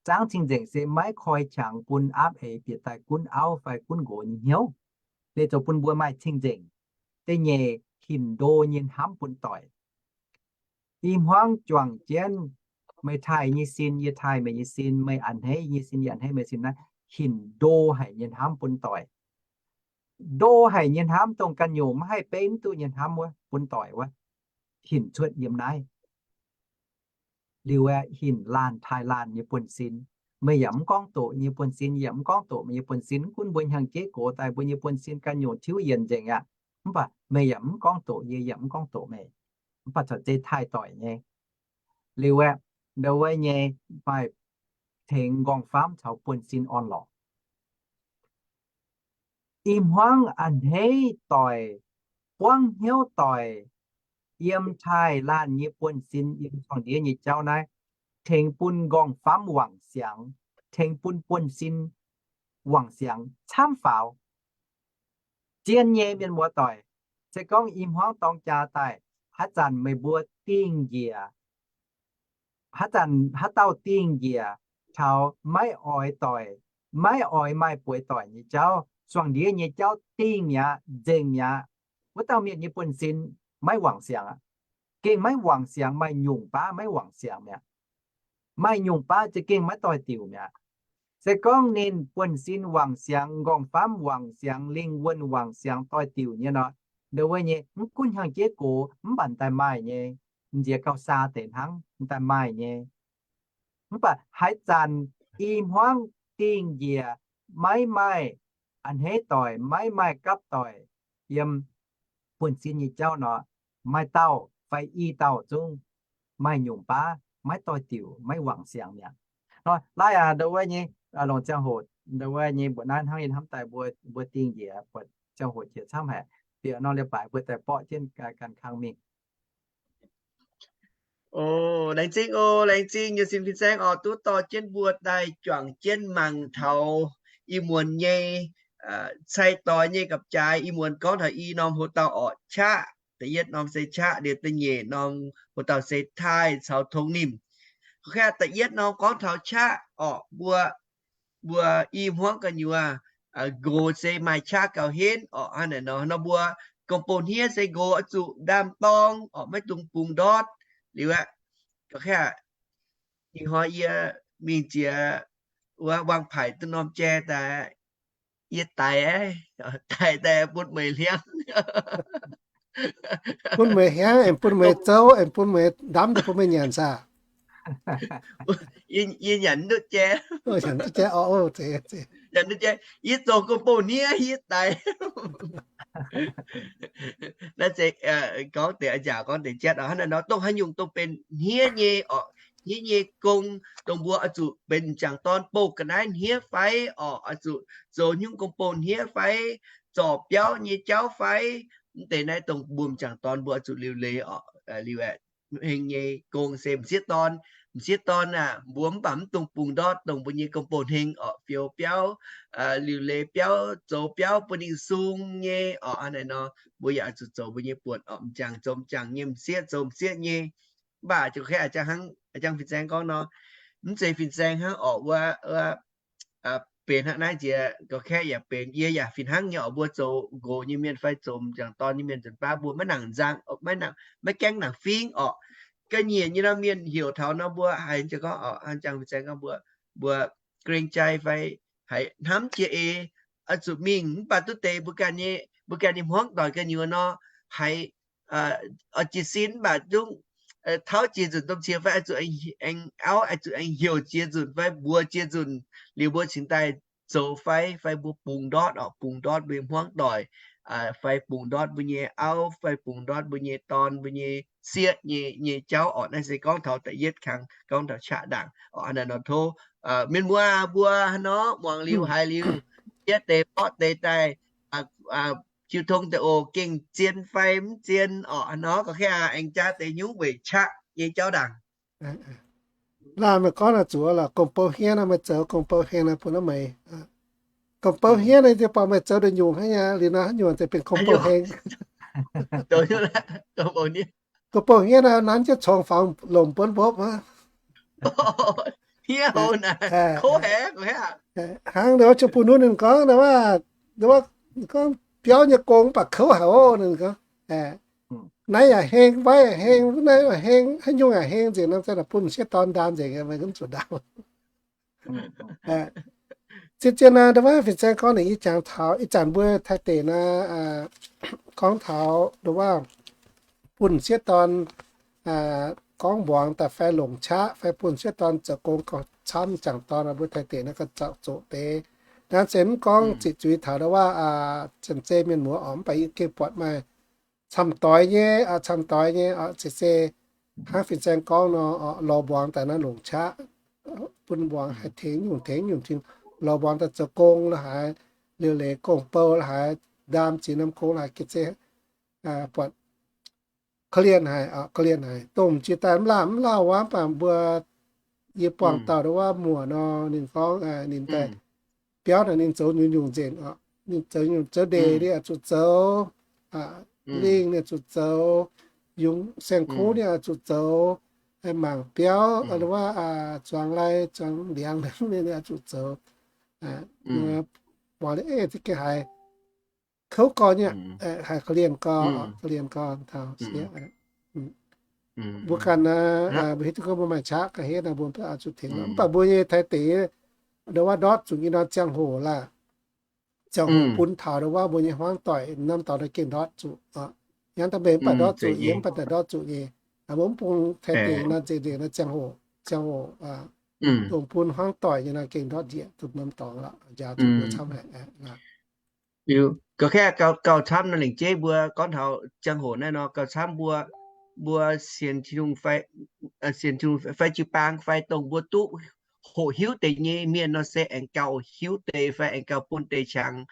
Zaangv cing-nzengc se maiv koi qangx bun aapv eix bieqc daaih gunv auv fai gunv nqox nyei hnyouv. Liuz zoux bun mbuo maaih cing-nzengc. Da'nyeic, hinc ndo nyei hnamv bun doic. I hmuangv juangc jienv, meih taaih nyei sin, yie taaih meih nyei sin, meih a'hneiv nyei sin, yie a'hneiv meih sin naaiv, hinc ndo haic nyei hnamv bun doic. Ndo haic nyei hnamv dongh ganh nyungc maiv haih beiv mv duqv nyei hnamv wuov, bun doic wuov, hinc cuotv yiem naaiv. Liuz aeqv, hinc laanh taaih laanh nyei buonv-sin. Meih yaac mv gorngv doqc nyei buonv-sin, yie yaac mv gorngv doqc meih nyei buonv-sin. Mv gunv mbuo hnyangx-jeiv gox daaih, mbuo nyei buonv-sin ganh nyungc tiuv yienc nzengc aqv. Mv baac meih yaac mv gorngv doqc, yie yaac mv gorngv doqc meih. Mv baac corc zeiz taaih doic nyei. Liuz aeqv, ndau wuov nyei maaih tengx nqorngv-famv caux buonv-sin orn-lorqc. I hmuangv a'hneiv doic, buangv hnyouv doic, yiem taaih laanh nyei buonv-sin yiem zuangh ndiev nyei jauv naaiv, tengx bun nqorngv-famv wangc siangx, tengx bun buonv-sin wangc siangx camv faaux. Zien nyei mienh muoz doic, se gorngv i hmuangv dorng jaa daaih, haaix zanc meih mbuo dingh njiec, haaix zanc haaix dauh dingh njiec taux maiv oix doic, maiv oix maaih bueix doic nyei jauv, zuangh ndiev nyei jauv dingh mi'aqv, nzengc mi'aqv, wuov dauh mienh nyei buonv-sin maiv wangc siangx aqv. Gengh maiv wangc siangx, maaih nyungc baav maiv wangc siangx mi'aqv. Maaih nyungc baav za'gengh maiv doix-diuc mi'aqv. Se gorngv ninh buonv-sin wangc siangx, nqorngv-famv wangc siangx, lingh wuonh wangc siangx, doix-diuc nyei nor, ndau wuov nyei mv gunv hnyangx-jeiv gox mv baac daaih maaih nyei, nziex gauh saa deix hnangv, daaih maaih nyei. Mv baac haaix zanc i hmuangv dingh njiec, maiv maaih a'hneiv doic, maiv maaih gapv doic yiem buonv-sin nyei jauv nor, maaih dauh fai i dauh zungv maaih nyungc baav maiv doix-diuc, maiv wangc siangx mi'aqv. Nor, laaix aac, ndau wuov nyei, longc ziangh hoc, ndau wuov nyei mbuoqc naaiv hnangv yie hnamv daaih mbuo, mbuo dingh njiec buatc ziangh hoc jiex camv haic, bieqc norm leiz-baaix mbuo daaih borqv jienv ganh kang mingh. O, laengz zingh o, laengz zingh nyei sin fin-saeng oc, duqv dorh jienv mbuo daaih juangc jienv mangc taux ih muonz nyei cai-doix nyei gapv-jaaix. Ih muonz gorngv taux i norm hoc-dauh orqc, qaqv. Da'yietv norm se qaqv, liuz da'nyeic norm hoc-dauh se taaih caux tongx nimh. Da'yietv norm gorngv taux qaqv orqc, mbuo, mbuo i hmuangv gu'nyuoz nqox se maaih qaqv gauh henv orqc. Hnangv naaic nor, nor mbuo gong-bou hniev se nqox oix zuqc ndaam-dorng orqc, maiv dungx bungx ndortv. Liuz aqv, ga'qaeqv ih hnoi yie mingh jiex wuov Wang Paic duqv norm jai daaih, yie daix, daix daaih bun meih hliangv. Bun meih hliangv, aengx bun meih zoux, aengx bun meih ndamv daaih bun meih nyanc saah? Yie nyanc duqv jai. Nyanc duqv jai, yie zoux gong-bou hniev yie daix. Naaiv se gorngv deix a'njaaux gorngv deix jatv hnangv naaiv nor, dongh haaix nyungc dongh benx hniev nyei orqc, hniev nyei gong, dongh mbuo oix zuqc benx m'jangc dorn bouh ga'naaiv hniev fai orqc, oix zuqc zoux nyungc gong-bou hniev fai, zorc biauv nyei jauv fai, mv deix naaiv dongh mbuo m'jangc dorn mbuo oix zuqc liuc leiz orqc. Liuz aeqv, heng nyei gong se m'sieqv dorn, m'sieqv dorn aah, mbuo mv baac mv dungx bungx ndortv dongh mbuo nyei gong-bou heng orqc, fioux biauv, liuc leiz biauv, zoux biauv bun ninh sung nyei orqc. Hnangv naaiv nor, mbuo yaac oix zuqc zoux mbuo nyei buonc orqc, m'jangc zoux m'jangc nyei, m'sieqv zoux m'sieqv nyei. Mv baac jangx fin-saeng gorngv nor, mv zeiz fin-saeng hnangv orqc, wuov benx hnangv naaiv nziex ga'qaeqv yaac benx, yie yaac fih hnangv nyei orqc, mbuo zoux nqox nyei mienh fai zoux m'jangc dorn nyei mienh nzunc baav mbuo maiv nangc nzang, maiv gaengh nangc fingv orqc. Ga'nyiec nyei nor mienh heuc taux nor mbuo haiz gorngv, jangx fin-saeng gorngv mbuo, mbuo เกรงใจ fai haiz hnamv jiex eix, oix zuqc mingh. Mv baac duqv deix mbuo ganh nyei, mbuo ganh nyei hmuangv doic gu'nyuoz nor, haiz oix jiez sin mv baac zungv tauv jiex nzunc domh qiex fai oix zuqc aengx auv, oix zuqc aengx heuc jiex nzunc fai mbuox jiex nzunc, liuz mbuo cingx daaih zoux fai, fai mbuo bungx ndortv orqc, bungx ndortv mbuo nyei hmuangv doic, fai bungx ndortv mbuo nyei auv, fai bungx ndortv mbuo nyei dorn, mbuo nyei sieqv nyei, nyei jauv orqc. Naaiv se gorngv taux da'yietv kangx gorngv taux qaqv ndaangc orqc. Hnangv naaiv nor tov mienh muoz mbuo hnangv nor muangx liuz haiz liuz, yie deix borqv deix daaih jiu tong deix oc, gengh zien fai mv zien orqc. Hnangv nor ga'qaeqv aengx jaax deix nyungc weic qaqv nyei jauv ndaangc. Laanh meih gorngv naaic zuqc lorqc, gong-bou hniev naaiv meih zoux gong-bou heng naaiv bun naaiv meih. Gong-bou hniev naaiv deix buatc meih zoux nduqc nyungc hnangv nyei, liuz nor haaix nyungc deix benx gong-bou heng. Gong-bou hniev naaiv nanv jienv congx fangx lomc buonv mbopv aqv. Hnangv ndau wuov Jung Bun Nuv ninh gorngv, gorngv biauv nyei gong mv baac kouv haic oc. Ninh gorngv naaiv yaac heng, waaiv yaac heng, naaiv yaac heng, haaix nyungc yaac heng nzengc nor, bun m'sieqv dorn ndaam nzengc, meih mv zuqc ndaam. Zien-zien naaiv ndau wuov fin-saeng gorngv ninh ih jangx taux ih zanc mbuo Taiv deic naaiv gorngv taux ndau wuov bun m'sieqv dorn gorngv mbuangz daaih fai longc qaqv fai bun m'sieqv dorn zoux gong gauh camv, m'jangc dorn mbuo Taiv deic naaiv gauh zoqc deix. Naaiv se mv gorngv ziqc zuiz taux ndau wuov Janx-Zei mienh muoz orqc, mv baac yie gengh buatc maaih camv doix nyei, camv doix nyei orqc, se se hnangv fin-saeng gorngv nor, lorz mbuangz daaih naaiv longc qaqv bun mbuangz haih tengx nyungc tengx nyungc, lorz mbuangz daaih zoux gong la'haaix, liuz leiz gong-bou la'haaix, ndaam ziex norm gong la'haaix, ga'zeiv buatc korv-lienh haic, korv-lienh haic. Dongh m'jiex daaih mv lauh mv lauh wuov, mv baac mbuo, yie buangh dauh ndo wuov muoc nor, ninh gorngv ninh daaih biauv naaic ninh zoux nyungc-nyungc nzengc oc. Ninh zoux nyungc, zoux ndeic ninh oix zuqc zoux, lingh ninh oix zuqc zoux, yungz saeng-kuv ninh oix zuqc zoux, mangc biauv wuov, zuangx lai zuangx ndiangx ninh oix zuqc zoux. Mbuo, mbuo, eh, za'gengh haiz kouv gorn nyei, haiz korv-lienh gorn, korv-lienh gorn taux sieqv. Mbuo ganh, mbuo hiuv duqv gorngv mbuo maaih qaqv ga'hlen nor, mbuo oix zuqc tengx. Mv baac mbuo nyei Taiv deic, ndo wuov ndortv zuqc nyei nor ziangh hoc laah. Ziangh hoc bun taux ndo wuov mbuo nyei hmuangv doic norm dorngx gengh ndortv zuqc. Hnangv da'meix mv baac ndortv zuqc, yie mv baac ndortv zuqc nyei. Mbuo mv bung Taiv deic nor nzengc nzengc nor ziangh hoc, ziangh hoc dongh bun hmuangv doic nyei nor gengh ndortv njiec zuqc norm dorngx lorqc, njaaux zuqc mbuo camv haic. Liuz, ga'kv gauh camv nor lengc jeiv mbuo gorngv taux ziangh hoc naaiv nor gauh camv mbuo, mbuo sienx Tin-Hungh fai, sienx Tin-Hungh fai jiu-baang fai dongh mbuo duqv hoqc hiuv deix nyei mienh nor se aengx gauh hiuv deix fai aengx gauh bun deix qangx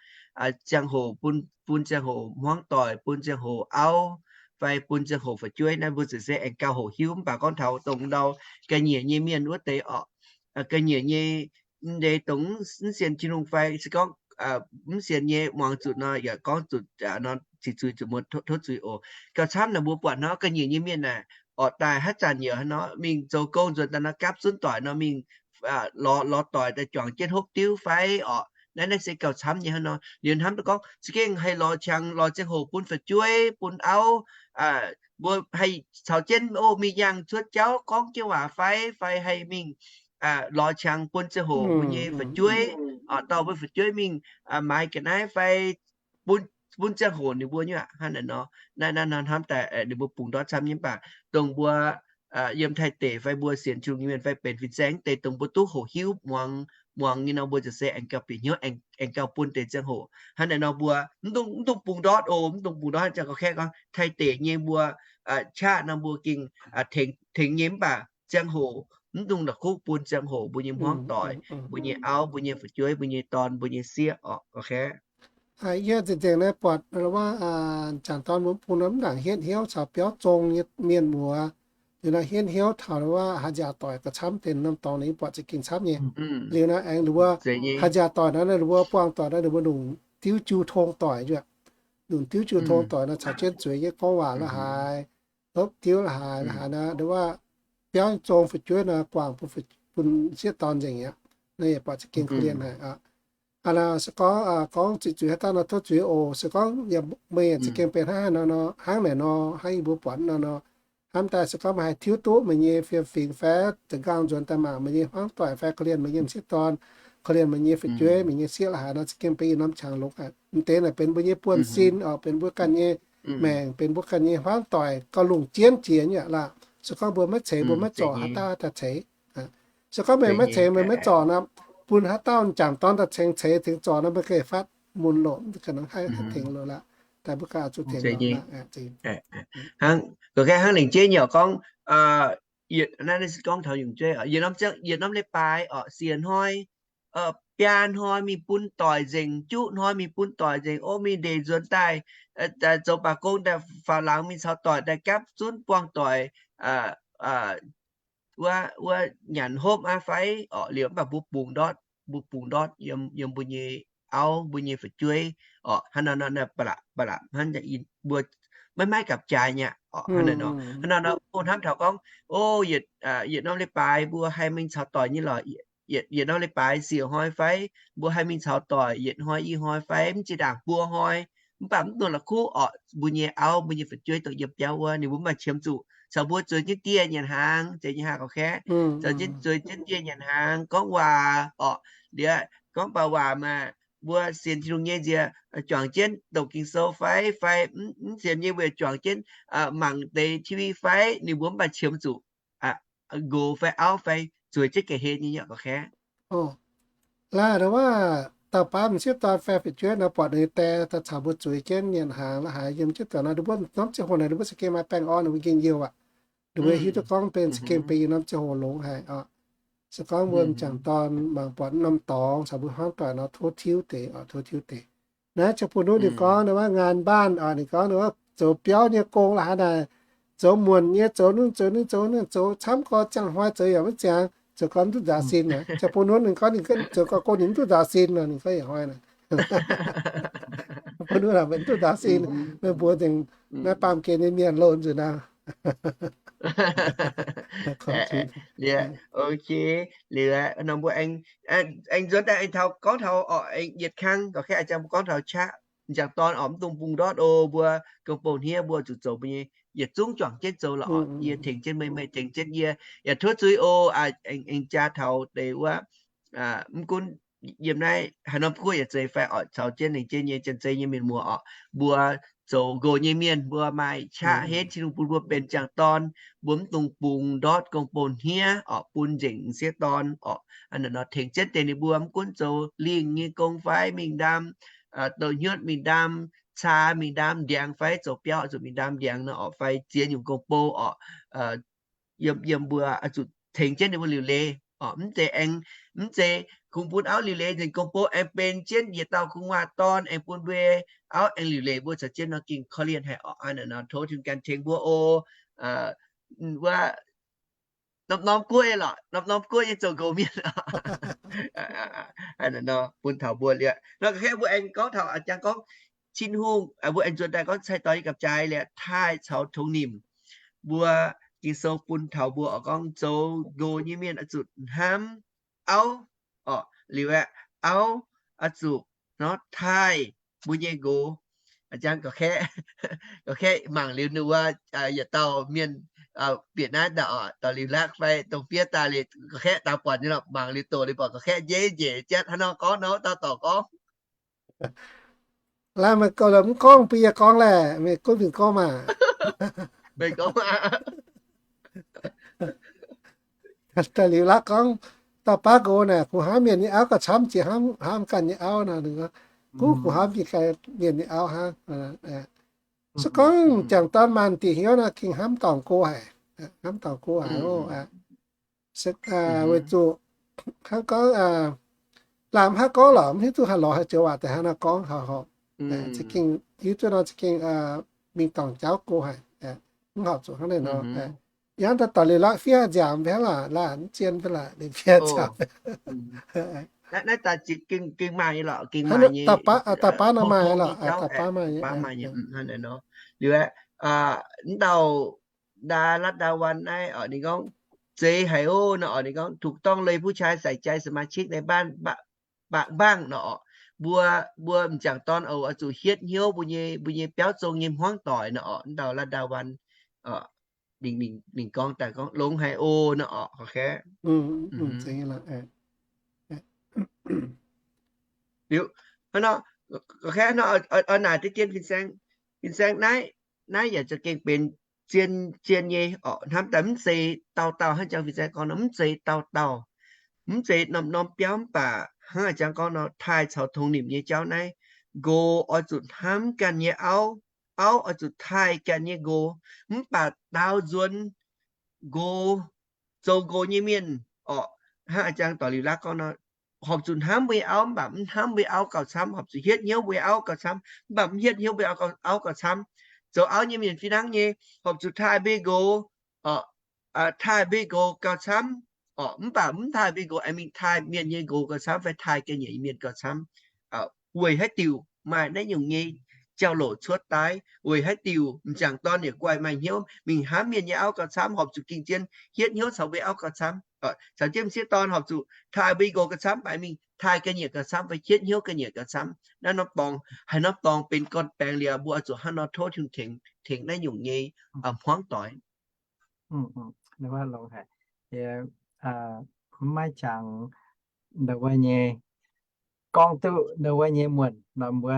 ziangh hoc, bun, bun ziangh hoc hmuangv doic, bun ziangh hoc auv, fai bun ziangh hoc fu'jueiv naaiv mbuo ziouc se aengx gauh hoqc hiuv. Mv baac gorngv taux dongh ndau ga'nyiec nyei mienh wuov deix orqc, ga'nyiec nyei ndeic dongh mv sienx Tin-Hungh fai se gorngv mv sienx nyei muangx zuqc nor yaac gorngv zuqc nor ziqc zuiz zuqc muoz tov zuiz oc. Gauh camv naaic mbuo buatc nor ga'nyiec nyei mienh naaic orqc daaih haaix zanc yaac nor mingh zoux gong nzuonx daaih nor gapv zunv doic nor mingh lorz, lorz doic daaih juangc jienv hopv diuv fai orqc. Naaiv naaiv se gauh camv nyei hnangv nor. Liuz hnamv duqv gorngv za'gengh haih lorz qangx lorz ziangh hoc bun fu'jueiv bun auv, mbuo haih caux jienv o mingh yangh cuotv jauv gorngv jienv waac fai, fai haih mingh lorz qangx bun ziangh hoc mbuo nyei fu'jueiv, dorh mbuo fu'jueiv mingh maaiz ga'naaiv fai bun ziangh hoc ninh mbuo nyei aqv. Hnangv naaic nor, naaiv naaiv nor hnamv daaih ninh mbuo bungx ndortv camv nyei mv baac dongh mbuo yiem Taiv deic fai mbuo sienx Tin-Hungh nyei mienh fai benx fin-saeng deix dongh mbuo duqv hoqc hiuv muangx, muangx nyei nor mbuo ziouc se aengx gauh bieqc hnyouv, aengx gauh bun deix ziangh hoc. Hnangv naaic nor mbuo mv dungx, mv dungx bungx ndortv oc, mv dungx bungx ndortv hnangv jangx gorngv kaeqv gorngv Taiv deic nyei mbuo qaqv nor mbuo gengh tengx, tengx nyei mv baac ziangh hoc mv dungx la'kuqv bun ziangh hoc mbuo nyei hmuangv doic, mbuo nyei auv, mbuo nyei fu'jueiv, mbuo nyei dorn, mbuo nyei sieqv orqc. Yie zinh nzengc naaiv buatc wuov jangc dorn mbuo bung nor mv nangc hietv hnyouv caux biauv zong nyei mienh muoz, liuz nor hietv hnyouv taux wuov haaix nziaauc doic gauh camv deix norm dorngx ninh buatc za'gengh camv nyei. Liuz nor aengx ninh mbuo haaix nziaauc doic nor, ninh mbuo buangh doic nor ninh mbuo nungc diuv jiu tong doic, nungc diuv jiu tong doic nor caux jienv zueiz nyei gorngv waac la'haaix, hopv diuv la'haaix, la'haaix nor wuov biauv zong fu'jueiv nor guangc bun sieqv dorn nzengc aqv. Naaiv yaac buatc za'gengh korv-lienh haic aqv. Se gorngv, gorngv zuqc zuiz haaix dauh nor tov zuiz oc. Se gorngv yaac meih yaac za'gengh benx hnangv haaix nor, hnangv naaic nor, hnangv yie mbuo buatc nor nor, hnamv daaih se gorngv meih haih tiuv duqv meih nyei fiem-fingx fai za'nqaang nzuonx daaih mangc meih nyei hmuangv doic fai korv-lienh meih nyei m'sieqv dorn, korv-lienh meih nyei fu'jueiv, meih nyei sieqv la'haaix nor, za'gengh benx yietc norm qangx longx aqv. M'deix naaic benx mbuo nyei buonv-sin oc, benx mbuo ganh nyei maengc, benx mbuo ganh nyei hmuangv doic gauh longc jienv jiex nyei aqv laah. Se gorngv mbuo maiv ceix, mbuo maiv zorc, haaix dauh daaih ceix? Se gorngv meih maiv ceix, meih maiv zorc nor, bun haaix dauh jangc dorn daaih cengx ceix tengx zorc nor, meih gengh fatv mun loh, mv kouv nor haih tengx loh laah. Daaih mbuo ganh zuqc tengx loh. Hnangv, gorngv hnangv lengc jeiv nyei gorngv, yietc, naaiv se gorngv taux yungc jeiv, yietc norm, yietc norm leiz-baaix orqc, siec hnoi, biaa hnoi mingh bun doic nzengc, juqv hnoi mingh bun doic nzengc, o mingh ndeic nzuonx daaih, zoux baac gong daaih faaux laangz mingh caux doic daaih gapv zunv buangh doic, wuov, wuov nyanc hopv aqv fai orqc. Liuz mv baac mbuo bungx ndortv, mbuo bungx ndortv yiem, yiem mbuo nyei auv, mbuo nyei fu'jueiv orqc. Hnangv nor, ba'laqc, ba'laqc hnangv mbuo maiv maaih gapv-jaaix nyei orqc. Hnangv nor, hnangv nor nor mbuo hnamv taux gorngv, o, yietc, yietc norm leiz-baaix mbuo haih mingh caux doic nyei lorqc. Yietc, yietc norm leiz-baaix siec hnoi fai mbuo haih mingh caux doic yietc hnoi i hnoi fai mv ziex ndaangc buo hnoi. Mv baac mv dungx la'kuqv orqc, mbuo nyei auv, mbuo nyei fu'jueiv dongh yiem biauv wuov ninh mbuo mv maaih qiemx zuqc caux mbuo zueiz jienv dieh nyanc hnaangx, zeiz nyei hnangv gorqv-kaeqv, caux jienv zueiz jienv dieh nyanc hnaangx gorngv waac orqc. Liuz gorngv baac waac maah, mbuo sienx Tin-Hungh nyei nziex juangc jienv doqc Ging-Sou fai, fai mv sienx nyei mbuo juangc jienv mangc deix T V fai, ninh mbuo mv maaih qiemx zuqc nqox fai auv fai zueiz jienv ga'hlen nyei nyei gorqv-kaeqv. Laaix wuov dauh baav m'sieqv dorn fai fu'jueiv nor buatc ninh die daaih caux mbuo zueiz jienv nyanc hnaangx la'haaix yiem jienv doic nor, ninh mbuo norm ziangh hoc naaic ninh mbuo za'gengh maaih baengh orn, ninh mbuo gengh youh aqv. Ninh mbuo hiuv duqv gorngv benx za'gengh benx yietc norm ziangh hoc longx haic oc. Se gorngv mbuo m'jangc dorn mangc buatc norm dorngx caux mbuo hmuangv doic nor, tov tiuv deix oc, tov tiuv deix. Naaiv ziangh bun nuv ninh gorngv ninh wuov งานบ้าน oc, ninh gorngv ninh wuov zoux biauv nyei gong la'haaix naaic, zoux muonc nyei, zoux nunv zoux nunv zoux nunv zoux camv gorx ziangh hnoi zoux yaac maiv ziangx, zoux gorx mv duqv nzaaux sin aqv. Ziangh bun nuv ninh gorngv ninh zoux gorx gong ninh mv duqv nzaaux sin nor, ninh gorngv yaac hnoi naaic. Bun nuv mv duqv nzaaux sin, meih mbuox nzengc naaiv baamh gen nyei mienh loz nzunc naaiv. Liuz, ok, liuz nor mbuo aengx nzuonx daaih aengx taux gorngv taux oc, aengx yietc kang gorqv-kaeqv a'jang mbuo gorngv taux qaqv m'jangc dorn oc, mv dungx bungx ndortv oc, mbuo gong-bou hniev mbuo zuqc zoux mbuo nyei yietc zungv juangc jienv zoux lorqc oc. Yie tengx jienv meih, meih tengx jienv yie. Yaac tov zuiz oc, aengx jaa taux deix wuov mv gunv yiem naaiv haaix norm guoqv yaac zeiz fai oc, caux jienv nengc jien nyei janx-zei nyei mienh muoz oc, mbuo zoux nqox nyei mienh mbuo maaih qaqv henv Tin-Hungh bun mbuo benx m'jangc dorn, mbuo mv dungx bungx ndortv gong-bou hniev oc, bun nzengc m'sieqv dorn oc. Aa, nor tengx jienv deix ninh mbuo mv gunv zoux lingh nyei gong fai mingh ndaam douz-hnyutv, mingh ndaam caa, mingh ndaam ndiangx fai zoux biauv oix zuqc mingh ndaam ndiangx nor oc, fai ziex nyungc gong-bou oc. Yiem, yiem mbuo oix zuqc tengx jienv ninh mbuo liuc leiz oc. Mv zeiz aengx, mv zeiz kungx bun auv liuc leiz nzengc, gong-bou aengx benx jienv yietc dauh gu'nguaaz dorn aengx bun mbuo auv aengx liuc leiz, mbuo caux jienv nor gengh korv-lienh haic oc. Aa, nor tov Tin-Hungh gan tengx mbuo oc. Wuov norm-norm guoqv nyei lorqc, norm-norm guoqv nyei zoux nqox mienh. Nor bun taux mbuo liuz nor, gorqv-kaeqv mbuo aengx gorngv taux a'jang gorngv Tin-Hungh, mbuo aengx nzuonx daaih gorngv cai-dorngx nyei gapv-jaaix liuz taaih caux tongx nimc. Mbuo Ging-Sou bun taux mbuo oix gorngv zoux nqox nyei mienh oix zuqc hnamv auv oc, liuz aeqv, auv oix zuqc nor taaih mbuo nyei nqox. A'jang gorqv-kaeqv, gorqv-kaeqv mangc liuz ninh wuov yietc dauh mienh bieqc naaiv daaih oc, dorh liuz lakv fai dongh fiev daaih liuz gorqv-kaeqv daaih buatc nyei lorqc, mangc liuz doqc liuz buatc gorqv-kaeqv njiec njiec jienv haaix nor gorngv nor, dauh dorc gorngv. Laaix meih goux la'mv gorngv bun yie gorngv laeh, meih gunv fingx gorngv maah. Meih gorngv maah. Daaih liuz lakv gorngv, dauh baav nqox naaic, kuv hnamv mienh nyei auv gauh camv jiex hnamv ganh nyei auv nor. Ninh gorngv, kuv, kuv hnamv mienh nyei auv hnangv. Se gorngv m'jangc dorn maanc diuc hnyouv nor, gengh hnamv dorngc go haic, hnamv dorngc go haic oc. Weic zuqc hnangv gorngv, laamh haaix gorngv lorqc, mv hiuv duqv haaix lorz haaix joux waac daaih hnangv nor gorngv haic horpc. Za'gengh hiuv duqv nor za'gengh mingh dorngc jauv go haic. Mv horpc zuqc hnangv naaiv nor. Yangh daaih dorh liuz lakv fiev nziaamc mv baac laaih mv zien mv baac laaih liuz fiev nziaamc. Naaiv daaih gengh maaih nyei lorqc, gengh maaih nyei. Dauh baav nor maaih lorqc, dauh baav maaih nyei. Liuz, mv dauh ndaa latv ndaa waan naaiv oc, ninh gorngv, zeiz haic oc nor oc, ninh gorngv ถูกต้องเลย ผู้ชายใส่ใจสมาชิกในบ้าน baac mbaangh nor oc. Mbuo, mbuo m'jangc dorn oix zuqc hietv hnyouv mbuo nyei, mbuo nyei biauv zong nyei hmuangv doic nor oc. Mv dauh latv ndaa waan, ninh gorngv daaih gorngv longx haic oc nor oc. Liuz, nor, oix naaic deix dien fin-saeng, fin-saeng naaiv, naaiv yaac za'gengh benx zien, zien nyei oc. Hnamv daaih mv zeiz dauh dauh hnangv jangx fin-saeng gorngv nor, mv zeiz dauh dauh, mv zeiz norm-norm biauv mv baac hnangv jangx gorngv nor, taaih caux tongx nimc nyei jauv naaiv, nqox oix zuqc hnamv ganh nyei auv, auv oix zuqc taaih ganh nyei nqox. Mv baac daaux nzuonx nqox, zoux nqox nyei mienh oc, hnangv a'jang dorc liuz laatv gorngv nor, horpc zuqc hnamv mbuo nyei auv, mv baac mv hnamv mbuo nyei auv gauh camv. Horpc zuqc hietv hnyouv mbuo nyei auv gauh camv, mv baac mv hietv hnyouv mbuo nyei auv gauh camv. Zoux auv nyei mienh fih hnangv nyei, horpc zuqc taaih mbuo nyei nqox oc, taaih mbuo nyei nqox gauh camv oc, mv baac mv taaih mbuo nyei nqox aengx mingh taaih mienh nyei nqox gauh camv fai taaih ga'nyiec mienh gauh camv. Weic haaix diuc maaih naaiv nyungc nyei jauv-louc cuotv daaih? Weic haaix diuc m'jangc dorn yietc guaih maaih hnyouv mingh hnamv mienh nyei auv gauh camv, horpc zuqc ging-jien hietv hnyouv caux mbuo nyei auv gauh camv? Caux jienv m'sieqv dorn horpc zuqc taaih mbuo nyei nqox gauh camv, mingh taaih ga'nyiec gauh camv fai hietv hnyouv ga'nyiec gauh camv? Naaiv norm dorngx, haaix norm dorngx benx gorn-baengx liuz, mbuo oix zuqc hnangv nor tov Tin-Hungh tengx, tengx naaiv nyungc nyei hmuangv doic. Maiv jangx ndau wuov nyei, gorngv duqv ndau wuov nyei muonc nor, mbuo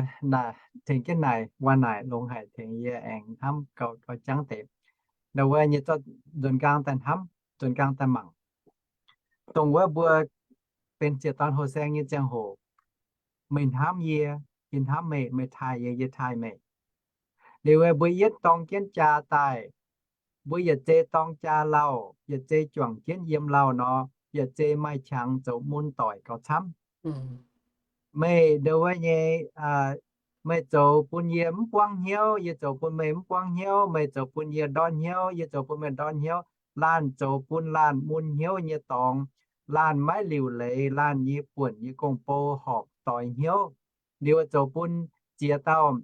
tengx jienv naaic, waac naaic longx haic, tengx yie aengx hnamv gauh, gauh jangv deix. Ndau wuov nyei zorqv nzuonx nqaang daaih hnamv, nzuonx nqaang daaih mangc. Dongh wuov mbuo benx ziec-dorn houh saeng nyei ziangh hoc, meih hnamv yie, yie hnamv meih, meih taaih yie, yie taaih meih. Liuz mbuo yietv dorng jienv jaa daaih, mbuo yietc zei dorng jaa lauh, yietc zei juangc jienv yiem lauh nor, yietc zei maaih qangx zoux mun doic gauh camv. Meih ndo wuov nyei, meih zoux bun yie mv buangv hnyouv, yie zoux bun meih mv buangv hnyouv, meih zoux bun yie ndortv hnyouv, yie zoux bun meih ndortv hnyouv. Laanh zoux bun laanh mun hnyouv nyei dorngx, laanh maiv liuc leiz laanh nyei buonc nyei gong-bou horpc doix hnyouv. Liuz zoux bun ziex dauh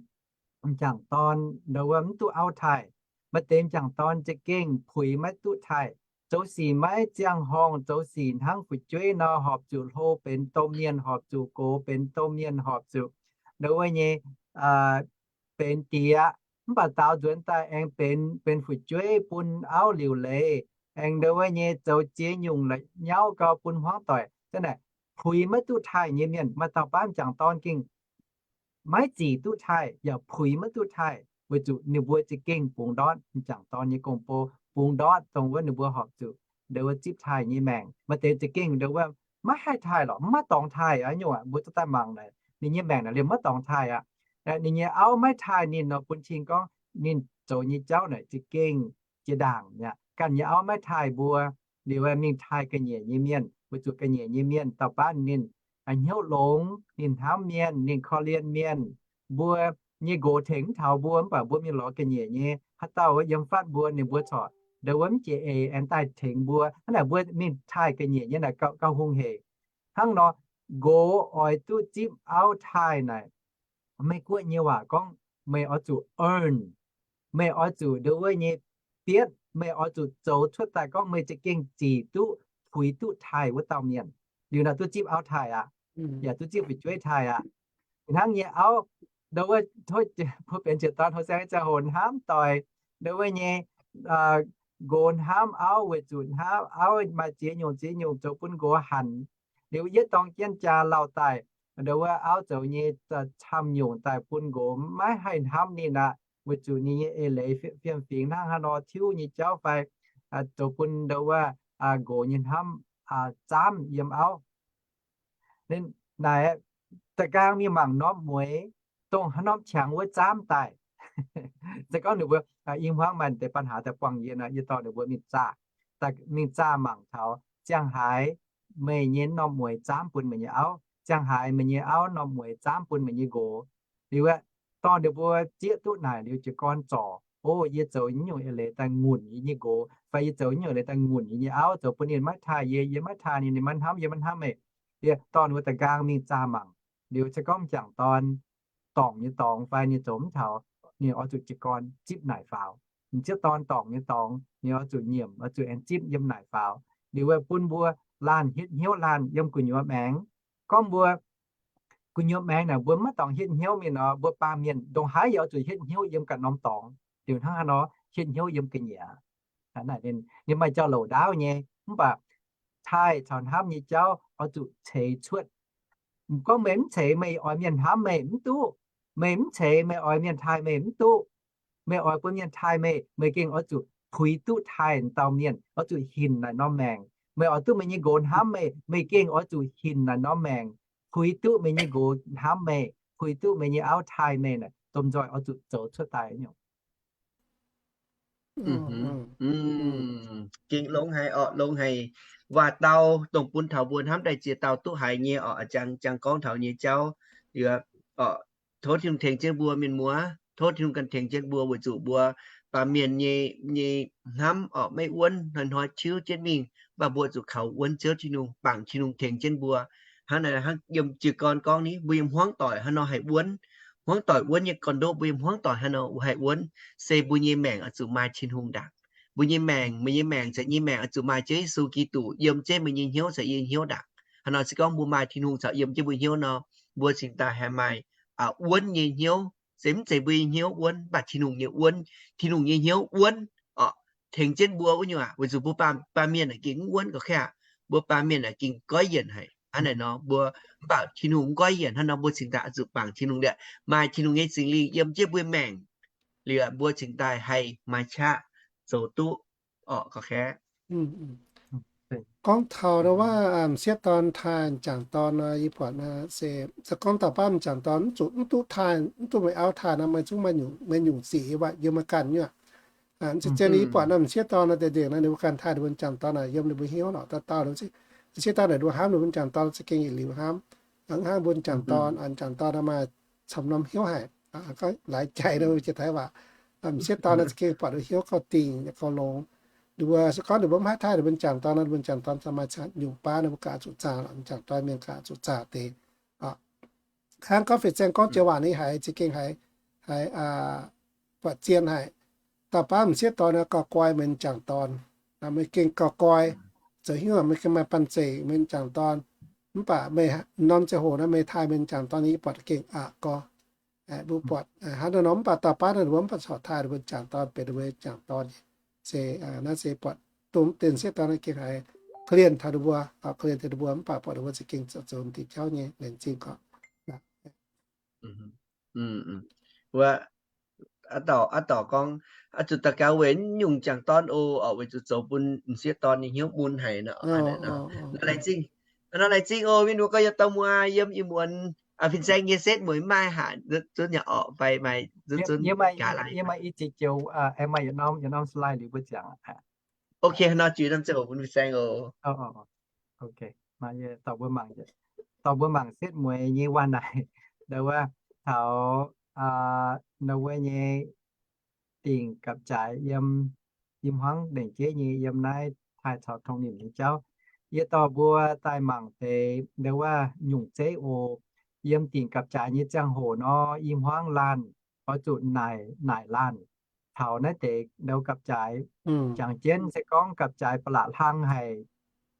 m'jangc dorn ndo wuov mv duqv auv taaih. Maaih deix m'jangc dorn za'gengh puix maiv duqv taaih. Zoux sic maiv ziangh horngh, zoux sic hnangv fu'jueiv nor, horpc zuqc hlo benx domh mienh, horpc zuqc gox benx domh mienh, horpc zuqc ndo wuov nyei benx diex, mv baac daaux nzuonx daaih aengx benx, benx fu'jueiv bun auv liuc leiz, aengx ndo wuov nyei zoux ziex nyungc la'nyauv gau bun hmuangv doic. Zanc naaic puix maiv duqv taaih nyei mienh, maaih dauh baav m'jangc dorn gengh maiv zic duqv taaih yaac puix maiv duqv taaih, weic zuqc ninh mbuo za'gengh bungx ndortv m'jangc dorn nyei gong-bou, bungx ndortv dongh wuov ninh mbuo horpc zuqc ndo wuov zipv taaih nyei maengc. Maaih deix za'gengh ndo wuov maiv haih taaih lorqc, maiv dorngx taaih aqv. Nyungc mbuo duqv daaih mangc naaic, ninh nyei maengc naaic liemh maiv dorngx taaih aqv. Ninh nyei auv maiv taaih ninh nor, bun cing gorngv ninh zoux nyei jauv naaic za'gengh jiex ndaangc mi'aqv. Ganh nyei auv maiv taaih mbuo, liuz mingh taaih ga'nyiec nyei mienh, weic zuqc ga'nyiec nyei mienh dauh baav ninh hnyouv longx, ninh hnamv mienh, ninh korv-lienh mienh. Mbuo nyei nqox tengx mv taux mbuo, mv baac mbuo mingh lorz ga'nyiec nyei, haaix dauh yiem fatv mbuo, ninh mbuo corc ndo wuov mv jiex eix aengx daaih tengx mbuo. Hnangv naaic mbuo mingh taaih ga'nyiec nyei naaic gauh hungh heic. Hnangv nor, nqox oix duqv zipv auv taaih naaic, meih guoqv nyei waac gorngv meih oix zuqc earn, meih oix zuqc ndo wuov nyei bietv, meih oix zuqc zoux cuotv daaih gorngv meih za'gengh zic duqv, puix duqv taaih wuov dauh mienh, liuz naaic duqv zipv auv taaih aqv, yaac duqv zipv fu'jueiv taaih aqv. Hnangv nyei auv, ndo wuov, tov mbuo benx ziex dorn houh saeng ziangh hoc hnamv doic ndo wuov nyei nqox hnamv auv weic zuqc hnamv auv maaih ziex nyungc ziex nyungc zoux bun nqox hanc. Liuz yietv dorng jienv jaa lauh daaih, ndo wuov auv zoux nyei camv nyungc daaih bun nqox maiv haih hnamv ninh aqv, weic zuqc ninh nyei eix leiz fiem-fingx hnangv haaix nor tiuv nyei jauv fai zoux bun ndo wuov nqox nyei hnamv zaamv yiem auv. Naaic, da'gaang mingh mangc norm mueiz, dongh haaix norm qangx wuov zaamv daaih. Se gorngv ninh mbuo i hmuangv maaih deix ปัญหา daaih buangh yie nor, yie dorh ninh mbuo mingh zaah, mingh zaah mangc taux ziangh haaix meih nyei norm mueiz zaamv bun meih nyei auv, ziangh haaix meih nyei auv norm mueiz zaamv bun meih nyei nqox. Liuz aeqv, dorh ninh mbuo zieqv duqv naaic liuz jiez gorn zorc, o, yie zoux nyungc eix leiz daaih ngunc yie nyei nqox, fai yie zoux nyungc eix leiz daaih ngunc yie nyei auv, zoux bun ninh maiv taaih yie, yie maiv taaih ninh, ninh maiv hnamv yie, maiv hnamv meih. Yie dorh ninh mbuo da'gaang mingh zaah mangc. Liuz se gorngv m'jangc dorn dorngc nyei dorngx fai ninh zoux mv taux, ninh oix zuqc jiez gorn zipv naaic faaux. M'sieqv dorn dorngc nyei dorngx ninh oix zuqc nyiemc, oix zuqc aengx zipv yiem naaic faaux. Liuz bun mbuo laanh hietv hnyouv laanh yiem gu'nyuoz maengx. Gorngv mbuo gu'nyuoz maengx naaic mbuo maiv dorngc hietv hnyouv mingh nor, mbuo baamh mienh ndongc haaix yaac oix zuqc hietv hnyouv yiem ganh norm dorngx. Liuz hnangv haaix nor hietv hnyouv yiem ga'nyiec? Ninh maaih jauv-louc ndaauv nyei, mv baac taaih caux hnamv nyei jauv oix zuqc ceix cuotv. Gorngv meih mv ceix, meih oix mienh hnamv meih mv duqv. Meih mv ceix, meih oix mienh taaih meih mv duqv. Meih oix bun mienh taaih meih, meih gengh oix zuqc puix duqv taaih dauh mienh, oix zuqc hinc naaic norm maengc. Meih oix duqv meih nyei nqox hnamv meih, meih gengh oix zuqc hinc naaic norm maengc, puix duqv meih nyei nqox hnamv meih, puix duqv meih nyei auv taaih meih naaic, domh nzoih oix zuqc zoux cuotv daaih nyungc. Gengh longx haic orqc, longx haic. Waac-dau dongh bun taux mbuo hnamv daaih ziex dauh duqv haiz nyei orqc, jangx, jangx gorngv taux nyei jauv. Tov Tin-Hungh tengx jienv mbuo mienh muoz, tov Tin-Hungh ganh tengx jienv mbuo weic zuqc mbuo baamh mienh nyei, nyei hnamv orqc maiv wuonv, hnoi-hnoi tiuv jienv mingh, mv baac mbuo zuqc kaux wuonv Ziouv Tin-Hungh, bangc Tin-Hungh tengx jienv mbuo. Hnangv naaic hnangv yiem jiez gorn gorngv ni, mbuo yiem hmuangv doic haaix nor haih wuonv? Hmuangv doic wuonv nyei gorn-ndoqv mbuo yiem hmuangv doic haaix nor haih wuonv? Se mbuo nyei maengc oix zuqc maaih Tin-Hungh ndaangc. Mbuo nyei maengc, meih nyei maengc caux yie nyei maengc oix zuqc maaih Ziouv Yesu Giduc yiem jienv, meih nyei hnyouv caux yie nyei hnyouv ndaangc. Haaix nor se gorngv mbuo maaih Tin-Hungh caux yiem jienv mbuo hnyouv nor, mbuo cingx daaih haih maaih wuonv nyei hnyouv. Se mv zeiz mbuo nyei hnyouv wuonv, mv baac Tin-Hungh nyei wuonv, Tin-Hungh nyei hnyouv wuonv orqc, tengx jienv mbuo wuov nyungc aqv. Weic zuqc mbuo baamh, baamh mienh aah gengh mv wuonv gauh kaav, mbuo baamh mienh aah gengh goiv yienc haic. Hnangv naaic nor mbuo, mv baac Tin-Hungh mv goiv yienc, hnangv nor mbuo cingx daaih oix zuqc bangc Tin-Hungh liuz, maaih Tin-Hungh nyei Singx Lingh yiem jienv mbuo maengc liuz, mbuo cingx daaih haih maaih qaqv zoux duqv orqc gauh kaav. Gorngv taux ndo wuov m'sieqv dorn taaih m'jangc dorn nor, yie buatc se, se gorngv dauh baav m'jangc dorn mv zuqc, mv duqv taaih, mv duqv meih auv taaih nor, meih zungv maaih nyungc, meih nyungc sic yie waac yiem meih ganh nyuoqc. Zien zien yie buatc naaiv m'sieqv dorn naaiv deix nzengc naaiv ninh mbuo ganh taaih ninh mbuo m'jangc dorn naaic yiem ninh mbuo hnyouv lorqc. Dauh dauh m'sieqv dorn naaic ninh mbuo hnamv ninh mbuo m'jangc dorn za'gengh yietc liuz hnamv. Hnangv mbuo m'jangc dorn, m'jangc dorn naaiv maaih camv norm hnyouv haic, laaix jaic nor jiex taiv waac. M'sieqv dorn naaiv za'gengh buatc ninh hnyouv gauh dingc gauh longx. Ninh mbuo se gorngv ninh mbuo mv haih taaih ninh mbuo m'jangc dorn nor, ninh mbuo m'jangc dorn maaih nyungc baav ninh mbuo gaax zuqc zaah lorqc, m'jangc dorn mienh gaax zuqc zaah deix. Hnangv gorngv fih zaeng gorngv joux waac ninh haiz za'gengh haiz, haiz buatc zien haic. Dauh baav m'sieqv dorn naaiv gauh goiv meih m'jangc dorn. Meih gengh gauh goiv, zoux hnyouv meih gengh maaih banh zeic meih m'jangc dorn. Mv baac meih norm ziangh hoc naaiv meih taaih meih m'jangc dorn yie buatc gengh aqc gorx. Mbuo buatc hnangv naaiv nor mv baac dauh baav naaiv ninh mbuo mv baac corc taaih ninh mbuo m'jangc dorn benx ninh mbuo m'jangc dorn. Se naaiv se buatc dongh m'sieqv dorn naaiv gengh haiz korv-lienh taux ninh mbuo, korv-lienh taux ninh mbuo mv baac buatc ninh mbuo za'gengh zoux, zoux diuh jauv nyei laengz zingh gorqv. Wuov, aa dorc, aa dorc gorngv, oix zuqc daux gaux weic nyungc m'jangc dorn oc, oc, weic zuqc zoux bun m'sieqv dorn nyei hnyouv mun haic nor. Nor laengz zingh, nor laengz zingh oc. Mienh muoz gorx, yie dorh muoz yiem ih muonz fin-saeng nyei setv mueiz maaih haic, zunv yaac orqc fai maaih zunv zunv gaax laaix. Yie maaih i ziex joux, aengx maaih yietc norm, yietc norm slide liuz mbuo ziangx. Ok, nor ziux norm ziangh hoc bun fin-saeng oc. Ok, dorh mbuo mangc, dorh mbuo mangc setv mueiz nyei waac naaic. Ndau wuov taux, ndau wuov nyei dingc gapv-jaaix yiem, yiem hmuangv lengc jeiv nyei yiem naaiv taaih caux tongx nimc nyei jauv. Yie dorh mbuo daaih mangc deix ndau wuov nyungc zeiv oc. Yiem dingc gapv-jaaix nyei ziangh hoc nor, i hmuangv laanh oix zuqc naaic, naaic laanh taux naaiv deix ndau gapv-jaaix. Jangx jienv se gorngv gapv-jaaix ba'laqc hlang haic,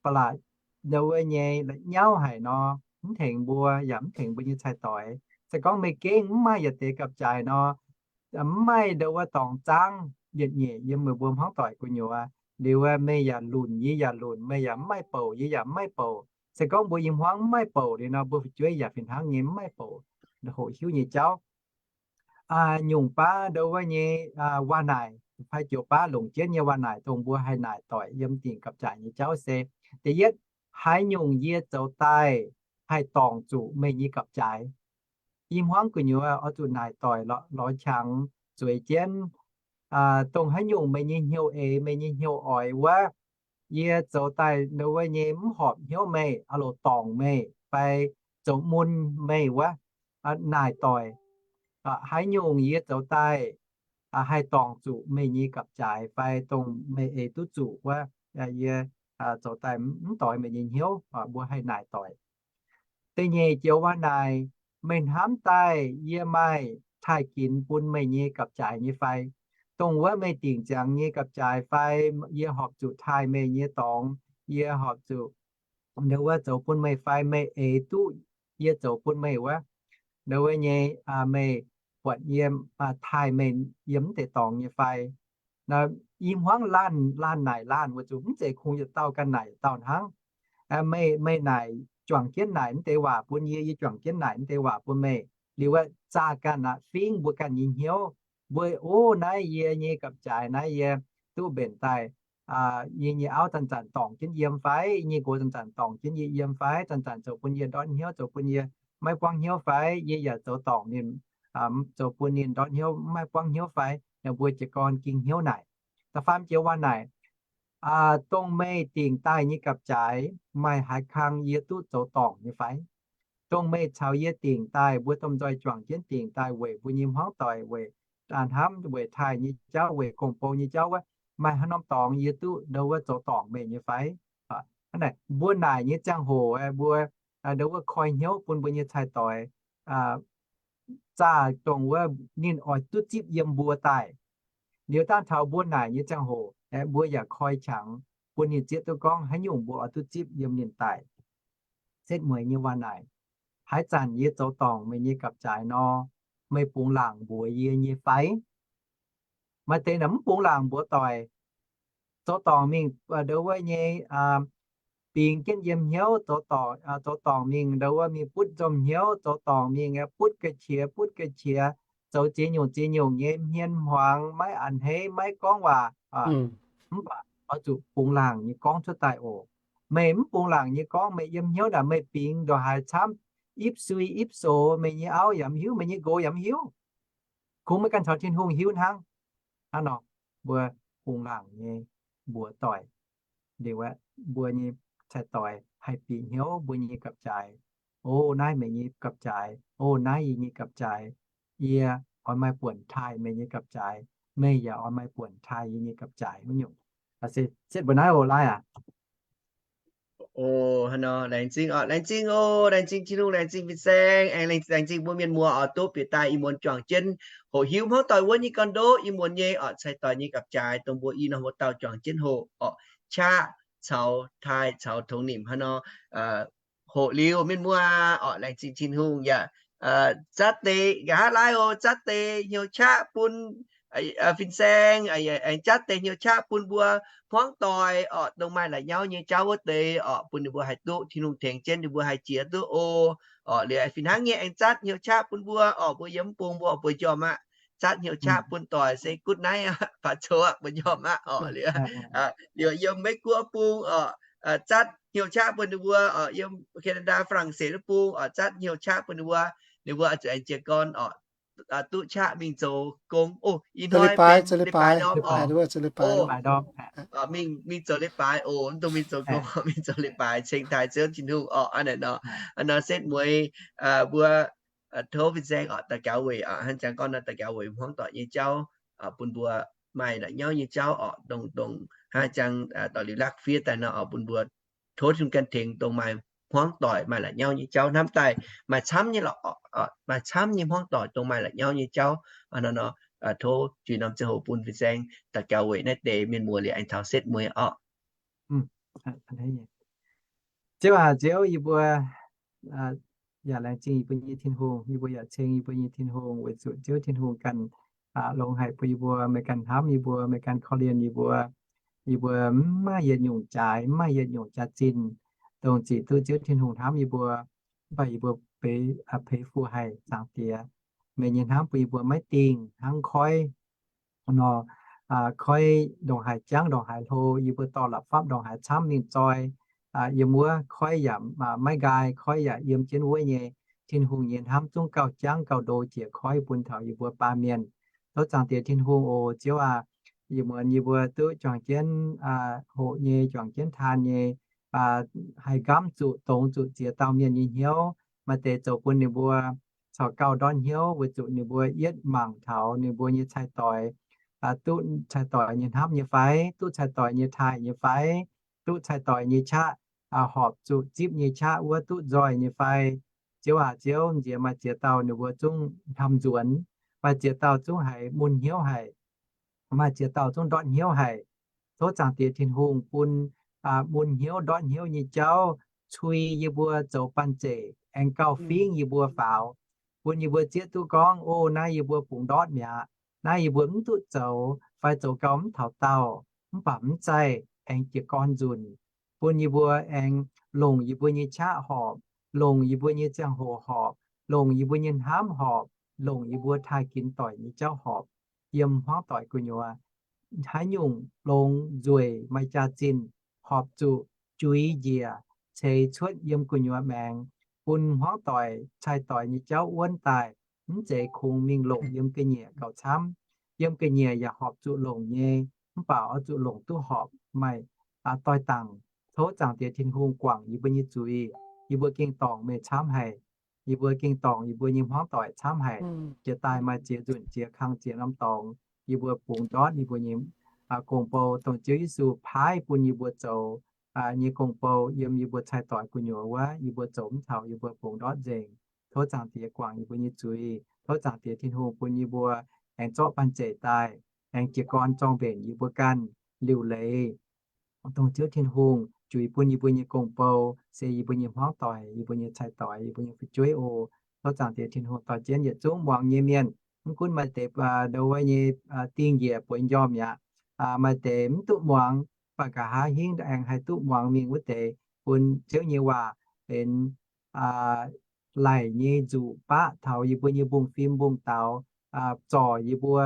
ba'laqc ndau wuov nyei la'nyauv haic nor, mv tengx mbuo yaac mv tengx mbuo nyei cai-doix. Se gorngv meih gengh mv maaih yietc deix gapv-jaaix nor, mv maaih ndau wuov dorngx zaangv yietc nyeic yiem meih mbuo hmuangv doic gu'nyuoz. Liuz meih yaac lunc yie yaac lunc, meih yaac mv maaih bouc yie yaac mv maaih bouc. Se gorngv mbuo i hmuangv mv maaih bouc liuz nor, mbuo fu'jueiv yaac fih hnangv nyei mv maaih bouc, hoqc hiuv nyei jauv. Nyungc baav ndau wuov nyei waac naaic fai joux baav longc jienv nyei waac naaic dongh mbuo haih naaic doic yiem dingc gapv-jaaix nyei jauv se, da'yietv, haaix nyungc yie zoux daaih haih dorngc zuqc meih nyei gapv-jaaix? I hmuangv gu'nyuoz oix zuqc naaic doic lorz qangx zueiz jienv, dongh haaix nyungc meih nyei hnyouv eix, meih nyei hnyouv oix wuov, yie zoux daaih ndau wuov nyei mv horpc hnyouv meih, aah loc dorngc meih fai zoux mun meih wuov, naaic doic. Haaix nyungc yie zoux daaih haih dorngc zuqc meih nyei gapv-jaaix fai dongh meih eix duqv zuqc wuov, yie zoux daaih mv doix meih nyei hnyouv, mbuo haih naaic doic. Da'nyeic joux waac naaic, meih hnamv daaih yie maaih taaih ginx bun meih nyei gapv-jaaix nyei fai? Dongh wuov meih dingc ziangx nyei gapv-jaaix fai, yie horpc zuqc taaih meih nyei dorngx, yie horpc zuqc ndau wuov zoux bun meih fai meih eix duqv yie zoux bun meih wuov, ndau wuov nyei meih buatc yie taaih meih yiem mv deix dorngx nyei fai? I hmuangv laanh, laanh naaic laanh weic zuqc mv zeiz kungx yietc dauh ganh naaic yietc dauh hnangv. Meih, meih naaic juangc jienv naaic mv deix waac bun yie, yie juangc jienv naaic mv deix waac bun meih. Liuz wuov zaah ganh aqv, fingv mbuo ganh nyei hnyouv. Mbuo, o, naaiv yie nyei gapv-jaaix naaiv yie duqv mbenc daaih, yie nyei auv zanc-zanc dorngc jienv yiem fai, yie nyei nqox zanc-zanc dorngc jienv yie yiem fai, zanc-zanc zoux bun yie ndortv hnyouv, zoux bun yie maiv buangv hnyouv fai, yie yaac zoux dorngc ninh, zoux bun ninh ndortv hnyouv maiv buangv hnyouv fai. Naaiv mbuo jiez gorn ging hnyouv naaic. Da'faam joux waac naaic, dongh meih dingc daaih nyei gapv-jaaix maaih haaix kang yie duqv zoux dorngc nyei fai? Dongh meih caux yie dingc daaih, mbuo domh nzoih juangc jienv dingc daaih weic mbuo nyei hmuangv doic, weic hnamv, weic taaih nyei jauv, weic gong-bou nyei jauv wuov, maaih haaix norm dorngx yie duqv ndau wuov zoux dorngc meih nyei fai? Hnangv naaic, mbuo naaic nyei ziangh hoc mbuo ndau wuov koi hnyouv bun mbuo nyei cai-doix, zaah dongh wuov ninh oix duqv zipv yiem mbuo daaih. Liuz dangh taux mbuo naaic nyei ziangh hoc, mbuo yaac koi qangx bun ninh zieqv duqv gorngv haaix nyungc mbuo oix duqv zipv yiem ninh daaih. Setv mueiz nyei waac naaic, haaix zanc yie zoux dorngc meih nyei gapv-jaaix nor, meih bungx laangc mbuox yie nyei fai? Maaih deix naaic mv bungx laangc mbuox doic. Zoux dorngc mingh ndau wuov nyei bingx jienv yiem hnyouv, zoux dorngc, zoux dorngc mingh ndau wuov mingh butv nzomh hnyouv, zoux dorngc mingh butv ga'qiex butv ga'qiex, zoux ziex nyungc ziex nyungc nyei hmien hmuangx, maiv a'hneiv, maiv gorngv waac. Mv baac oix zuqc bungx laangc nyei gorngv cuotv daaih oc. Meih mv bungx laangc nyei gorngv, meih yiem hnyouv naaic meih bingx ndongc haaix camv, ipv sui ipv sox, meih nyei auv yaac mv hiuv, meih nyei nqox yaac mv hiuv. Kungx meih ganh caux Tin-Hungh hiuv hnangv. Hnangv nor, mbuo bungx laangc nyei mbuox doic. Liuz aeqv, mbuo nyei cai-doix haih bieqc hnyouv mbuo nyei gapv-jaaix. O, naaiv meih nyei gapv-jaaix. O, naaiv yie nyei gapv-jaaix. Yie oix maaih buonc taaih meih nyei gapv-jaaix. Meih yaac oix maaih buonc taaih yie nyei gapv-jaaix wuov nyungc. Se setv mbuo naaiv oc, laaiv aac. O, hnangv nor, laengz zingh oc, laengz zingh oc, laengz zingh Tin-Hungh, laengz zingh fin-saeng, aengx laengz zingh mbuo mienh muoz oc, duqv bieqc daaih ih muonz juangc jienv hoqc hiuv hmuangv doic wuov nyei gorn-ndoqv, ih muonz nyei oc, cai-doix nyei gapv-jaaix dongh mbuo i norm wuov dauh juangc jienv hoqc oc, qaqv caux taaih caux tongx nimc hnangv nor. Hoqc liuz mienh muoz oc, laengz zingh Tin-Hungh yaac zatv deix, nqa'haav laaiv oc, zatv deix hnyouv qaqv bun fin-saeng, aengx zatv deix hnyouv qaqv bun mbuo hmuangv doic oc, dongh maaih la'nyauv nyei jauv wuov deix oc, bun ninh mbuo haih duqv Tin-Hungh tengx jienv ninh mbuo haih jiex duqv o. Oc, liuz fih hnangv nyei aengx zatv hnyouv qaqv bun mbuo oc, mbuo yiem mv bung mbuo oix mbuo njormh aqv, zatv hnyouv qaqv bun doic se good night, baac coqv mbuo njormh aqv oc. Liuz, liuz yiem Meiv-Guoqv bung oc, zatv hnyouv qaqv bun ninh mbuo oc, yiem Canada, Faa^lang^set wuov bung oc, zatv hnyouv qaqv bun ninh mbuo, ninh mbuo zuqc aengx jiez gorn oc, duqv qaqv mingh zoux gong. O, ih hnoi benx leiz-baaix ndorm oc. Mingh, mingh zoux leiz-baaix oc, mv dungx mingh zoux gong, mingh zoux leiz-baaix ceng taaih Ziouv Tin-Hungh oc. Hnangv naaiv nor, hnangv nor setv mueiz mbuo tov fin-saeng oc daux gaux weic, hnangv jangx gorngv nor daux gaux weic hmuangv doic nyei jauv, bun mbuo maaih la'nyauv nyei jauv oc, dongh, dongh hnangv jangx doic liuz lakv fiev daaih nor oc, bun mbuo tov Tin-Hungh ganh tengx dongh maaih hmuangv doic maaih la'nyauv nyei jauv hnamv daaih maaih camv nyei lorqc, maaih camv nyei hmuangv doic dongh maaih la'nyauv nyei jauv. Hnangv nor, tov juix norm ziangh hoc bun fin-saeng daux gaux weic naaiv deix mienh muoz liuz aengx taux setv mueiz oc. Ziouv aac, Ziouv, yie mbuo yaac laengz zingh yie mbuo nyei Tin-Hungh, yie mbuo yaac ceng yie mbuo nyei Tin-Hungh weic zuqc Ziouv Tin-Hungh ganh longx haic bun yie mbuo, meih ganh hnamv yie mbuo, meih ganh korv-lienh yie mbuo. Yie mbuo mv maaih yietc nyungc jaaix, mv maaih yietc nyungc jaax-zinh dongh zic duqv Ziouv Tin-Hungh hnamv yie mbuo. Mv baac yie mbuo peix fu haic Zaangc Diex. Meih nyei hnamv bun yie mbuo maiv dingh hnangv koiv nor, koiv ndongc haaix jangv ndongc haaix hlo, yie mbuo dorh la'fapv ndongc haaix camv mingh zoi yiem wuov, koiv yaac maiv nqaai, koiv yaac yiem jienv wuov nyei. Tin-Hungh nyei hnamv zungv gauh jangv gauh ndo jiex koiv bun taux yie mbuo baamh mienh. Tov Zaangc Diex Tin-Hungh oc, Ziouv aac, yie muonz yie mbuo duqv juangc jienv hoqc nyei, juangc jienv taan nyei, haih nqamv zuqc dongz zuqc ziex dauh mienh nyei hnyouv. Maaih deix zoux bun ninh mbuo caux gauh ndortv hnyouv weic zuqc ninh mbuo yietv mangc taux ninh mbuo nyei cai-doix, duqv cai-doix nyei hnamv nyei fai, duqv cai-doix nyei taaih nyei fai, duqv cai-doix nyei qaqv horpc zuqc zipv nyei qaqv wuov duqv nzoih nyei fai. Ziouv aac, Ziouv, nziex maaih ziex dauh ninh mbuo zungv hnamv nzuonx, maaih ziex dauh zungv haiz mun hnyouv haic, maaih ziex dauh zungv ndortv hnyouv haic. Tov Zaangc Diex Tin-Hungh bun mun hnyouv ndortv hnyouv nyei jauv cui yie mbuo zoux banh zeic, aengx gauh fingv yie mbuo faaux, bun yie mbuo zieqv duqv gorngv, O, naaiv yie mbuo bungx ndortv mi'aqv. Naaiv yie mbuo mv duqv zoux fai zoux gau mv taux daauh, mv baac mv zaih aengx jiez gorn nzunc, bun yie mbuo aengx longc yie mbuo nyei qaqv horpc, longc yie mbuo nyei ziangh hoc horpc, longc yie mbuo nyei hnamv horpc, longc yie mbuo taaih ginx doic nyei jauv horpc yiem hmuangv doic gu'nyuoz. Haaix nyungc longx nzueic maaih jaax-zinh horpc zuqc juix njiec ceix cuotv yiem gu'nyuoz maengx, bun hmuangv doic cai-doix nyei jauv wuonv daaih, mv zeiz kungx mingh longc yiem ga'nyiec gauh camv. Yiem ga'nyiec yaac horpc zuqc longc nyei, mv baac oix zuqc longc duqv horpc maaih doix-dangc. Tov Zaangc Diex Tin-Hungh guangc yie mbuo nyei zuiz. Yie mbuo gengh dorngc meih camv haic. Yie mbuo gengh dorngc yie mbuo nyei hmuangv doic camv haic. Jiex daaih maaih ziex nzunc ziex kang ziex norm dorngx, yie mbuo bungx ndortv yie mbuo nyei gong-bou, dongh Ziouv Yesu paaiv bun yie mbuo zoux nyei gong-bou yiem yie mbuo cai-doix gu'nyuoz wuov, yie mbuo zoux mv taux, yie mbuo bungx ndortv nzengc. Tov Zaangc Diex guangc yie mbuo nyei zuiz. Tov Zaangc Diex Tin-Hungh bun yie mbuo aengx zorqv banh zeic daaih, aengx jiez gorn zorng-mbenc yie mbuo ganh liuc leiz, dongh Ziouv Tin-Hungh juix bun yie mbuo nyei gong-bou se yie mbuo nyei hmuangv doic, yie mbuo nyei cai-doix, yie mbuo nyei fu'jueiv oc. Tov Zaangc Diex Tin-Hungh dorh jienv yietc zungv muangx nyei mienh, mv gunv maaih deix ndo wuov nyei dingh njiec bueix njormh mi'aqv, maaih deix mv duqv muangx, mv baac nqa'haav hingv aengx haih duqv muangx mingh wuov deix, bun Ziouv nyei waac benx laic nyei nzuqc baqv taux yie mbuo nyei mbungv-fim mbungv-daux, zorc yie mbuo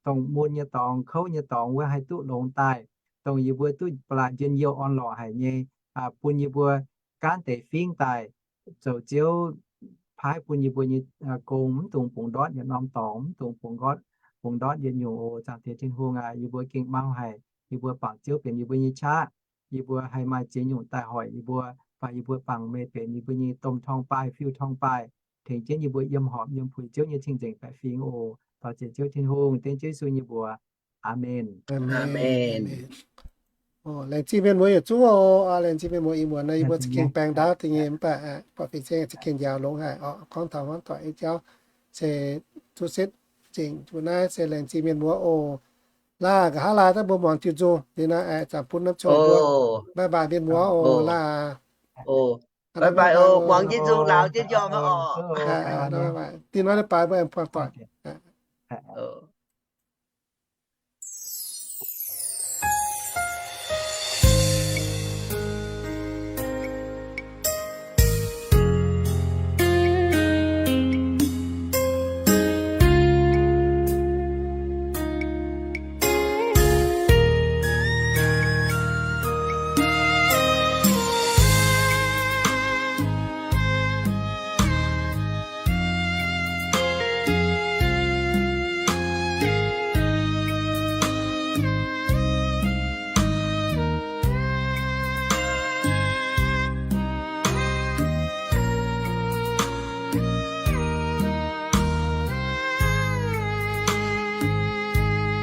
dongh mun nyei dorngx, kouv nyei dorngx wuov haih duqv longx daaih, dongh yie mbuo duqv ba'laqc njien-youh orn-lorqc haic nyei, bun yie mbuo gaanv deix fingv daaih zoux Ziouv paaiv bun yie mbuo nyei gong, mv dungx bungx ndortv yietc norm dorngx, mv dungx bungx ndortv bungx ndortv yietc nyungc oc. Zaangc Diex Tin-Hungh aac, yie mbuo gengh mau haic, yie mbuo bangc Ziouv benx yie mbuo nyei qaqv. Yie mbuo haih maaih ziex nyungc daaih hoic yie mbuo, baac yie mbuo bangc meih benx yie mbuo nyei domh torngv-baaih, fiuv-torngv-baaih, tengx jienv yie mbuo yiem horpc yiem puix Ziouv nyei cing-nzengc baeqc fingx oc. Daux ziex Ziouv Tin-Hungh, dengv Ziouv Yesu nyei mbuox. Aamen. Laengz zingh mienh muoz yietc zungv oc. Laengz zingh mienh muoz ih muonz naaiv yie mbuo za'gengh baeng ndaauv da'nyeic mv baac buatc fih zengv za'gengh njaaux longx haic oc. Gorngv taux hnangv doic nyei jauv se duqv setv zingc zuqc naaiv se laengz zingh mienh muoz oc. Laah nqa'haav laah daaih mbuo muangx jienv nzung liuz naaiv, zanc bun norm cong mbuo. Bye bye mienh muoz oc. Laah. Bye bye oc. Muangx jienv nzung, laauh jienv njormh oc. Dingh naaiv leiz-baaix mbuo aengx buangh doic.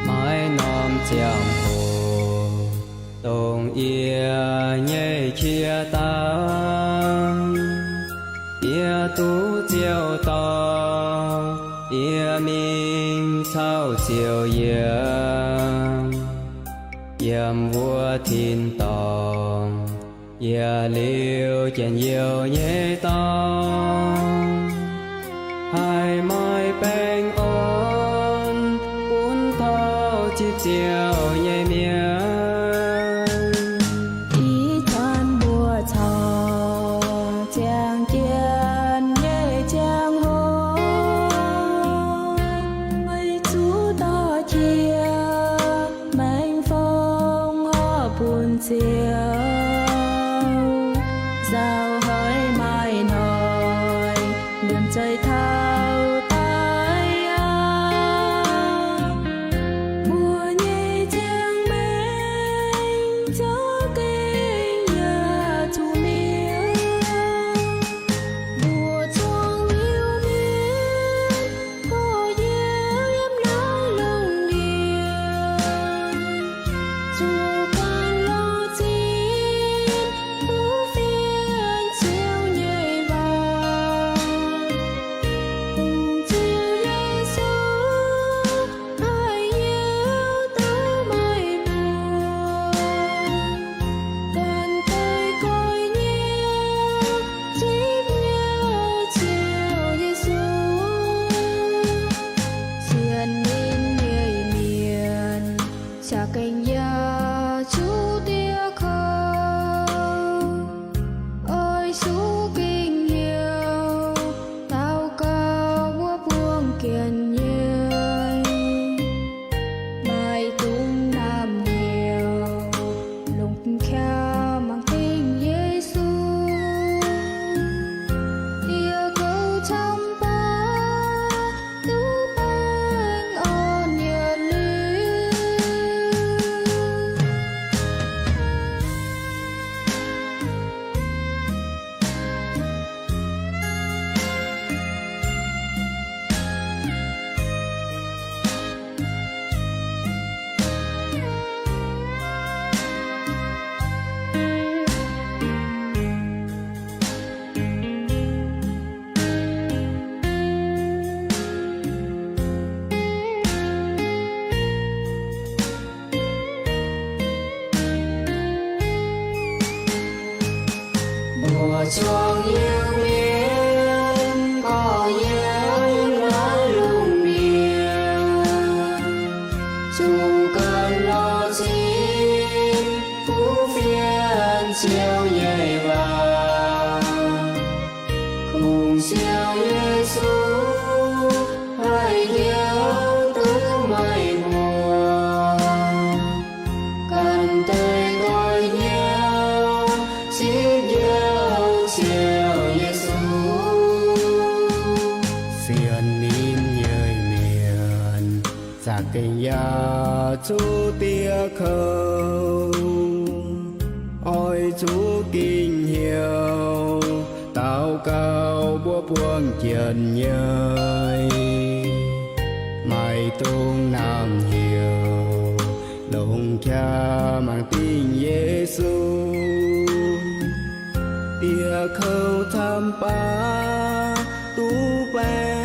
Maiv norm ziangh hoc dongh yie nyei qiex dauh, yie duqv Ziouv dorh yie mingh caux Ziouv yiem, yiem wuov tin-dorngh, yie liuz njien-youh nyei dorngx, haih maaih baengh orn bun taux zipv Ziouv nyei mienh. Ih zanc mbuo caux ziangh jienv nyei ziangh hoc, zuqc dorh jiex maengx fong horpc bun Ziouv, nzauh haic maaih noic, liemh zeih taux daaih aqv. Mbuo nyei ziangh maengc za'gengh yaac zuqc mietc. Mbuo zuangx Iu-Mienh gorx-youz yiem naaiv lungh ndiev, zuqc ganh lorz zinh kuv fienx Ziouv nyei waac. Kungx Ziouv Yesu haih Iu-Mienh duqv meih mbuox, ganh deix goiv nyei zipv Ziouv Yesu, sienx ninh nyei mienh za'gengh yaac zuqc diev kouv. Oix zuqc gengh hnyouv daux gaux wuov buangh gienc nyei, maaih dungz naamh hnyouv longc qaqv mangc gengh Yesu, diev kouv camv baac duqv baengh orn yietc liuz. Mbuo zuangx Iu-Mienh gorx-youz yiem naaiv lungh ndiev, zuqc ganh lorz zinh kuv fienx Ziouv nyei waac. Kungx Ziouv Yesu haih Iu-Mienh duqv meih mbuox, ganh deix goiv nyei zipv Iu-Mienh Ziouv Gengh yaac zuqc diev kouv, oix zuqc gengh hnyouv daux gaux mbuo buangh janx nyei. Maiv dungx nangh heuc, longc qaqv mangc dingh Yesu. Diev kouv camv baac duqv baeqc